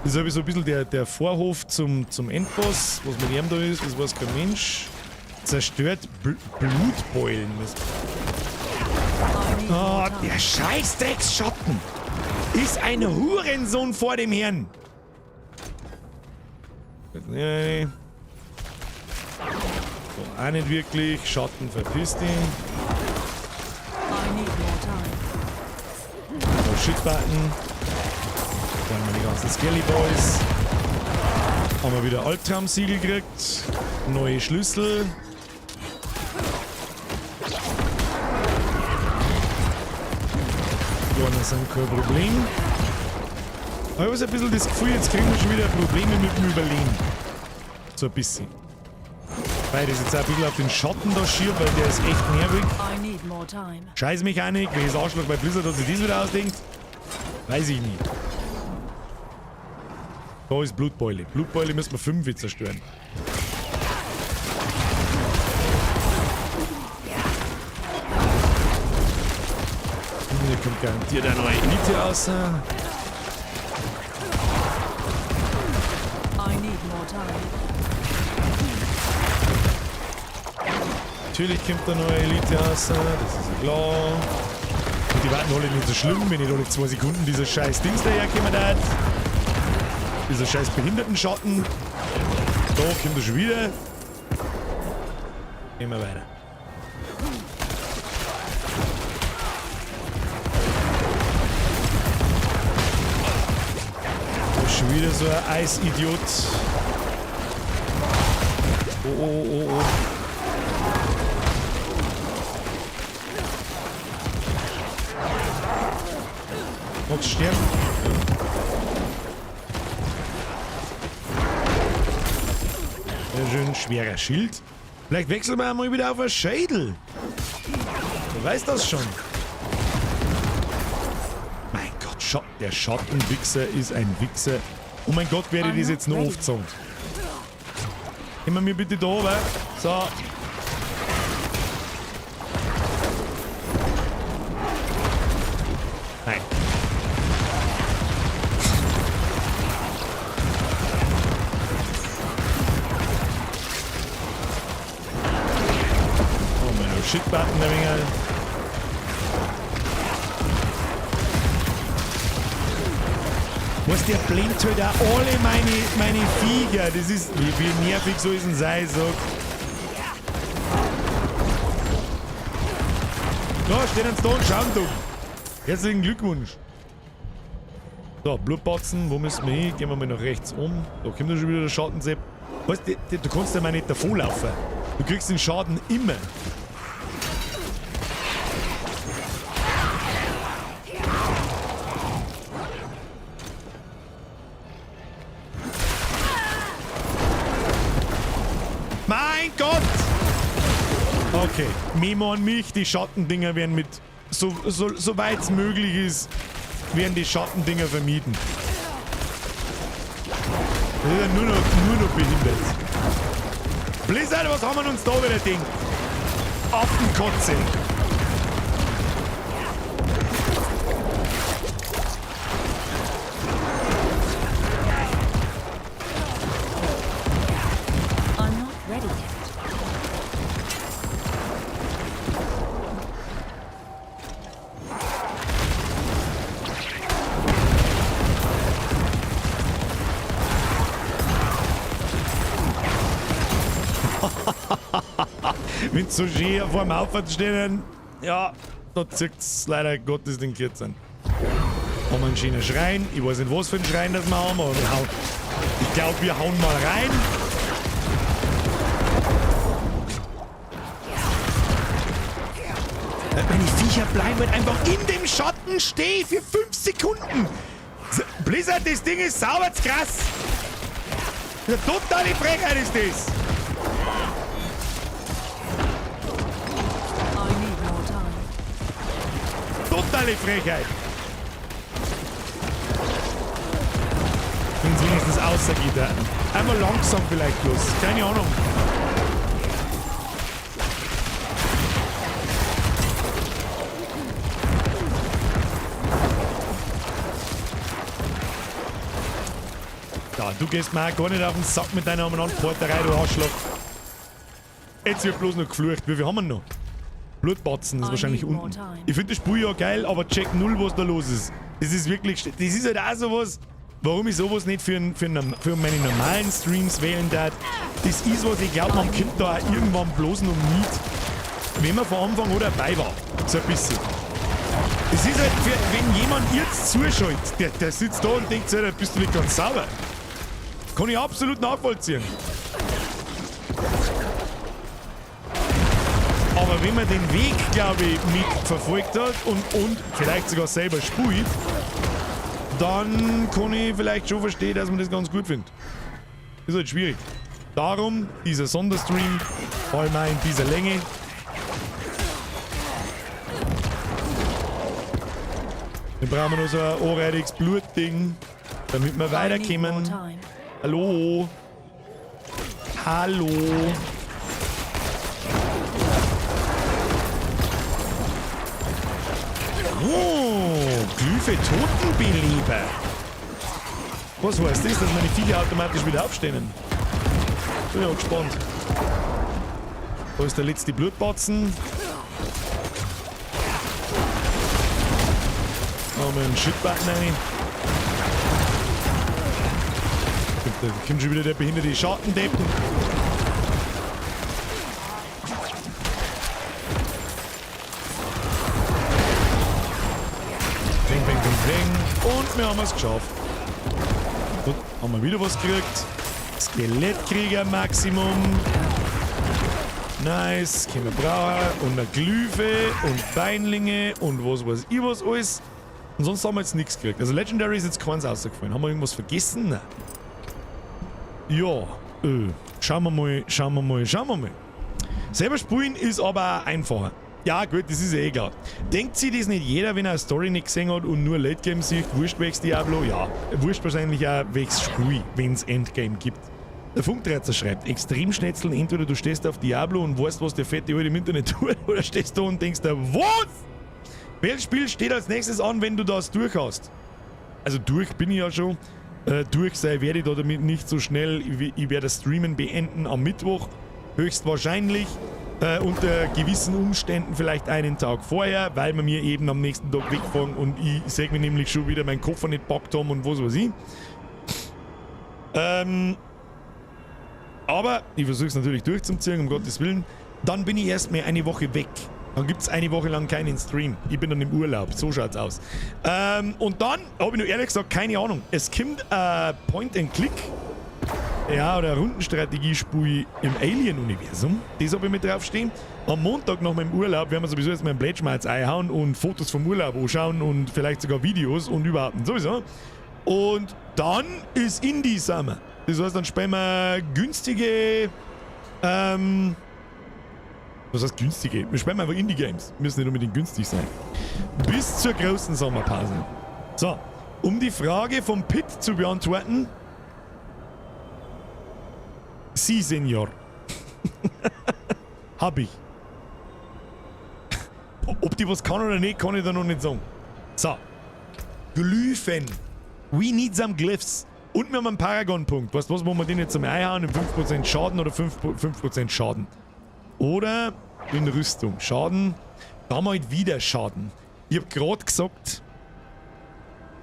Das ist so ein bisschen der Vorhof zum Endboss. Was mit ihm da ist, das weiß kein Mensch. Zerstört Blutbeulen. Oh, der Scheißdrecksschatten ist ein Hurensohn vor dem Herrn. Nee. So, auch nicht wirklich. Schatten, verpiss dich. Oh, Shit-Button. Dann haben wir die ganzen Skelly Boys. Haben wir wieder Albtraumsiegel gekriegt. Neue Schlüssel. Ja, das sind kein Problem. Aber ich habe so ein bisschen das Gefühl, jetzt kriegen wir schon wieder Probleme mit dem Überleben. So ein bisschen. Weil das jetzt auch ein bisschen auf den Schatten da schier, weil der ist echt nervig. Scheiß Mechanik, welches Arschloch bei Blizzard hat sich das wieder ausdenkt, weiß ich nicht. Da ist Blutbeule. Blutbeule müssen wir 5 zerstören. Hier kommt garantiert eine neue Elite raus. Natürlich kommt eine neue Elite raus, das ist ja klar. Und die warten alle nicht so schlimm, wenn nicht alle 2 Sekunden dieser scheiß Dings daherkommen hat. Dieser scheiß Behindertenschatten. Da kommt er schon wieder. Gehen wir weiter. Da ist schon wieder so ein Eisidiot. Oh, oh, oh, oh. Magst du sterben? Sehr schön schwerer Schild. Vielleicht wechseln wir einmal wieder auf ein Schädel. Du weißt das schon. Mein Gott, der Schattenwichser ist ein Wichser. Oh mein Gott, werde ich das jetzt noch oft sagen. Immer mir bitte da, weil. So. Nein. Oh, mein Shit-Button, der Winger. Was, der blendet halt auch alle meine Viecher. Das ist, wie nervig soll es denn sein, sag. Da stehen uns da und schauen dumm. Herzlichen Glückwunsch. So, Blutbatzen, wo müssen wir hin? Gehen wir mal nach rechts um. Da kommt ja schon wieder der Schattensepp. Weißt du, du kannst ja mal nicht davonlaufen. Du kriegst den Schaden immer. Mein Gott! Okay, Memo an mich, die Schattendinger werden mit, soweit es möglich ist, werden die Schattendinger vermieden. Das ist ja nur noch behindert. Blizzard, was haben wir uns da wieder gedacht? Affenkotze. I'm not ready yet. Wenn so schön vor dem Haufen stehen, ja, da zirkt's leider Gottes den Kürzeren. Haben wir einen schönen Schrein. Ich weiß nicht, was für einen Schrein das wir haben, aber wir hauen, ich glaub, wir hauen mal rein. Meine Viecher bleiben halt einfach in dem Schatten stehen für 5 Sekunden. Blizzard, das Ding ist sauber zu krass. Eine totale Frechheit ist das. Totale Frechheit. Wenn es wenigstens außergeht. Einmal langsam vielleicht bloß. Keine Ahnung. Ja, du gehst mir auch gar nicht auf den Sack mit deiner Umeinander-Porterei, du Arschloch. Jetzt wird bloß noch geflucht. Wie viel haben wir noch? Blutbatzen ist wahrscheinlich unten. Ich finde das Spiel ja geil, aber check null, was da los ist. Das ist wirklich... Das ist halt auch sowas, warum ich sowas nicht für meine normalen Streams wählen darf. Das ist was, ich glaube, man kommt da auch irgendwann bloß noch mit, wenn man von Anfang an dabei war. So ein bisschen. Das ist halt, wenn jemand jetzt zuschaut, der sitzt da und denkt sich, da bist du nicht ganz sauber. Kann ich absolut nachvollziehen. Aber wenn man den Weg, glaube ich, mitverfolgt hat und vielleicht sogar selber spielt, dann kann ich vielleicht schon verstehen, dass man das ganz gut findet. Ist halt schwierig. Darum dieser Sonderstream, vor allem auch in dieser Länge. Dann brauchen wir noch so ein anreitiges Blutding, damit wir weiterkommen. Hallo? Hallo? Oh, Glyphe Totenbeleber. Was heißt das, dass meine Viecher automatisch wieder aufstehen? Bin ja auch gespannt. Da ist der letzte Blutbatzen. Da haben wir einen Shitbutton rein. Da kommt schon wieder der behinderte Schattendeppen. Ping, ping, ping, ping. Und wir haben es geschafft. Gut, haben wir wieder was gekriegt. Skelettkrieger Maximum. Nice, können wir brauchen. Und eine Glyphe und Beinlinge und was weiß ich was alles. Und sonst haben wir jetzt nichts gekriegt. Also Legendary ist jetzt keins rausgefallen. Haben wir irgendwas vergessen? Nein. Ja, schauen wir mal, schauen wir mal, schauen wir mal. Selber spielen ist aber auch einfacher. Ja gut, das ist ja eh klar. Denkt sich das nicht jeder, wenn er eine Story nicht gesehen hat und nur Late Game sieht, wurscht welches Diablo? Ja, wurscht wahrscheinlich auch welches Spiel, wenn es Endgame gibt. Der Funktreizer schreibt, Extremschnetzeln, entweder du stehst auf Diablo und weißt, was der fette heute im Internet tut, oder stehst du und denkst dir, was? Welches Spiel steht als nächstes an, wenn du das durch hast? Also durch bin ich ja schon. Durch sein werde ich da damit nicht so schnell. Ich werde das Streamen beenden am Mittwoch. Höchstwahrscheinlich. Unter gewissen Umständen vielleicht einen Tag vorher, weil wir mir eben am nächsten Tag wegfahren und ich sehe mir nämlich schon wieder meinen Koffer nicht packt haben und was weiß ich. Aber ich versuche es natürlich durchzuziehen, um Gottes Willen. Dann bin ich erstmal eine Woche weg. Dann gibt es eine Woche lang keinen Stream. Ich bin dann im Urlaub. So schaut's aus. Und dann habe ich noch ehrlich gesagt keine Ahnung. Es kommt Point and Click. Ja, oder Rundenstrategiespiel im Alien-Universum. Das habe ich mit draufstehen. Am Montag nach meinem Urlaub werden wir sowieso erstmal einen Blätschmalz einhauen und Fotos vom Urlaub anschauen und vielleicht sogar Videos und überhaupt und sowieso. Und dann ist Indie Summer. Das heißt, dann spielen wir günstige. Was heißt günstige? Wir spielen einfach Indie-Games. Müssen nicht unbedingt günstig sein. Bis zur großen Sommerpause. So, um die Frage vom Pit zu beantworten. Sí, señor. Hab ich. Ob die was kann oder nicht, kann ich da noch nicht sagen. So. Glyphen. We need some glyphs. Und wir haben einen Paragon-Punkt. Weißt du was, wo wir den jetzt zum Einhauen? In 5% Schaden oder 5% Schaden? Oder in Rüstung. Schaden. Da haben wir halt wieder Schaden. Ich habe gerade gesagt,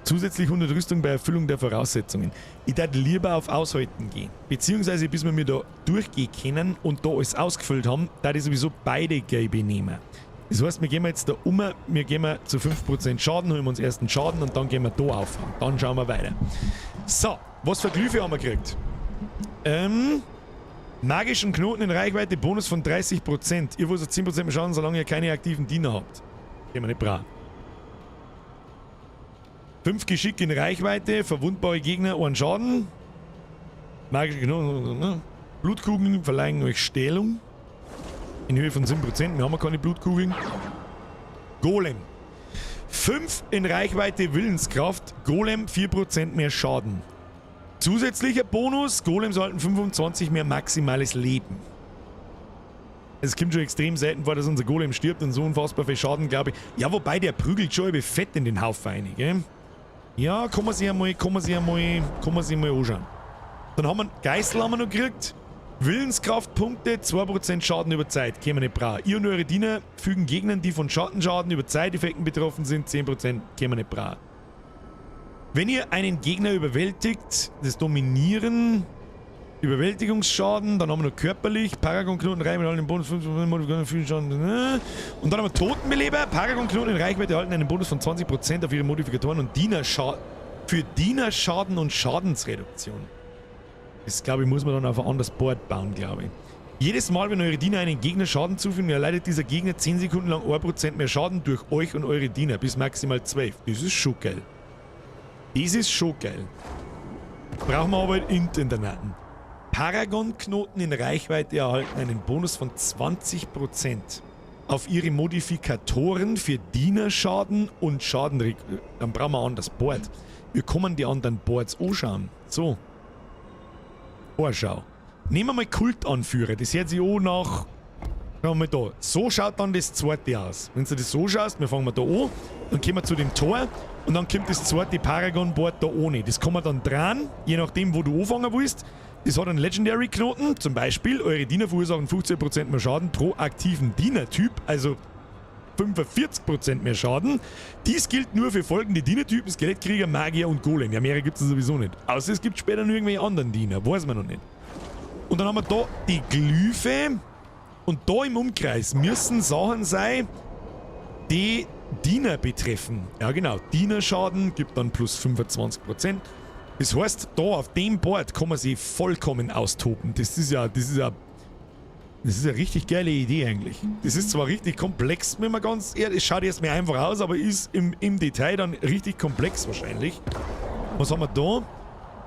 zusätzlich 100 Rüstung bei Erfüllung der Voraussetzungen. Ich würde lieber auf Aushalten gehen. Beziehungsweise bis wir mir da durchgehen können und da alles ausgefüllt haben, da ich sowieso beide gelbe nehmen. Das heißt, wir gehen jetzt da um, wir gehen zu 5% Schaden, holen wir uns erst einen Schaden und dann gehen wir da auf. Und dann schauen wir weiter. So, was für Glyphe haben wir gekriegt? Magischen Knoten in Reichweite, Bonus von 30%. Ihr verursacht 10% mehr Schaden, solange ihr keine aktiven Diener habt. Gehen wir nicht brauchen. 5 Geschick in Reichweite, verwundbare Gegner, einen Schaden. Magische Knoten, ne? Blutkugeln verleihen euch Stählung. In Höhe von 7%. Wir haben ja keine Blutkugeln. Golem. 5 in Reichweite Willenskraft. Golem 4% mehr Schaden. Zusätzlicher Bonus, Golems erhalten 25 mehr maximales Leben. Es kommt schon extrem selten vor, dass unser Golem stirbt und so unfassbar viel Schaden, glaube ich. Ja, wobei der prügelt schon über fett in den Haufen rein, gell? Ja, kann man sich einmal, kann man sich einmal, kann man sich mal anschauen. Dann haben wir Geißel haben wir noch gekriegt. Willenskraftpunkte, 2% Schaden über Zeit, können wir nicht brauchen. Ihr und eure Diener fügen Gegnern, die von Schattenschaden über Zeiteffekten betroffen sind, 10% können wir nicht brauchen. Wenn ihr einen Gegner überwältigt, das Dominieren, Überwältigungsschaden, dann haben wir noch körperlich, Paragon-Knoten, Reichweite erhalten einen Bonus 5% Schaden, ne? Und dann haben wir Totenbeleber, Paragon-Knoten in Reichweite erhalten einen Bonus von 20% auf ihre Modifikatoren und für Dienerschaden und Schadensreduktion. Das, glaube ich, muss man dann auf ein anderes Board bauen, glaube ich. Jedes Mal, wenn eure Diener einen Gegner Schaden zufügen, erleidet dieser Gegner 10 Sekunden lang 1% mehr Schaden durch euch und eure Diener, bis maximal 12. Das ist schon geil. Das ist schon geil. Brauchen wir aber Int in der Natten. Paragon-Knoten in Reichweite erhalten einen Bonus von 20% auf ihre Modifikatoren für Dienerschaden und Schadenreduktion. Dann brauchen wir ein anderes Board. Wir kommen die anderen Boards anschauen. So. Vorschau. Nehmen wir mal Kultanführer. Das hört sich auch nach. Schauen wir mal da. So schaut dann das zweite aus. Wenn du das so schaust, wir fangen mal da an, dann kommen wir zu dem Tor und dann kommt das zweite Paragon-Board da ohne. Das kann man dann dran, je nachdem, wo du anfangen willst. Das hat einen Legendary-Knoten, zum Beispiel, eure Diener verursachen 15% mehr Schaden pro aktiven Dienertyp, also 45% mehr Schaden. Dies gilt nur für folgende Dienertypen: Skelettkrieger, Magier und Golem. Ja, mehrere gibt es sowieso nicht. Außer es gibt später noch irgendwelche anderen Diener, weiß man noch nicht. Und dann haben wir da die Glyphe. Und da im Umkreis müssen Sachen sein, die Diener betreffen. Ja genau, Dienerschaden gibt dann plus 25%. Das heißt, da auf dem Board kann man sich vollkommen austoben. Das ist eine richtig geile Idee eigentlich. Das ist zwar richtig komplex, wenn man ganz ehrlich, es schaut erstmal einfach aus, aber ist im Detail dann richtig komplex wahrscheinlich. Was haben wir da?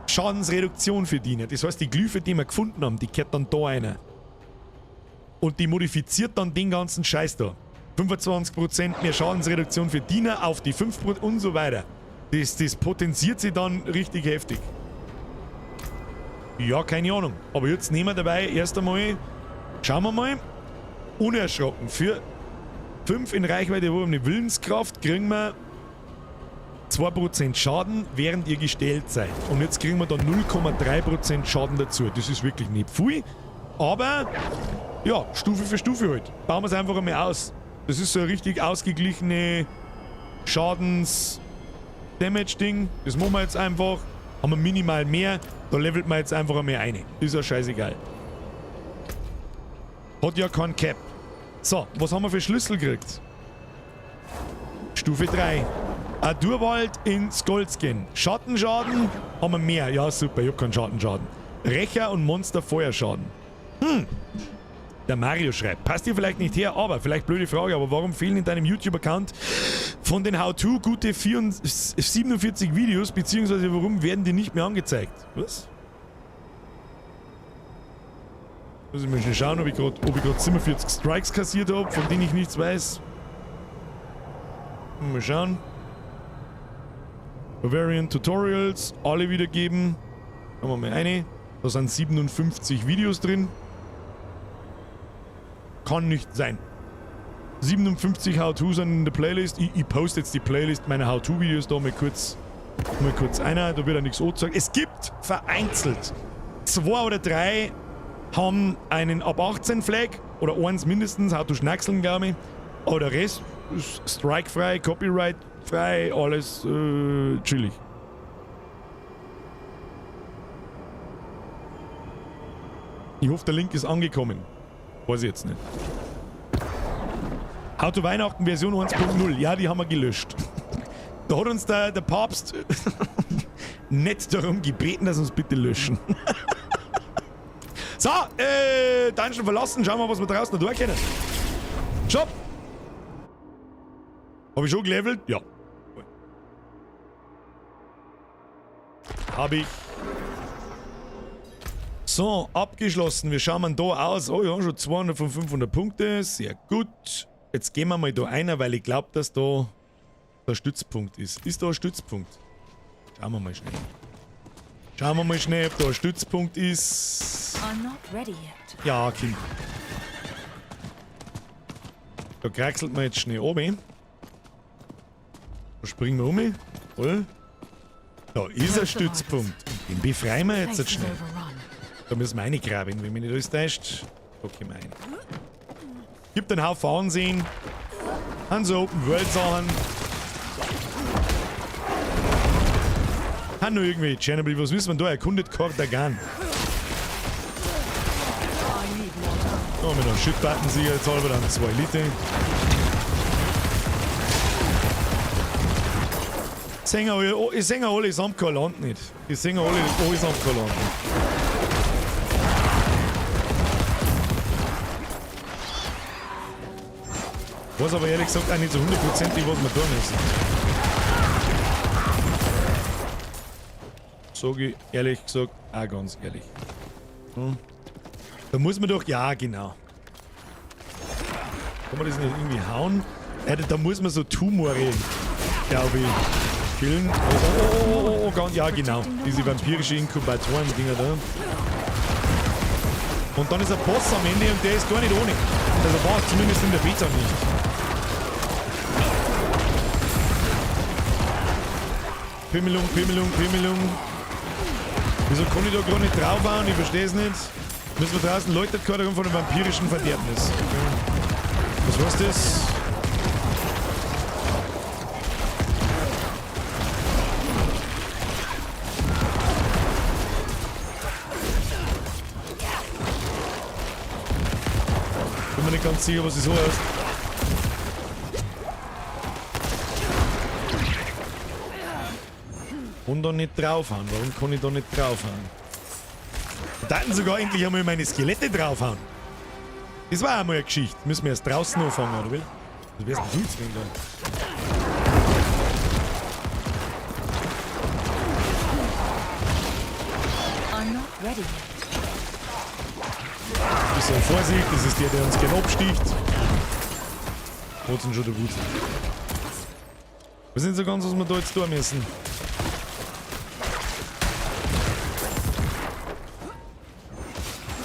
Schadensreduktion für Diener. Das heißt, die Glyphe, die wir gefunden haben, die kehrt dann da einer. Und die modifiziert dann den ganzen Scheiß da. 25% mehr Schadensreduktion für Diener auf die 5% und so weiter. Das potenziert sich dann richtig heftig. Ja, keine Ahnung. Aber jetzt nehmen wir dabei erst einmal, schauen wir mal, unerschrocken. Für 5 in Reichweite erworbene Willenskraft kriegen wir 2% Schaden, während ihr gestellt seid. Und jetzt kriegen wir da 0,3% Schaden dazu. Das ist wirklich nicht viel, aber Ja, Stufe für Stufe halt. Bauen wir es einfach einmal aus. Das ist so eine richtig ausgeglichene Schadens-Damage-Ding. Das machen wir jetzt einfach. Haben wir minimal mehr. Da levelt man jetzt einfach einmal eine. Ist ja scheißegal. Hat ja kein Cap. So, was haben wir für Schlüssel gekriegt? Stufe 3. Durwald in Skolskin. Schattenschaden haben wir mehr. Ja, super, ich hab keinen Schattenschaden. Rächer und Monster Feuerschaden. Der Mario schreibt, passt dir vielleicht nicht her, aber, vielleicht blöde Frage, aber warum fehlen in deinem YouTube-Account von den How-To gute 47 Videos, beziehungsweise warum werden die nicht mehr angezeigt? Was? Muss ich mal schnell schauen, ob ich grad 47 Strikes kassiert hab, von denen ich nichts weiß. Mal schauen. Bavarian Tutorials, alle wiedergeben. Schauen wir mal eine. Da sind 57 Videos drin. Kann nicht sein. 57 How-Tos sind in der Playlist. Ich poste jetzt die Playlist meiner How-To-Videos da mal kurz einer. Da wird ja nichts angezeigt. Es gibt vereinzelt 2 oder 3 haben einen ab 18 Flag oder eins mindestens, How to Schnackseln, glaube ich. Aber der Rest ist strikefrei, copyrightfrei, alles chillig. Ich hoffe, der Link ist angekommen. Weiß ich jetzt nicht. How to Weihnachten Version 1.0. Ja, die haben wir gelöscht. Da hat uns der Papst nett darum gebeten, dass wir uns bitte löschen. So, Dungeon verlassen. Schauen wir mal, was wir draußen noch durchkennen. Stopp! Hab ich schon gelevelt? Ja. Hab ich. So, abgeschlossen. Wir schauen mal da aus. Oh ja, schon 200 von 500 Punkte. Sehr gut. Jetzt gehen wir mal da einer, weil ich glaube, dass da der Stützpunkt ist. Ist da ein Stützpunkt? Schauen wir mal schnell. Schauen wir mal schnell, ob da ein Stützpunkt ist. I'm not ready yet. Ja, Kind. Da kraxelt man jetzt schnell oben. Da springen wir um. Voll. Da ist ein Stützpunkt. Den befreien wir jetzt schnell. Da müssen wir reingraben, wenn mich nicht alles täuscht. Okay, mein. Gibt einen Haufen Ansehen. Haben so Open World Sachen. Haben noch irgendwie Tschernobyl. Was müssen wir da? Erkundet Kordagan. Da haben wir noch Shit-Button sicherheitshalber, dann 2 Liter. Ich sehe alle samt kein Land nicht. Ich sehe alle samt kein Land nicht. Weiß aber ehrlich gesagt auch nicht so hundertprozentig, was wir tun müssen. Sag ich ehrlich gesagt auch ganz ehrlich. Hm. Da muss man doch... Ja, genau. Kann man das nicht irgendwie hauen? Da muss man so Tumore, glaube ich, killen. Oh, oh, oh, oh, oh, ja, genau. Diese vampirische Inkubatoren-Dinger da. Und dann ist ein Boss am Ende und der ist gar nicht ohne. Also war zumindest in der Beta nicht. Pimmelung, Pimmelung, Pimmelung. Wieso kann ich da gar nicht draufhauen? Ich verstehe es nicht. Müssen wir draußen leuchtet gerade von dem vampirischen Verderbnis. Okay. Was war's das? Bin mir nicht ganz sicher, was es so heißt. Und da nicht draufhauen. Warum kann ich da nicht draufhauen? Da hatten sogar endlich einmal meine Skelette draufhauen. Das war einmal eine Geschichte. Müssen wir erst draußen anfangen, oder wie? Was wär's denn du jetzt da? I'm not ready yet. Bisschen Vorsicht, das ist der, der uns gerne absticht. Hat's ihn schon der Wut. Wir sind so ganz, was wir da jetzt tun müssen.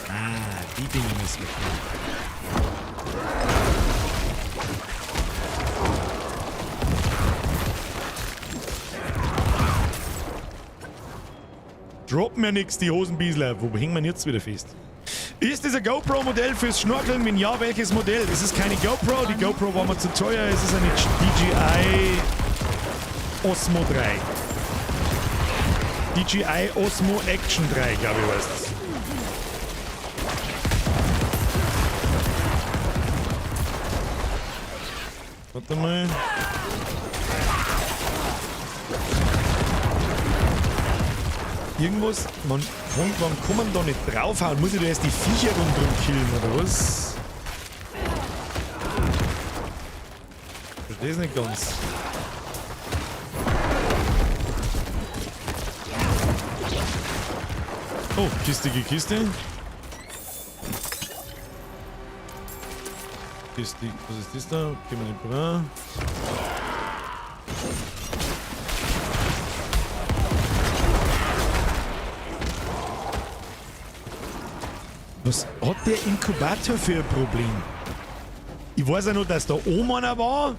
Ah, die Dinge müssen wir tun. Droppen mir nix, die Hosenbiesler. Wo hängen wir denn jetzt wieder fest? Ist das ein GoPro-Modell fürs Schnorcheln? Wenn ja, welches Modell? Es ist keine GoPro, die GoPro war mir zu teuer. Es ist eine DJI Osmo 3. DJI Osmo Action 3, glaube ich, heißt das. Warte mal. Irgendwas, man kann man da nicht draufhauen? Muss ich da erst die Viecher rundherum killen, oder was? Versteh's nicht ganz. Oh, kistige Kiste. Kiste, was ist das da? Gehen wir nicht rein. Was hat der Inkubator für ein Problem? Ich weiß ja nur, dass da oben einer war.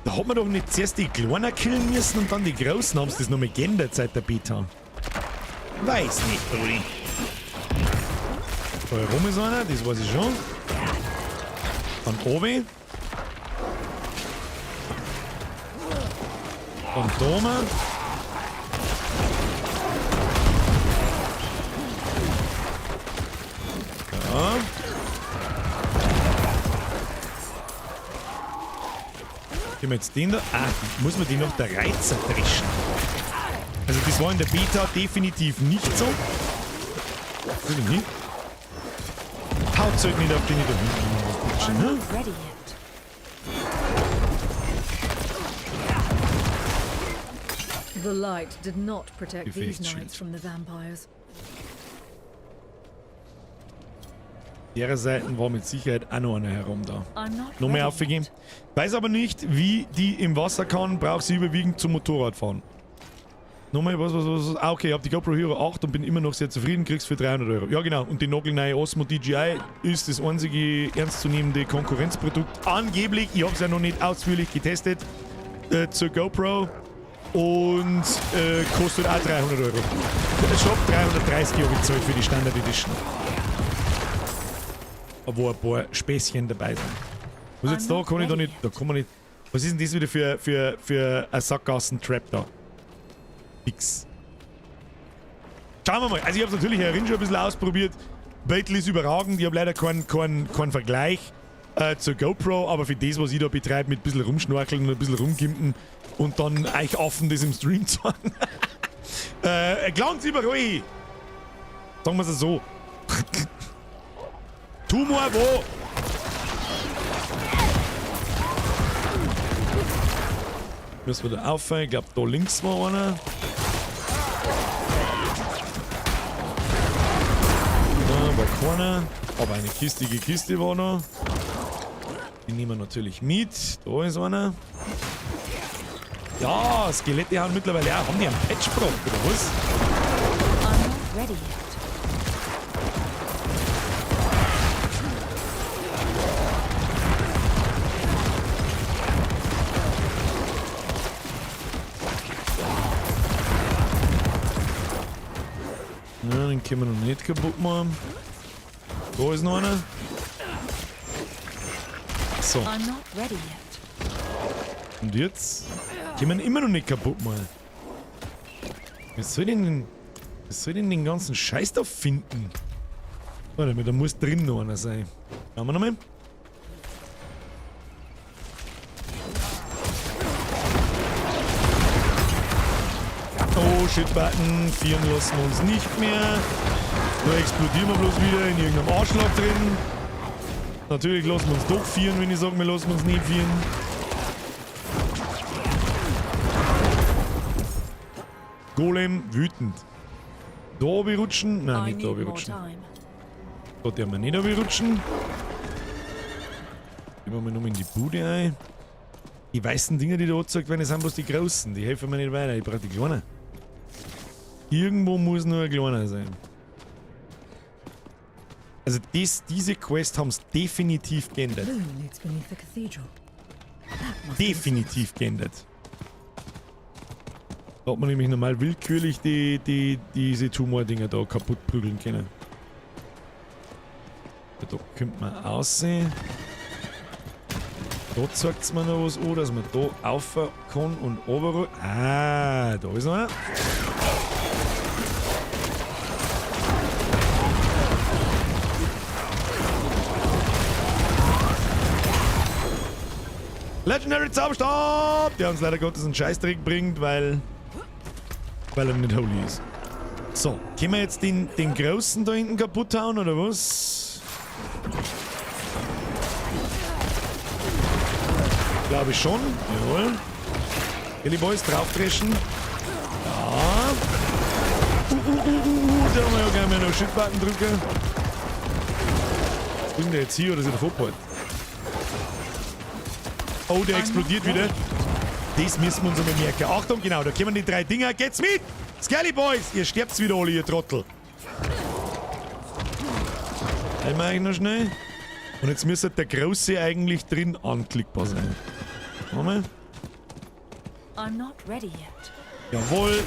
Da hat man doch nicht zuerst die Kleinen killen müssen und dann die Großen. Haben sie das nochmal geändert seit der Beta? Weiß nicht, Brudi. Da herum ist einer, das weiß ich schon. Dann oben. Dann da oben. Ja. Gehen wir jetzt den da. Ah, muss man den noch der Reizer dreschen? Also das war in der Beta definitiv nicht so. Was ist denn hier? Haut halt nicht auf den ich da hinten. I'm Ne? not ready yet. The light did not protect these Gefechtsschild. knights from the vampires. Derer Seiten war mit Sicherheit auch noch einer herum da. I'm not Noch mehr ready aufgegeben. yet. Weiß aber nicht, wie die im Wasser kann, braucht sie überwiegend zum Motorradfahren. Nochmal, was? Ah, okay, ich hab die GoPro Hero 8 und bin immer noch sehr zufrieden, kriegst für 300 Euro. Ja, genau. Und die nagelneue Osmo DJI ist das einzige ernstzunehmende Konkurrenzprodukt. Angeblich, ich hab's ja noch nicht ausführlich getestet, zur GoPro. Und kostet auch 300 Euro. Der Shop 330 Euro gezahlt für die Standard Edition. Wo ein paar Späßchen dabei sind. Was jetzt da? Kann ich da nicht. Da kann man nicht. Was ist denn das wieder für ein Sackgassen-Trap da? Nix. Schauen wir mal. Also ich hab's natürlich herin schon ein bisschen ausprobiert. Battle ist überragend. Ich hab leider keinen Vergleich zur GoPro, aber für das, was ich da betreibe, mit ein bisschen rumschnorcheln und ein bisschen rumgimpen und dann euch offen das im Stream zeigen. Glanz überall! Sagen wir's so. Tumor wo? Müssen wir da auffangen. Ich glaub, da links war einer. Da war keiner. Aber eine kistige Kiste war noch. Die nehmen wir natürlich mit. Da ist einer. Ja, Skelette haben mittlerweile auch. Haben die einen Patch gebracht, oder was? I'm not ready yet. Ja, den können wir noch nicht kaputt machen. Da ist noch einer. So. I'm not ready yet. Und jetzt können wir ihn immer noch nicht kaputt machen. Was soll denn, was soll denn den ganzen Scheiß da finden? Warte mal, da muss drin noch einer sein. Schauen wir nochmal. Oh, Shit-Button. Vieren lassen wir uns nicht mehr. Da explodieren wir bloß wieder in irgendeinem Arschloch drin. Natürlich lassen wir uns doch vieren, wenn ich sage, wir lassen uns nicht vieren. Golem wütend. Da rutschen? Nein, I nicht da need more rutschen. time. Da dürfen wir nicht rutschen. Gehen wir mal nochmal in die Bude ein. Die weißen Dinger, die da angezeigt werden, sind bloß die großen. Die helfen mir nicht weiter. Ich brauche die kleinen. Irgendwo muss nur ein kleiner sein. Also diese Quest haben's definitiv geändert. Blue leads beneath the cathedral. That must be Definitiv geändert. Da hat man nämlich normal willkürlich diese Tumor-Dinger da kaputt prügeln können. Da könnte man aussehen. Da zeigt es mir noch was an, dass man da rauf kann und runter. Ah, da ist noch einer. Legendary Zauberstab! Der uns leider Gottes einen Scheißdreck bringt, weil er nicht holy ist. So, können wir jetzt den Großen da hinten kaputt hauen, oder was? Glaube ich schon. Jawohl. Kelly Boys, draufdreschen. Ja. Da haben wir ja gerne noch Shit-Button drücken. Was ist denn der jetzt hier oder ist er davor? Oh, der explodiert wieder. Das müssen wir uns einmal merken. Achtung, genau, da kommen die drei Dinger. Geht's mit! Skelly Boys! Ihr sterbt wieder alle, ihr Trottel. Einmal eigentlich noch schnell. Und jetzt müsste der Große eigentlich drin anklickbar sein. Moment. I'm not ready yet. Jawohl.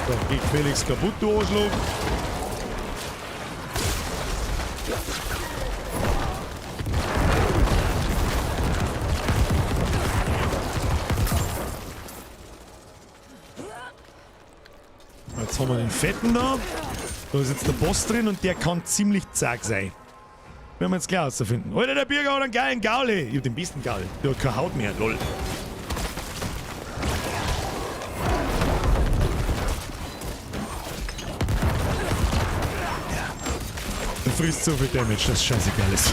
So, geht Felix kaputt, du Arschloch. Jetzt haben wir den Fetten da. Da ist jetzt der Boss drin und der kann ziemlich zack sein. Werden wir jetzt gleich herausfinden. Alter, der Birger hat einen geilen Gaul. Ich hab den besten Gaul. Der hat keine Haut mehr, lol. Ja. Du frisst so viel Damage, das ist scheißegal ist.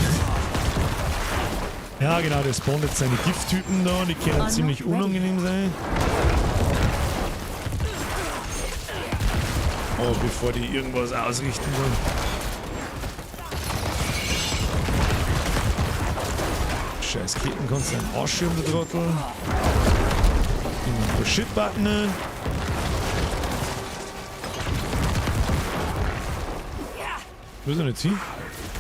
Ja, genau, der spawnt jetzt seine Gifttypen da. Die können ziemlich unangenehm sein. Oh, bevor die irgendwas ausrichten wollen. Scheiß Ketten kannst du einen Arsch schieben, der Trottel. Immer Shit-Button. Wo ist er jetzt hin?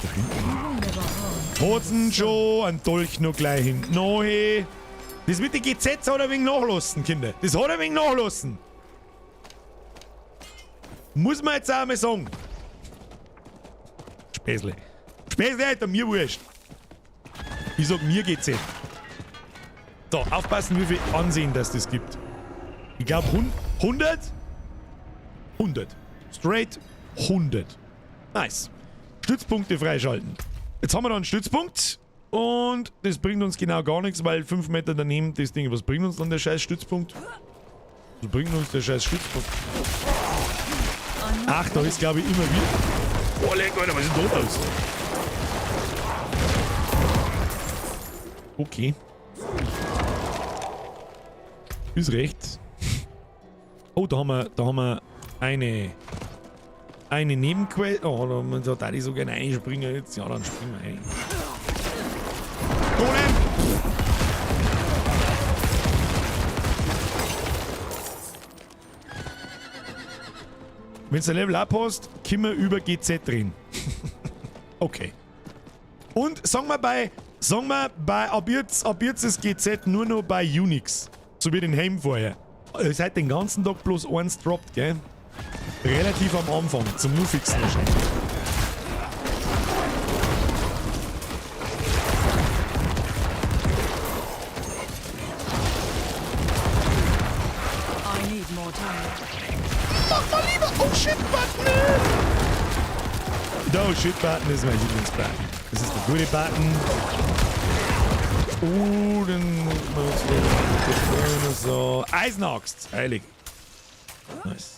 Da hinten. Hosen schon, ein Dolch noch gleich hinten. No, hey. Das mit den GZs hat er wegen nachlassen, Kinder. Das hat er wegen nachlassen. Muss man jetzt auch mal sagen. Späßle. Späßle, Alter, mir wurscht. Ich sag, mir geht's eh. So, aufpassen, wie viel Ansehen das gibt. Ich glaube 100? 100. Straight 100. Nice. Stützpunkte freischalten. Jetzt haben wir da einen Stützpunkt. Und das bringt uns genau gar nichts, weil 5 Meter daneben das Ding. Was bringt uns dann der scheiß Stützpunkt? Was bringt uns der scheiß Stützpunkt? Ach, da ist glaube ich immer wieder. Oh, leck, Alter, was ist denn da los? Okay. Ist recht. Oh, da haben wir eine Nebenquest. Oh, da darf ich so gerne einspringen jetzt. Ja, dann springen wir ein. Golem! Wenn du ein Level up hast, können wir über GZ reden. Okay. Und sagen wir bei, ab jetzt ist GZ nur noch bei Unix. So wie den Heim vorher. Ihr seid den ganzen Tag bloß eins droppt, gell? Relativ am Anfang, zum Nufixen wahrscheinlich. I need more time. Mach mal lieber! Oh shit, Button! Oh shit, Button ist mein Lieblingsbutton. Das ist der gute Button. Oh, dann muss man uns wieder so. Eisenaxt! Heilig. Nice.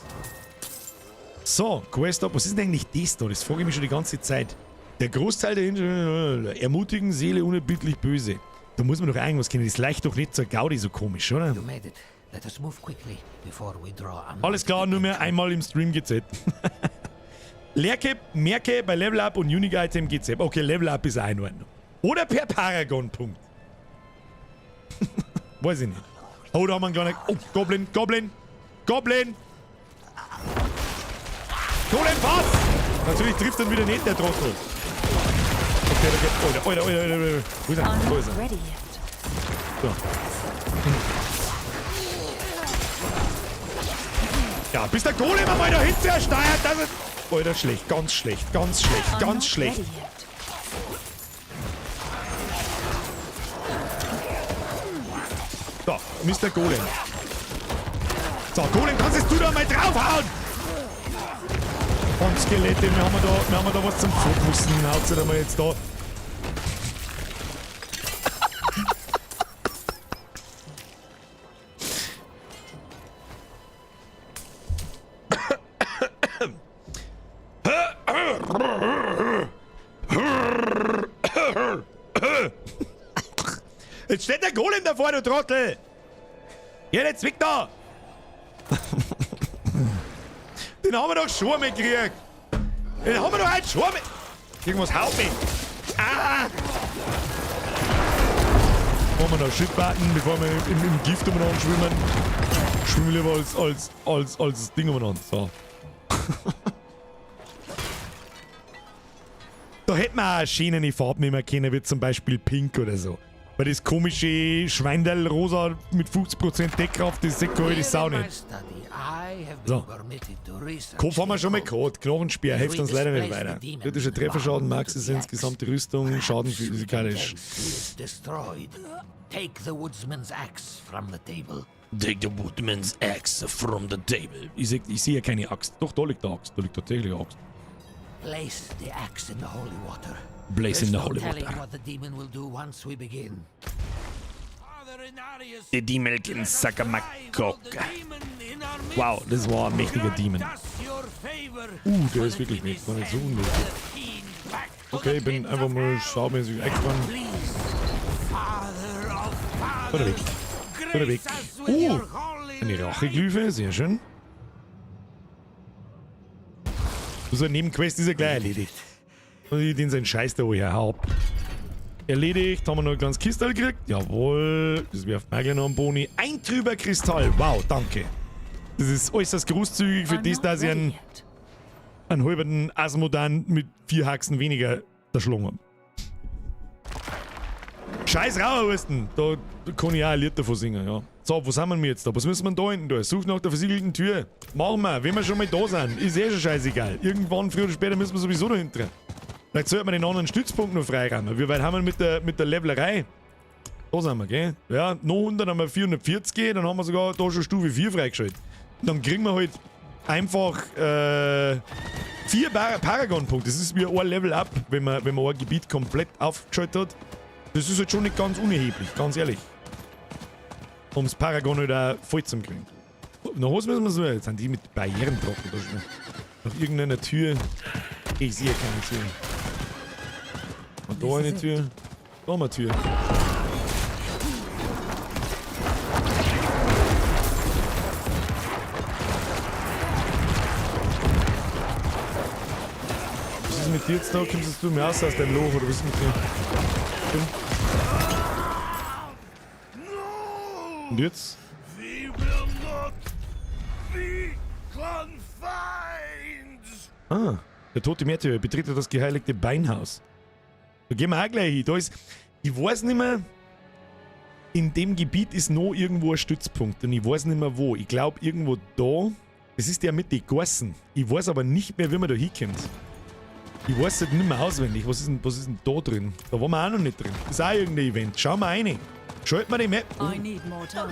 So, Quest up. Was ist denn eigentlich das da? Das frage ich mich schon die ganze Zeit. Der Großteil der Inseln. Ermutigen, Seele unerbittlich böse. Da muss man doch irgendwas kennen. Das leicht doch nicht zur Gaudi so komisch, oder? You made it. Let us move quickly before we draw Alles klar, nur mehr einmal im Stream GZ. Lerke, Merke bei Level Up und Unique Item GZ. Okay, Level Up ist auch in Ordnung. Oder per Paragon-Punkt. Weiß ich nicht. Oh, da haben wir einen kleinen. Oh, Goblin, Goblin, Goblin! Goblin, pass! Natürlich trifft dann wieder nicht der Trottel. Okay, okay. Alter, Alter, Alter, Alter. Wo ist er? Wo ist er? So. Ja, bis der Golem einmal da hinten ersteuert, das ist... Alter, schlecht, ganz schlecht, ganz schlecht, ganz schlecht. So, Mr. Golem. So, Golem, kannst du da mal draufhauen? Und Skelette, wir haben da was zum Fokussen. Haut sich da mal jetzt da. Jetzt steht der Golem davor, du Trottel! Ja, jetzt weg da! Den haben wir doch schon mal gekriegt! Den haben wir doch heute schon mal... Irgendwas haut mich! Ah! Machen wir noch Shit-Button, bevor wir im Gift umeinander schwimmen. Schwimmen lieber als Ding umeinander. So. Da hätten wir auch eine schöne Farbe nehmen können, wie zum Beispiel Pink oder so. Weil das komische Schweinderl-Rosa mit 50% Deckkraft, das sieht die Sau nicht. So. Kopf haben wir schon mal gehabt. Knochenspeer hilft uns leider nicht weiter. Kritischer Trefferschaden, Max ist insgesamt die Rüstung, Schaden physikalisch. Take the woodman's axe from the table. Take the woodman's axe from the table. Ich sehe ja keine Axt. Doch, da liegt die Axt. Da liegt tatsächlich eine Axt. Place the axe in the holy water. Place in the holy water. What the demon will do once we begin. The Demon can suck my cock. Wow, das war ein mächtiger Demon. Der ist wirklich mächtig. War nicht so unmächtig. Okay, ich bin einfach mal saumäßig eingefahren. Oder weg. Oder weg. Eine Racheglyphe, sehr schön. So eine Nebenquest ist ja gleich erledigt. Und ich den seinen Scheiß da her hab. Erledigt, haben wir noch ein kleines Kistel gekriegt. Jawohl, das wirft mir gleich noch einen Boni. Ein trüber Kristall, wow, danke. Das ist äußerst großzügig für das, dass ich einen halben Asmodan mit 4 Haxen weniger erschlagen habe. Scheiß Rauerwursten, da kann ich auch ein Lied davon singen, ja. So, wo sind wir jetzt da? Was müssen wir denn da hinten tun? Such nach der versiegelten Tür. Machen wir, wenn wir schon mal da sind. Ist eh schon scheißegal. Irgendwann, früher oder später, müssen wir sowieso da hinten. Vielleicht sollten wir den anderen Stützpunkt noch freiräumen. Wie weit haben wir mit der Levelerei? Da sind wir, gell? Ja, noch 100 haben wir 440, dann haben wir sogar da schon Stufe 4 freigeschaltet. Und dann kriegen wir halt einfach 4 Paragon-Punkte. Das ist wie ein Level Up, wenn man ein Gebiet komplett aufgeschaltet hat. Das ist halt schon nicht ganz unerheblich, ganz ehrlich. Um das Paragon halt auch voll zu kriegen. Nach was müssen wir so? Jetzt sind die mit Barrieren trocken da schon. Nach irgendeiner Tür. Ich sehe keine Tür. Und da eine Tür. Da haben wir eine Tür. Was ist mit dir jetzt da? Kommst du mir raus aus deinem Loch oder was ist mit dir? Und jetzt? Ah, der tote Märtyrer betritt das geheiligte Beinhaus. Da gehen wir auch gleich hin. Da ist, ich weiß nicht mehr, in dem Gebiet ist noch irgendwo ein Stützpunkt und ich weiß nicht mehr wo. Ich glaube irgendwo da, das ist der mit den Gossen. Ich weiß aber nicht mehr, wie man da hinkommt. Ich weiß halt nicht mehr auswendig. Was ist denn da drin? Da waren wir auch noch nicht drin. Das ist auch irgendein Event. Schauen wir rein. Schalten wir die Map. Oh. I need more time.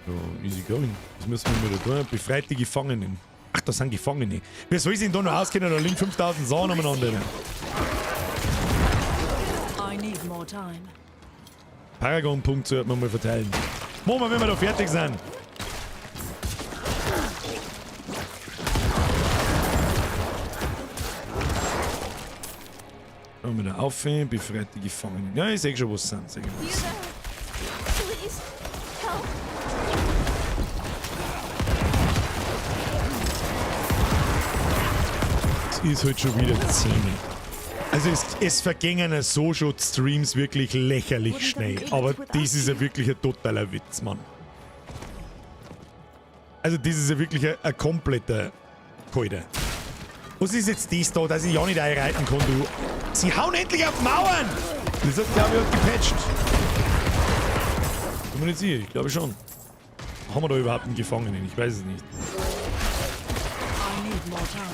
So, easy going. Was müssen wir da tun? Befreit die Gefangenen. Ach, das sind Gefangene. Wer soll sich denn da noch auskennen? Da liegen 5000 Sachen umeinander. I need more time. Paragon-Punkt sollten wir mal verteilen. Machen wir, wenn wir da fertig sind. Schauen wir da auf, befreit die Gefangenen. Ja, ich seh schon, was es sind. Es ist halt schon wieder 10. Also es vergingen ja so schon Streams wirklich lächerlich schnell. Aber das ist ja wirklich ein totaler Witz, Mann. Also das ist ja wirklich ein kompletter Kalter. Was ist jetzt das da, dass ich ja nicht einreiten kann, du? Sie hauen endlich auf Mauern! Das hat, glaube ich, hat gepatcht. Bin mir nicht sicher, ich glaube schon. Haben wir da überhaupt einen Gefangenen? Ich weiß es nicht. I need more time.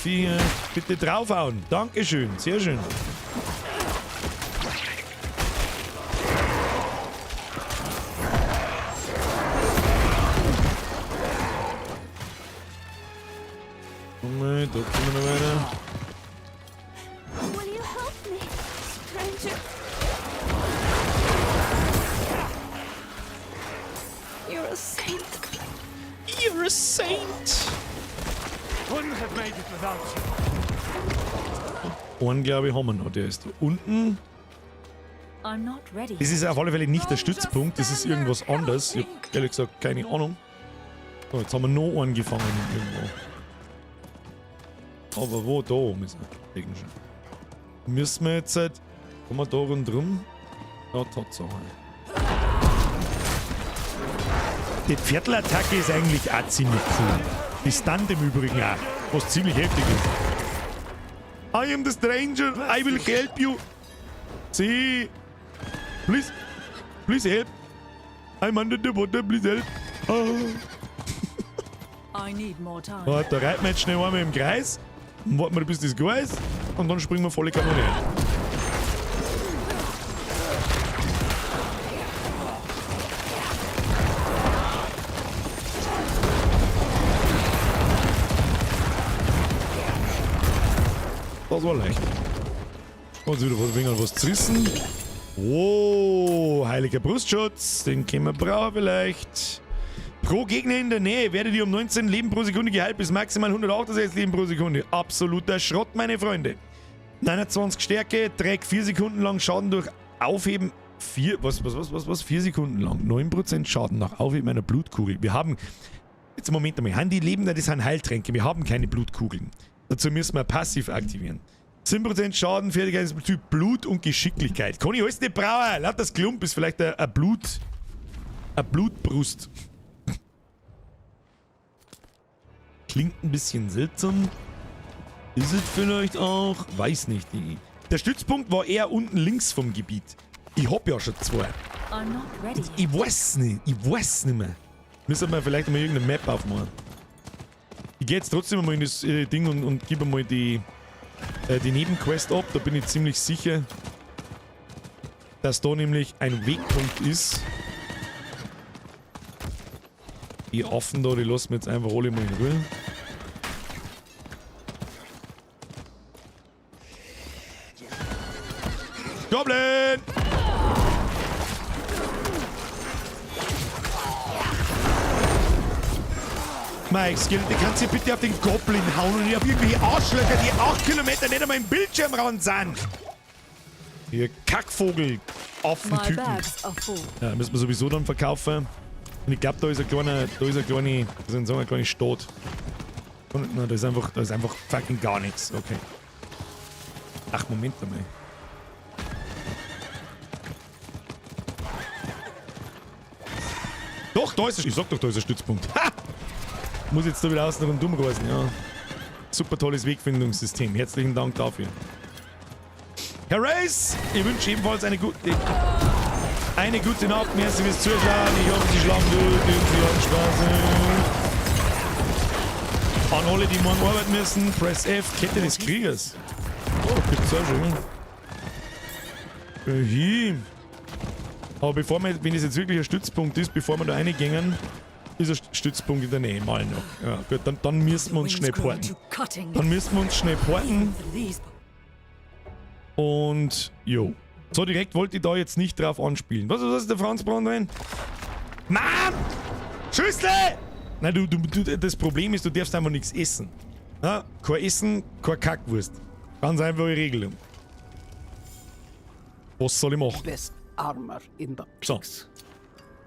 4. Bitte draufhauen. Dankeschön. Sehr schön. Komm, da kommen wir noch weiter. Will you help me, stranger? You're a saint. You're a saint. Wouldn't have made it without you. Einen, glaube ich, haben wir noch. Der ist da unten. I'm not ready. Das ist auf alle Fälle nicht der Stützpunkt, das ist irgendwas anderes. Ich hab ehrlich gesagt keine Ahnung. So, jetzt haben wir noch einen gefangen irgendwo. Aber wo? Da oben ist er. Müssen wir jetzt halt. Kommen wir da rundrum? Ja, Tatsache. Die Viertelattacke ist eigentlich auch ziemlich cool. Die Stunt im Übrigen auch, was ziemlich heftig ist. I am the stranger, I will help you. See. Please. Please help. I'm under the water, please help. Oh. I need more time. Ja, da reiten wir jetzt schnell einmal im Kreis. Und warten wir, bis das klar ist. Und dann springen wir volle Kanone ein. Das war leicht. Und wieder was, wegen was zerrissen. Oh, heiliger Brustschutz. Den können wir brauchen vielleicht. Pro Gegner in der Nähe werdet ihr um 19 Leben pro Sekunde geheilt bis maximal 168 Leben pro Sekunde. Absoluter Schrott, meine Freunde. 29 Stärke, trägt 4 Sekunden lang Schaden durch Aufheben. 4, was, was? 4 Sekunden lang. 9% Schaden nach Aufheben einer Blutkugel. Wir haben, jetzt Moment einmal, haben die Leben, das sind Heiltränke. Wir haben keine Blutkugeln. Dazu müssen wir passiv aktivieren. 7% Schaden, Fertigkeitstyp Blut und Geschicklichkeit. Kann ich alles nicht brauchen. Laut das Klump ist vielleicht ein Blut. Eine Blutbrust. Klingt ein bisschen seltsam. Ist es vielleicht auch? Weiß nicht. Der Stützpunkt war eher unten links vom Gebiet. Ich hab ja schon zwei. Ich weiß nicht. Ich weiß nicht mehr. Müssen wir vielleicht mal irgendeine Map aufmachen. Ich geh jetzt trotzdem mal in das Ding und gebe mal die Nebenquest ab. Da bin ich ziemlich sicher, dass da nämlich ein Wegpunkt ist. Die Affen da, die lassen wir jetzt einfach alle mal in Ruhe. Goblin! Mike, Skelette, kannst du bitte auf den Goblin hauen und nicht auf irgendwelche Arschlöcher, die 8 Kilometer nicht einmal im Bildschirm ran sind? Ihr Kackvogel, Affentypen. Ja, müssen wir sowieso dann verkaufen. Und ich glaube, da ist eine kleine, wie soll ich sagen, eine kleine Stadt. Und, nein, da ist einfach fucking gar nichts. Okay. Ach, Moment einmal. Doch, da ist er. Ich sag doch, da ist ein Stützpunkt. Ha! Muss jetzt da wieder außen rundum reisen, ja. Super tolles Wegfindungssystem. Herzlichen Dank dafür. Herr Race, ich wünsche ebenfalls eine gute Nacht. Merci fürs Zuschauen. Ich hoffe, Sie schlafen gut und Sie haben Spaß. An alle, die morgen arbeiten müssen, Press F, Kette des Kriegers. Oh, gibt's auch schon. Hier. Aber bevor wir, wenn es jetzt wirklich ein Stützpunkt ist, bevor wir da reingehen, ist ein Stützpunkt in der Nähe mal noch. Ja, gut, dann müssen wir uns schnell porten. Dann müssen wir uns schnell porten. Und, jo. So direkt wollte ich da jetzt nicht drauf anspielen. Was ist das, der Franz Brandwein? Mann! Schüssel! Nein, du, das Problem ist, du darfst einfach nichts essen. Ja, kein Essen, keine Kackwurst. Ganz einfache Regelung. Was soll ich machen? So.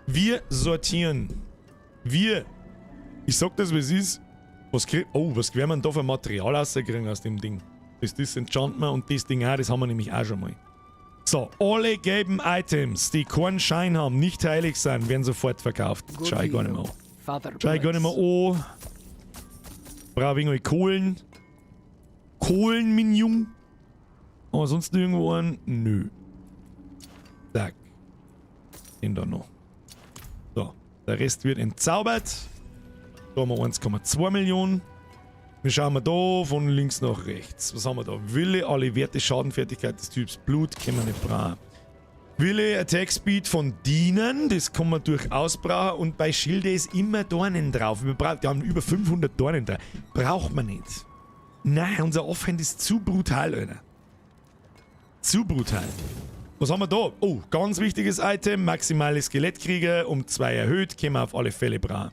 Wir sortieren. Wir. Ich sag das, wie es ist. Was was werden wir denn da für Material rauskriegen aus dem Ding? Das Disenchantment und das Ding auch, das haben wir nämlich auch schon mal. So, alle gelben Items, die keinen Schein haben, nicht heilig sind, werden sofort verkauft. Schau ich gar nicht mehr an. Father Schau ich gar nicht mehr bless. an. Brauche ich irgendwelche Kohlen. Kohlen, mein Jung. Aber sonst irgendwo einen? Nö. Zack. Den da noch. So, der Rest wird entzaubert. Da haben wir 1,2 Millionen. Wir schauen mal da von links nach rechts. Was haben wir da? Wille, alle Werte, Schadenfertigkeit des Typs Blut, können wir nicht brauchen. Wille, Attack Speed von Dienern, das kann man durchaus brauchen. Und bei Schilde ist immer Dornen drauf. Wir brauchen, die haben über 500 Dornen da. Braucht man nicht. Nein, unser Offhand ist zu brutal, Alter. Zu brutal. Was haben wir da? Oh, ganz wichtiges Item. Maximale Skelettkrieger um 2 erhöht. Können wir auf alle Fälle brauchen.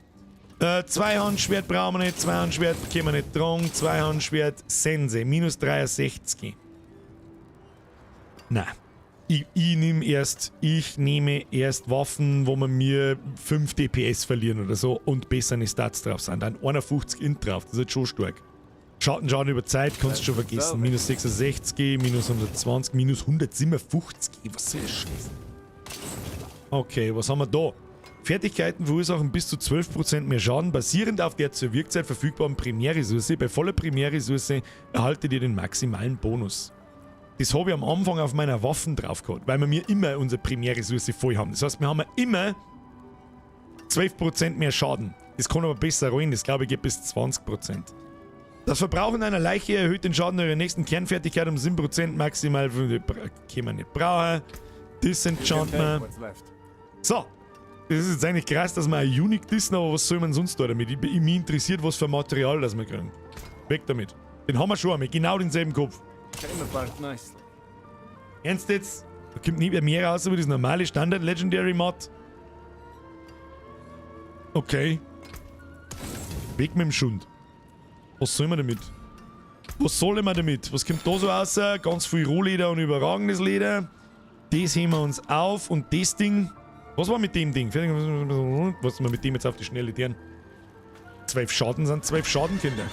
Zweihandschwert brauchen wir nicht. Zweihandschwert können wir nicht tragen. Zweihandschwert Sense. Minus 63. Na. Ich nehme erst Waffen, wo wir mir 5 DPS verlieren oder so und bessere Stats drauf sind. Dann 51 Int drauf, das ist jetzt schon stark. Schaden über Zeit kannst du schon vergessen. Minus 66, minus 120, minus 157. Was soll das Scheiß? Okay, was haben wir da? Fertigkeiten verursachen bis zu 12% mehr Schaden, basierend auf der zur Wirkzeit verfügbaren Primärressource. Bei voller Primärressource erhaltet ihr den maximalen Bonus. Das habe ich am Anfang auf meiner Waffen drauf gehabt, weil wir mir immer unsere Primärressource voll haben. Das heißt, wir haben immer 12% mehr Schaden. Das kann aber besser rollen, das glaube ich geht bis 20%. Das Verbrauchen einer Leiche erhöht den Schaden eurer nächsten Kernfertigkeit um 7% maximal. Können wir nicht brauchen. Disenchantment. What's left. So. Das ist jetzt eigentlich krass, dass wir ein Unique dissen, aber was soll man sonst da damit? Mich interessiert, was für Material das wir kriegen. Weg damit. Den haben wir schon einmal, genau denselben Kopf. Came apart nicely. Ernst jetzt? Da kommt nicht mehr raus über das normale Standard Legendary Mod. Okay. Weg mit dem Schund. Was soll man damit? Was soll man damit? Was kommt da so raus? Ganz viel Rohleder und überragendes Leder. Das heben wir uns auf und das Ding. Was war mit dem Ding? Was wir mit dem jetzt auf die Schnelle tun? 12 Schaden sind 12 Schaden, Kinder.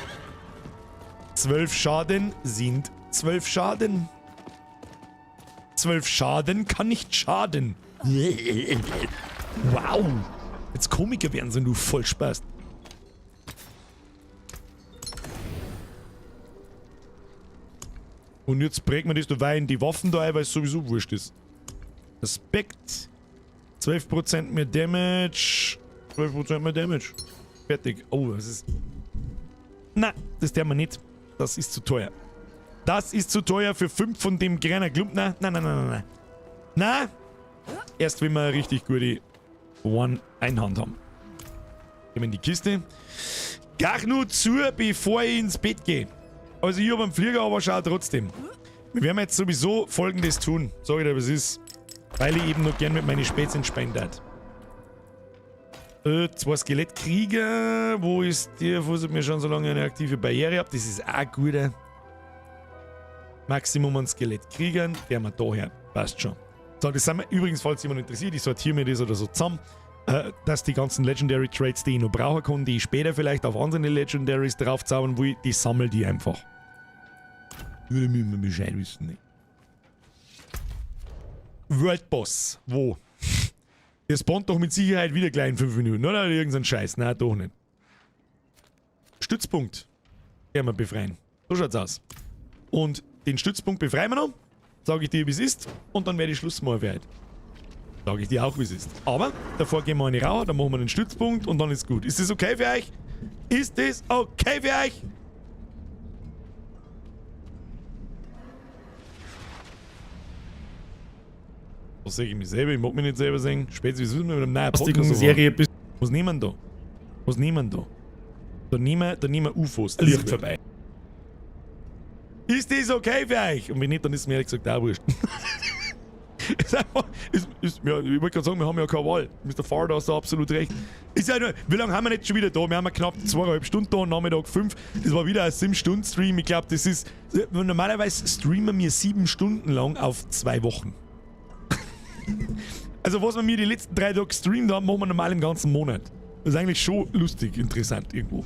12 Schaden sind 12 Schaden. 12 Schaden kann nicht schaden. Wow. Jetzt Komiker werden sind, du Vollspaß. Und jetzt prägt man das da in die Waffen da ein, weil es sowieso wurscht ist. Respekt. 12% mehr Damage. 12% mehr Damage. Fertig. Oh, das ist... Na, das der wir nicht. Das ist zu teuer. Das ist zu teuer für 5 von dem kleinen Klump. Na, na, na, na, na, na. Na! Erst wenn wir eine richtig gute One-Einhand haben. Gehen wir in die Kiste. Gar nur zu, bevor ich ins Bett gehe. Also ich habe einen Flieger, aber schau trotzdem. Wir werden jetzt sowieso Folgendes tun. Sag ich dir, was ist. Weil ich eben noch gern mit meinen Spätzchen speien darf. 2 Skelettkrieger. Wo ist der? Versucht mir schon so lange eine aktive Barriere ab. Das ist auch ein guter. Maximum an Skelettkriegern. Der haben wir daher. Passt schon. So, das sind wir übrigens, falls jemand interessiert, ich sortiere mir das oder so zusammen, dass die ganzen Legendary Traits, die ich noch brauchen kann, die ich später vielleicht auf andere Legendaries draufzaubern will, die sammle die einfach. Würde mich immer Bescheid wissen, ne? World Boss. Wo? Der spawnt doch mit Sicherheit wieder gleich in 5 Minuten, oder? Irgendein Scheiß. Nein, doch nicht. Stützpunkt. Werden wir befreien. So schaut's aus. Und den Stützpunkt befreien wir noch. Sag ich dir, wie's ist. Und dann werde ich Schluss machen für heute. Sag ich dir auch, wie's ist. Aber davor gehen wir eine Rauer, dann machen wir den Stützpunkt und dann ist gut. Ist das okay für euch? Ist das okay für euch? Was sehe ich mich selber? Ich mag mich nicht selber sehen. Spätestens wissen wir mit einem neuen Podcast. Serie bis. Was nehmen wir da? Was nehmen wir da? Da nehmen wir UFOs. Das Licht ist vorbei. Ist das okay für euch? Und wenn nicht, dann ist mir ehrlich gesagt auch wurscht. Ist einfach, ist, ist, ja, ich wollte gerade sagen, wir haben ja keine Wahl. Mr. Ford hast da absolut recht. Ist ja nur, wie lange haben wir nicht schon wieder da? Wir haben ja knapp 2,5 Stunden da, Nachmittag 5. Das war wieder ein 7-Stunden-Stream. Ich glaub, das ist. Normalerweise streamen wir 7 Stunden lang auf 2 Wochen. Also, was wir mir die letzten 3 Tage gestreamt haben, machen wir normal im ganzen Monat. Das ist eigentlich schon lustig, interessant irgendwo.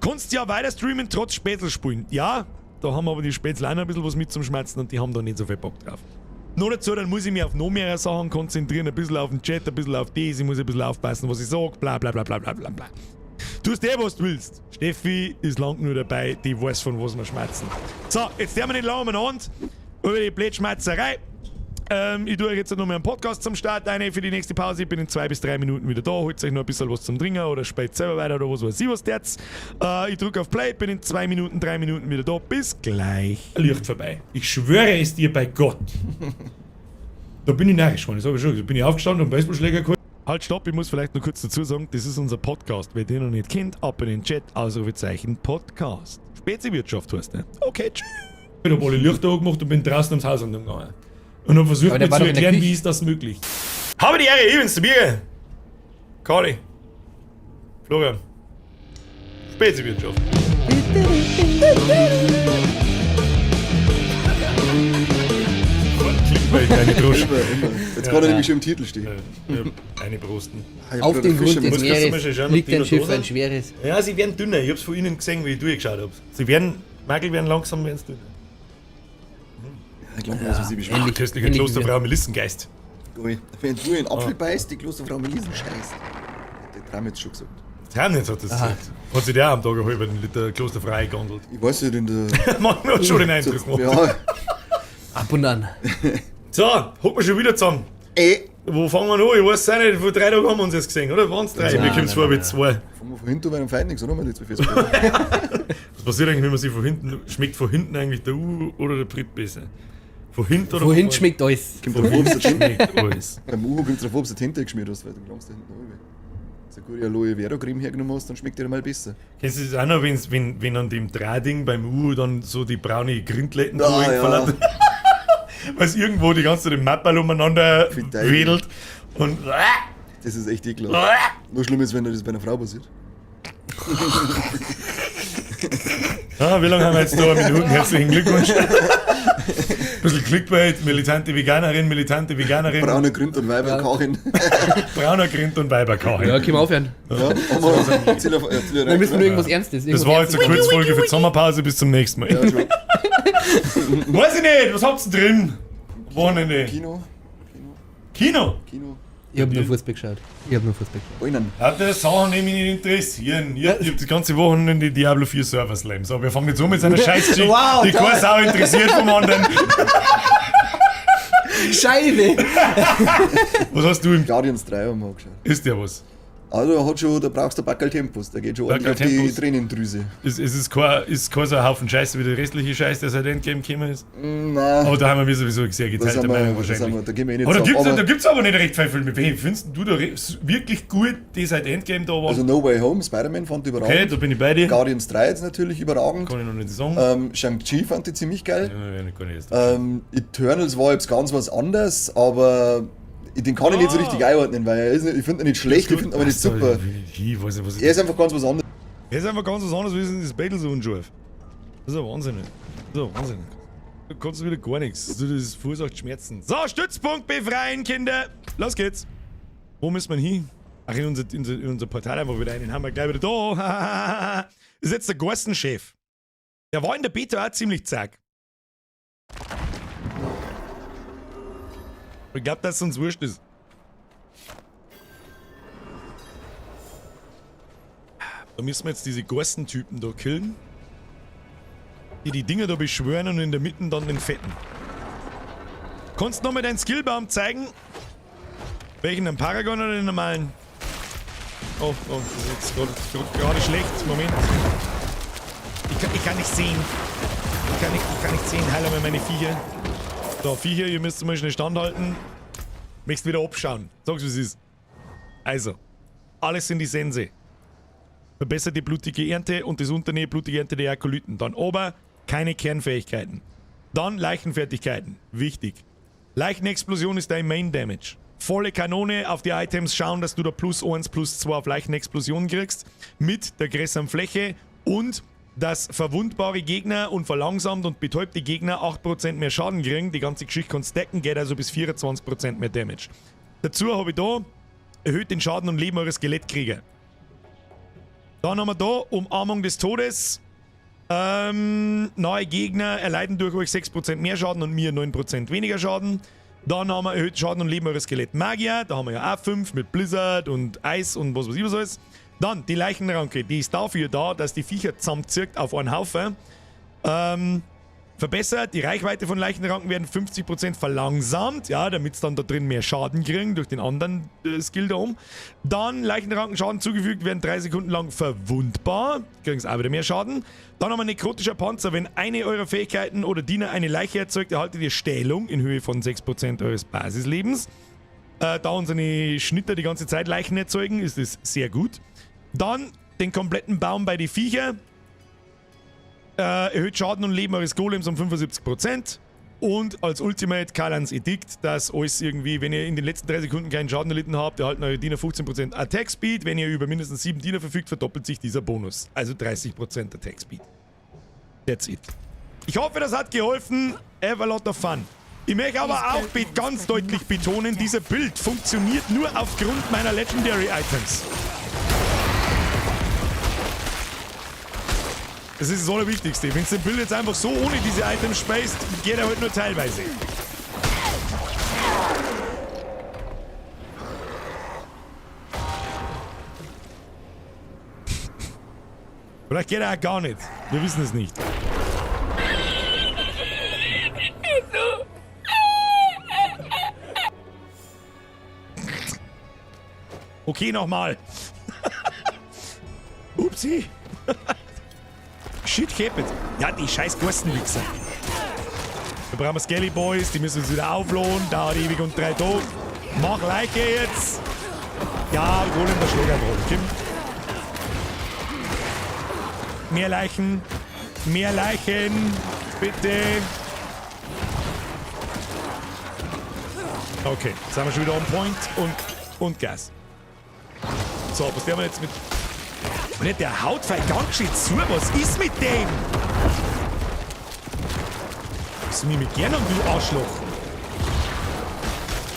Kannst ja weiter streamen, trotz Spätzle spielen. Ja, da haben aber die Spätzle auch noch ein bisschen was mit zum Schmerzen und die haben da nicht so viel Bock drauf. Nur dazu, dann muss ich mich auf noch mehr Sachen konzentrieren, ein bisschen auf den Chat, ein bisschen auf das, ich muss ein bisschen aufpassen, was ich sag, bla bla bla bla bla bla bla. Tust eh, was du willst. Steffi ist lang nur dabei, die weiß, von was wir schmerzen. So, jetzt tun wir nicht lange umeinander über die Blödschmerzerei. Ich tue euch jetzt noch mal einen Podcast zum Start rein für die nächste Pause. Ich bin in 2 bis 3 Minuten wieder da. Holt euch noch ein bisschen was zum Trinken oder spielt selber weiter oder was weiß ich was jetzt. Ich drücke auf Play, bin in 2 Minuten, 3 Minuten wieder da. Bis gleich. Licht vorbei. Ich schwöre es dir bei Gott. Da bin ich narrisch geworden, das hab ich schon gesagt. Da bin ich aufgestanden und einen Baseballschläger geholt. Halt, stopp, ich muss vielleicht noch kurz dazu sagen, das ist unser Podcast. Wer den noch nicht kennt, ab in den Chat, Ausrufezeichen Podcast. Speziwirtschaft heißt der. Okay, tschüss. Ich hab alle Lichter angemacht und bin draußen ums Haus gegangen. Und hab versucht Aber der mir war zu doch in der erklären, Küche. wie ist das möglich. Habe die Ehre, ich bin's, der Bier. Kali. Florian. Speziwirtschaft. Clickbait, eine Brust. Immer, immer. Jetzt kann er nämlich schon im Titel stehen. Ja, eine Brusten. Ah, ich hab Auf grad dem einen Fisch Grund im des Muss kurz mal Meeres schauen, ob liegt die ein noch Schiff, da sind. ein schweres. Ja, sie werden dünner. Ich hab's von ihnen gesehen, wie ich durchgeschaut hab. Sie werden, Michael, werden langsam werden's dünner. Ich glaube, was sie beschweren. Ähnlich, Köstlicher ähnlich wie Klosterfrau Melissengeist. Wenn du in Apfel beißt, die Klosterfrau Melissen scheißt. Der Tram jetzt schon gesagt. Tramnitz hat das gesagt. Hat sich der am Tag einen halben Liter Klosterfrau eingehandelt. Ich weiß nicht, in der. Manchmal hat schon den Eindruck gemacht. Ja, Ab und an. So, hocken wir schon wieder zusammen. ey. Wo fangen wir an? Ich weiß es auch nicht. Vor 3 Tagen haben wir uns erst gesehen, oder? Waren es 3? Mir kommt's vor wie 2. Fangen wir von hinten bei einem Feind nichts, oder? Mal die zwei Füße. Was passiert eigentlich, wenn man sich von hinten. Schmeckt von hinten eigentlich der U oder der Brit besser? Von hinten oder Wohin von vorne? schmeckt alles? Kommt drauf an, ob's der Tinte- Schmeckt alles. Beim Uhu kommt drauf an, ob du Tinte geschmiert hast, weil du gelangst da hinten runter. Wenn du eine gute Aloe Vera Creme hergenommen hast, dann schmeckt der mal besser. Kennst du das auch noch, wenn an dem Drahding beim U dann so die braune Grindletten Ah, ah, ja. ja. Weil es irgendwo die ganze Zeit im Mappal umeinander Für Teufel. wedelt und. Das ist echt ekelhaft. Nur schlimm ist, wenn dir das bei einer Frau passiert. Ah, wie lange haben wir jetzt da? Minuten. Herzlichen Glückwunsch. Bisschen Clickbait, militante Veganerin, militante Veganerin, Brauner Grind und Weiber Karin. brauner Grind und Weiberkarin. Ja, können wir aufhören. Ja, haben wir Ziel auf, Ziel Dann müssen wir nur erreicht, irgendwas Ernstes. Das Irgendwas war jetzt eine Ernstes. Kurzfolge für die Sommerpause. Bis zum nächsten Mal. oder? Ja, schon. Weiß ich nicht, was habt ihr drin? Wochenende. Kino, Kino. Kino, Ich hab nur Fußball geschaut. Ich hab nur Fußball geschaut. Beinen. Habt ihr Sachen, die mich nicht interessieren? Ich hab das ganze Wochenende Diablo 4 Server Slam. So, wir fangen jetzt um mit seiner Scheißgeschichte, Wow, die keine Sau interessiert vom anderen. Scheiße! Was hast du im... Guardians 3 haben wir angeschaut. Ist ja was. Also hat schon, da brauchst du ein Backerl Tempos, da geht schon ordentlich auf die Backerl Tempos. Tränendrüse. Es ist kein so ein Haufen Scheiße wie der restliche Scheiß, der seit Endgame gekommen ist. Nein, Aber da haben wir sowieso sehr da geteilte sind wir, Meinung da wahrscheinlich. sind wir, da gehen wir eh nicht Aber da zusammen. gibt's, Aber da gibt's aber nicht recht viele Filme. Wen findest du da wirklich gut, die seit Endgame da waren? Also No Way Home, Spider-Man fand ich überragend. okay, da bin ich bei dir. Guardians 3 jetzt natürlich überragend. Kann ich noch nicht sagen. Shang-Chi fand ich ziemlich geil. Ja, kann ich jetzt. Eternals war jetzt ganz was anderes, aber den kann ich nicht so richtig einordnen, weil er ist nicht, ich finde ihn nicht schlecht, ich finde ihn aber nicht super. Ich weiß nicht, was ich Er ist einfach ganz was anderes. Er ist einfach ganz was anderes, wie ist denn das Battle so unscharf? Das ist ja Wahnsinn. Das ist ja Wahnsinn. Du kannst wieder gar nichts. Du, das verursacht Schmerzen. So, Stützpunkt befreien, Kinder! Los geht's! Wo müssen wir hin? Ach, in unser Portal einfach wieder rein. Den haben wir gleich wieder da. Das ist jetzt der Gorstenchef. Der war in der Beta auch ziemlich zack. Ich glaube, dass es uns wurscht ist. Da müssen wir jetzt diese Gorstentypen da killen. Die die Dinger da beschwören und in der Mitte dann den Fetten. Kannst du nochmal deinen Skillbaum zeigen? Welchen, den Paragon oder den normalen? Oh, oh, das ist jetzt gerade schlecht. Moment. Ich kann nicht sehen. Ich kann nicht sehen. Heil einmal meine Viecher. So, Viecher, ihr müsst mal schnell standhalten. Möchtest wieder abschauen. Sag's, wie es ist. Also, alles in die Sense. Verbessert die blutige Ernte und das Unternehmen blutige Ernte der Akolyten. Dann ober, keine Kernfähigkeiten. Dann Leichenfertigkeiten. Wichtig. Leichenexplosion ist dein Main Damage. Volle Kanone auf die Items schauen, dass du da +1, +2 auf Leichenexplosion kriegst. Mit der größeren Fläche und dass verwundbare Gegner und verlangsamt und betäubte Gegner 8% mehr Schaden kriegen. Die ganze Geschichte kann stacken, geht also bis 24% mehr Damage. Dazu habe ich da erhöht den Schaden und Leben eurer Skelettkrieger. Dann haben wir da Umarmung des Todes. Neue Gegner erleiden durch euch 6% mehr Schaden und mir 9% weniger Schaden. Dann haben wir erhöht Schaden und Leben eures Skelett Magier. Da haben wir ja auch 5 mit Blizzard und Eis und was weiß ich was alles. Dann die Leichenranke, die ist dafür da, dass die Viecher zusammenzirkt auf einen Haufen. Verbessert, die Reichweite von Leichenranken werden 50% verlangsamt, ja, damit es dann da drin mehr Schaden kriegen durch den anderen Skill da oben. Dann Leichenranken Schaden zugefügt, werden 3 Sekunden lang verwundbar, kriegen es auch wieder mehr Schaden. Dann haben wir nekrotischer Panzer, wenn eine eurer Fähigkeiten oder Diener eine Leiche erzeugt, erhaltet ihr Stählung in Höhe von 6% eures Basislebens. Da unsere Schnitter die ganze Zeit Leichen erzeugen, ist es sehr gut. Dann den kompletten Baum bei den Viecher. Erhöht Schaden und Leben eures Golems um 75%. Und als Ultimate Kalans Edikt, dass alles irgendwie, wenn ihr in den letzten 3 Sekunden keinen Schaden erlitten habt, erhalten eure Diener 15% Attack Speed. Wenn ihr über mindestens 7 Diener verfügt, verdoppelt sich dieser Bonus. Also 30% Attack Speed. That's it. Ich hoffe, das hat geholfen. Have a lot of fun. Ich möchte aber auch ganz deutlich betonen, dieser Build funktioniert nur aufgrund meiner Legendary Items. Das ist das Allerwichtigste. Wenn du den Build jetzt einfach so ohne diese Items speist, geht er halt nur teilweise. Vielleicht geht er auch gar nicht. Wir wissen es nicht. Okay, nochmal. Upsi. Shit happens. Ja, die scheiß Gorstenwichser. Da brauchen wir Skelly Boys, die müssen uns wieder auflohnen. Dauert ewig und 3 Tage. Mach Leiche jetzt. Ja, Golem, der Schläger braucht. Kim. Mehr Leichen. Mehr Leichen. Bitte. Okay, jetzt sind wir schon wieder on point und Gas. So, was werden wir jetzt mit... Und der haut vielleicht ganz schön zu. Was ist mit dem? Was ist mit gerne, du Arschloch?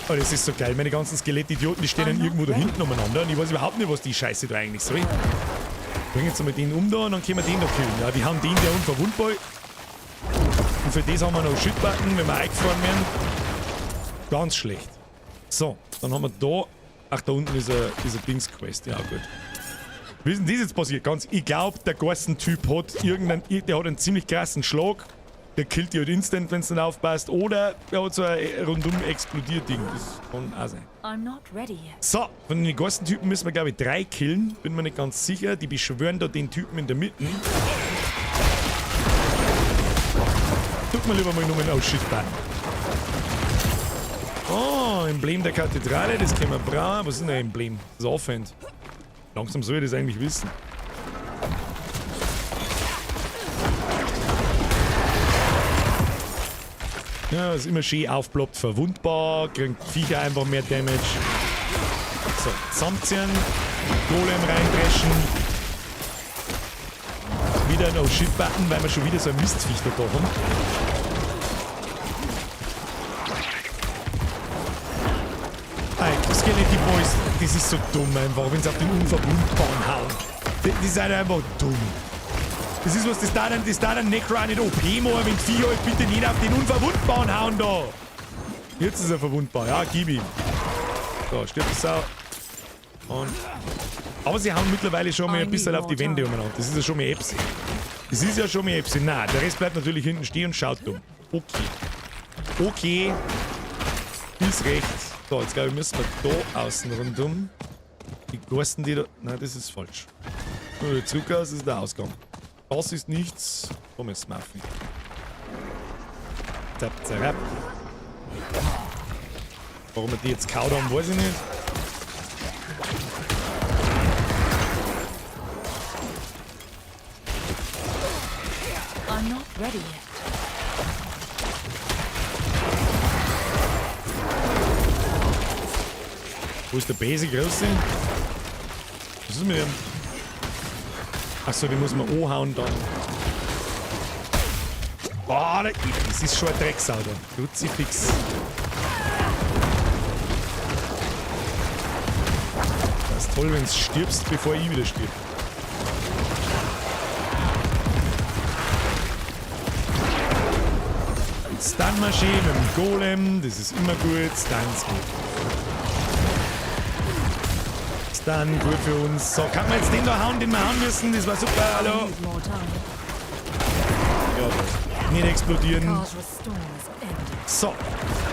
Oh, das ist so geil. Meine ganzen Skelettidioten, die stehen dann irgendwo da hinten umeinander. Und ich weiß überhaupt nicht, was die Scheiße da eigentlich soll. Bring jetzt mal den um da und dann können wir den noch killen. Ja, wir haben den, der unverwundbar ist. Und für das haben wir noch Shitbutton, wenn wir eingefahren werden. Ganz schlecht. So, dann haben wir da... Ach, da unten ist eine Dings-Quest. Ja, gut. Wie ist denn das jetzt passiert? Ich glaub, der Gorsten-Typ hat irgendeinen, der hat einen ziemlich krassen Schlag. Der killt dich halt instant, wenn's nicht aufpasst. Oder er hat so ein rundum explodiert Ding. Das kann auch sein. I'm not ready yet. So, von den Gorsten-Typen müssen wir, glaub ich, 3 killen. Bin mir nicht ganz sicher. Die beschwören da den Typen in der Mitte. Tut mir lieber mal nur einen Shit-Button. Oh, Emblem der Kathedrale, das können wir brauchen. Was ist denn ein Emblem? Das ist Aufwand. Langsam soll ich das eigentlich wissen. Ja, ist immer schön aufploppt, verwundbar, kriegt Viecher einfach mehr Damage. So, zusammenziehen, Golem reindreschen. Wieder ein Oh-Shit-Button, weil wir schon wieder so ein Mistviech da haben. Ey, Skeletti Boys, das ist so dumm einfach, wenn sie auf den Unverwundbaren hauen. Die sind einfach dumm. Das ist was, das da dann Necro auch nicht OP machen, wenn die Viecher halt bitte nicht auf den Unverwundbaren hauen da. Jetzt ist er verwundbar, ja, gib ihm. So, stirbt die Sau. Und. Aber sie hauen mittlerweile schon mal ein bisschen auf die Wände umeinander. Das ist ja schon mal Epsi. Das ist ja schon mal Epsi. Nein, der Rest bleibt natürlich hinten stehen und schaut dumm. Okay. Okay. Ist recht. So, jetzt glaube ich, müssen wir da außen rundum. Die Gorsten, die da. Nein, das ist falsch. Nur zurück aus, das ist der Ausgang. Das ist nichts. Da müssen wir auf. Zap, zap. Warum wir die jetzt kaut haben, weiß ich nicht. I'm not ready yet. Wo ist der Basic Große? Was ist mit dem? Achso, den muss man anhauen dann. Boah, das ist schon ein Drecksau da. Kruzifix. Das ist toll, wenn du stirbst, bevor ich wieder stirb. Stun wir schön mit dem Golem. Das ist immer gut. Stun's gut. Stun, gut für uns. So, kann man jetzt den da hauen, den wir hauen müssen? Das war super, hallo. Need more time. Ja, nicht explodieren. Khajra's storm is ended. So,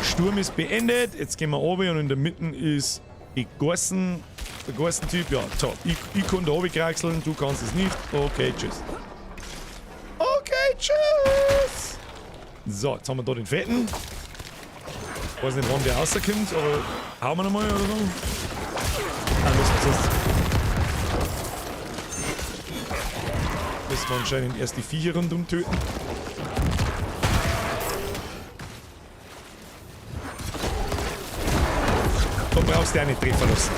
Sturm ist beendet. Jetzt gehen wir runter und in der Mitte ist die Gorsen. Der Gorsen-Typ. Ja, so, ich kann da runterkraxeln, du kannst es nicht. Okay, tschüss. Okay, tschüss. So, jetzt haben wir da den Fetten. Weiß nicht, wann der rauskommt, aber hauen wir nochmal oder so. Ah, müssen wir sonst. Müssen wir anscheinend erst die Viecher rundum töten. Da brauchst du auch nicht Treffer lassen.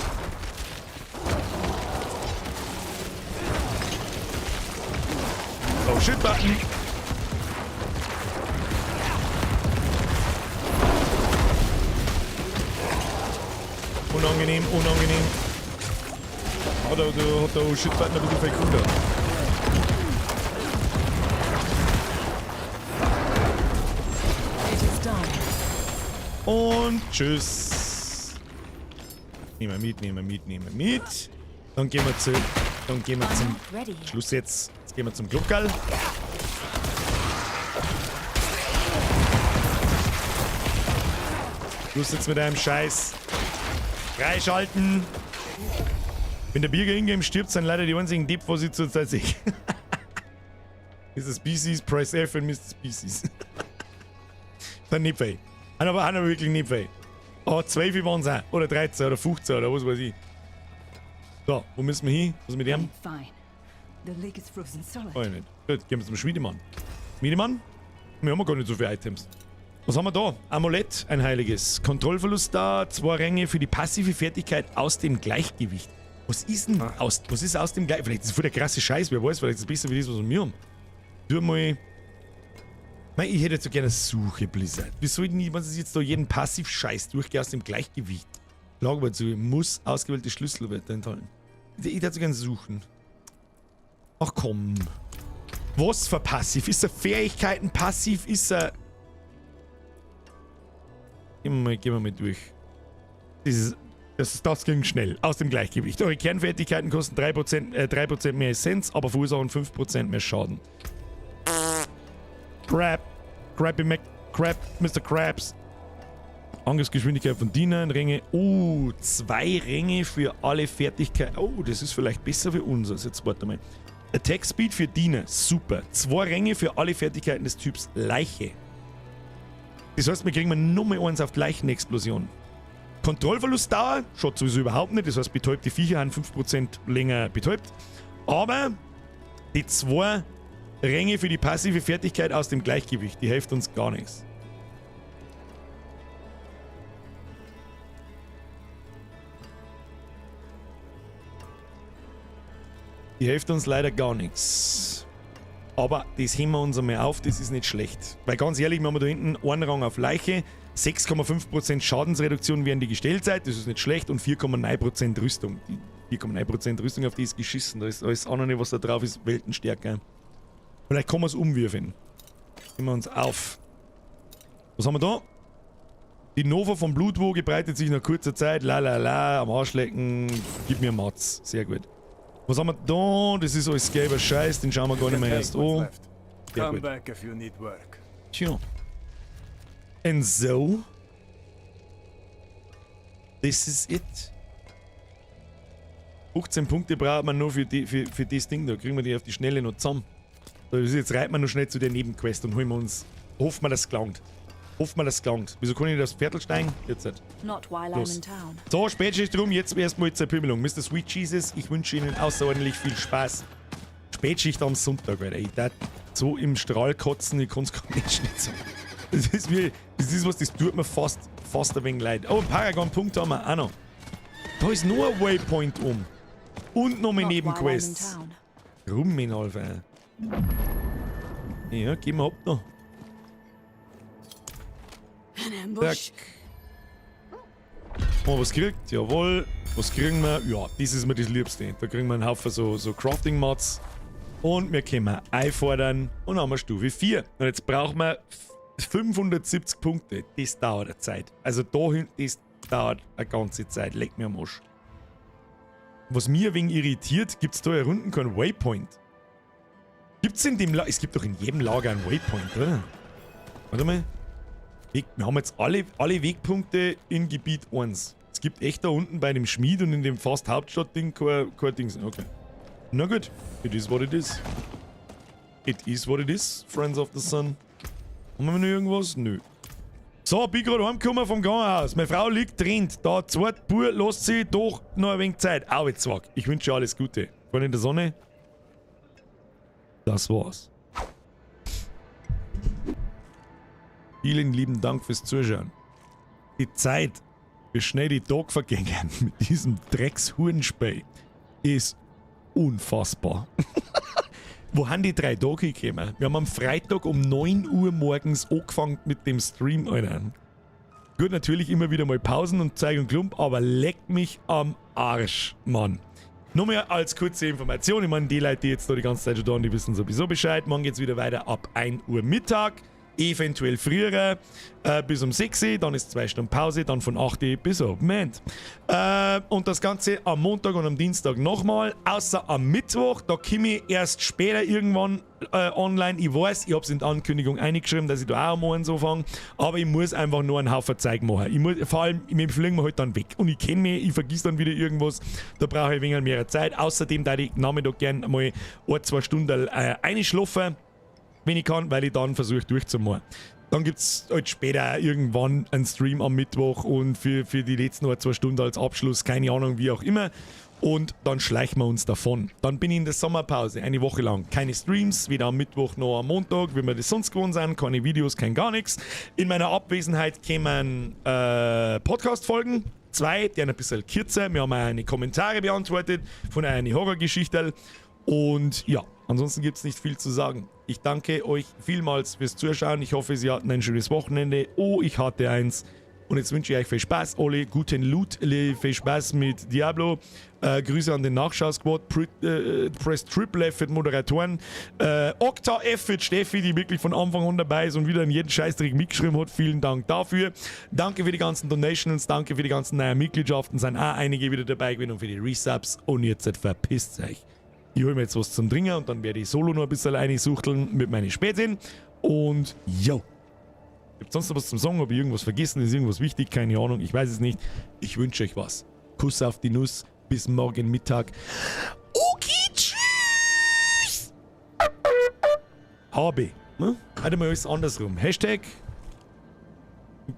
Oh, shit, Button. Unangenehm, unangenehm. Hat der Oh, shit Button ein bisschen viel cooler. It is done. Und tschüss. Nehmen wir mit, nehmen wir mit, nehmen wir mit. Dann gehen wir zu, dann gehen wir I'm zum not ready yet. Schluss jetzt. Jetzt gehen wir zum Glockerl. Schluss jetzt mit einem Scheiß. Freischalten. Wenn der Birger ingame stirbt, sind leider die einzigen Depp, was ich zurzeit sehe. Mr. Species, Press F und Mr. Species. Dann nicht viel. Aber wirklich nicht viel. Oh, 12 waren es auch. Oder 13 oder 15 oder was weiß ich. So, wo müssen wir hin? Was ist mit dem? Fine. The lake is frozen solid. Oh, ich nicht. Gut, gehen wir zum Schmiedemann. Schmiedemann? Wir haben ja gar nicht so viele Items. Was haben wir da? Amulett, ein heiliges. Kontrollverlust da, 2 Ränge für die passive Fertigkeit aus dem Gleichgewicht. Was ist denn aus, was ist aus dem Gleichgewicht? Vielleicht ist es voll der krasse Scheiß, wer weiß, vielleicht ist es besser wie das, was wir haben. Tu mal. Mei, ich hätte jetzt so gerne Suche, Blizzard. Wir sollten nicht, was ist jetzt da jeden Passiv-Scheiß durchgehen aus dem Gleichgewicht. Schlagwort zu, muss ausgewählte Schlüsselwörter enthalten. Ich hätte so gerne suchen. Ach komm. Was für passiv? Ist er Fähigkeiten passiv? Ist er. Gehen wir mal durch. Das ging schnell. Aus dem Gleichgewicht. Eure Kernfertigkeiten kosten 3% mehr Essenz, aber verursachen 5% mehr Schaden. Crab. Krabby Mac. Crab. Mr. Krabs. Angriffsgeschwindigkeit von Dienern, Ränge. Oh, 2 Ränge für alle Fertigkeiten. Oh, das ist vielleicht besser für uns. Also jetzt warte mal. Attack Speed für Diener, super. 2 Ränge für alle Fertigkeiten des Typs Leiche. Das heißt, wir kriegen nur mal eins auf die Leichenexplosion. Kontrollverlustdauer, schaut sowieso überhaupt nicht. Das heißt, betäubte Viecher haben 5% länger betäubt. Aber die 2 Ränge für die passive Fertigkeit aus dem Gleichgewicht, die hilft uns gar nichts. Die hilft uns leider gar nichts. Aber das heben wir uns einmal auf, das ist nicht schlecht. Weil ganz ehrlich, wir haben da hinten einen Rang auf Leiche, 6,5% Schadensreduktion während die Gestellzeit, das ist nicht schlecht, und 4,9% Rüstung. Die 4,9% Rüstung, auf die ist geschissen, da ist alles auch noch nicht, was da drauf ist, weltenstärker. Vielleicht kann man es umwürfeln. Nehmen wir uns auf. Was haben wir da? Die Nova vom Blutwoge breitet sich nach kurzer Zeit, la la la, am Arsch lecken, gib mir Mats. Sehr gut. Was haben wir da? Das ist alles gelber Scheiß, den schauen wir gar nicht mehr erst an. Sehr gut. Tja. And so, this is it. 15 Punkte braucht man nur für das Ding da. Kriegen wir die auf die Schnelle noch zusammen. So, jetzt reiten wir noch schnell zu der Nebenquest und holen wir uns. Hoffen wir, dass es gelangt. Hoffen wir, dass es gelangt. Wieso kann ich nicht aufs Pferdl steigen? Jetzt nicht. Not while I'm Los. in town. So, Spätschicht rum, jetzt erstmal zur Pimmelung. Mr. Sweet Jesus, ich wünsche Ihnen außerordentlich viel Spaß. Spätschicht am Sonntag, Alter. Ich darf so im Strahl kotzen, ich kann's gar nicht schnitzen. Das ist mir, das ist was, das tut mir fast ein wenig leid. Oh, ein Paragon-Punkt haben wir auch noch. Da ist nur ein Waypoint um. Und noch mehr Not while I'm in Nebenquests. town. Rum in Alpha. Ja, gehen wir ab noch. Ambush. Zack. Haben wir was gekriegt? Jawohl. Was kriegen wir? Ja, das ist mir das Liebste. Da kriegen wir einen Haufen so Crafting-Mods. Und wir können einfordern und dann haben wir Stufe 4. Und jetzt brauchen wir 570 Punkte, das dauert eine Zeit. Also dahin, das dauert eine ganze Zeit. Leck mir am Arsch. Was mir ein wenig irritiert, gibt es da hier unten keinen Waypoint. Gibt's in dem Lager? Es gibt doch in jedem Lager einen Waypoint, oder? Warte mal. Wir haben jetzt alle Wegpunkte in Gebiet 1. Es gibt echt da unten bei dem Schmied und in dem fast Hauptstadt-Ding kein Dings. Okay. Na gut. It is what it is. It is what it is, Friends of the Sun. Haben wir noch irgendwas? Nö. So, bin gerade heimgekommen vom Krankenhaus. Meine Frau liegt drin. Der zweite Bub lässt sich doch noch ein wenig Zeit. Au, jetzt zwack. Ich wünsche dir alles Gute. Freunde in der Sonne. Das war's. Vielen lieben Dank fürs Zuschauen. Die Zeit, wie schnell die Tage vergingen mit diesem Dreckshurenspiel, ist unfassbar. Wo haben die 3 Tage gekommen? Wir haben am Freitag um 9 Uhr morgens angefangen mit dem Stream, Alter. Gut, natürlich immer wieder mal Pausen und Zeug und Klump, aber leck mich am Arsch, Mann. Nur mehr als kurze Information, ich meine, die Leute, die jetzt da die ganze Zeit schon da sind, die wissen sowieso Bescheid. Morgen geht's wieder weiter ab 1 Uhr Mittag, eventuell früher, bis um 6 Uhr, dann ist 2 Stunden Pause, dann von 8 Uhr bis Open End. Und das Ganze am Montag und am Dienstag nochmal, außer am Mittwoch, da komme ich erst später irgendwann online. Ich weiß, ich hab's in der Ankündigung eingeschrieben, dass ich da auch am Morgen so fange, aber ich muss einfach nur einen Haufen Zeug machen. Ich muss, vor allem, wir fliegen mir halt dann weg und ich kenn mich, ich vergiss dann wieder irgendwas, da brauche ich ein wenig mehr Zeit. Außerdem da ich Nachmittag gern mal 1, 2 Stunden einschlafen, wenn ich kann, weil ich dann versuche durchzumachen. Dann gibt's halt später irgendwann einen Stream am Mittwoch und für die letzten 1, 2 Stunden als Abschluss, keine Ahnung, wie auch immer. Und dann schleichen wir uns davon. Dann bin ich in der Sommerpause, eine Woche lang. Keine Streams, weder am Mittwoch noch am Montag, wie wir das sonst gewohnt sind. Keine Videos, kein gar nichts. In meiner Abwesenheit kämen Podcast-Folgen. 2, die ein bisschen kürzer. Wir haben eine Kommentare beantwortet von einer Horrorgeschichte. Ansonsten gibt's nicht viel zu sagen. Ich danke euch vielmals fürs Zuschauen. Ich hoffe, Sie hatten ein schönes Wochenende. Oh, ich hatte eins. Und jetzt wünsche ich euch viel Spaß, alle guten Loot, viel Spaß mit Diablo. Grüße an den Nachschau-Squad, Press Triple F für die Moderatoren, Okta F für die Steffi, die wirklich von Anfang an dabei ist und wieder in jeden Scheißdreck mitgeschrieben hat. Vielen Dank dafür. Danke für die ganzen Donations, danke für die ganzen neuen Mitgliedschaften, sind auch einige wieder dabei gewesen und für die Resubs. Und jetzt verpisst euch. Ich hol mir jetzt was zum Trinken und dann werde ich solo noch ein bisschen reinsuchteln mit meinen Spätzchen. Und yo. Gibt's sonst noch was zum Sagen? Hab ich irgendwas vergessen? Ist irgendwas wichtig? Keine Ahnung, ich weiß es nicht. Ich wünsche euch was. Kuss auf die Nuss. Bis morgen Mittag. Okay, tschüss! HB. Ne? Heute mal alles andersrum. Hashtag.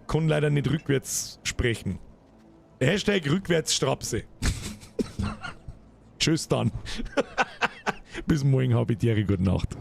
Kann leider nicht rückwärts sprechen. Hashtag rückwärts Strapse. Tschüss dann. Bis morgen, habe ich dir. Gute Nacht.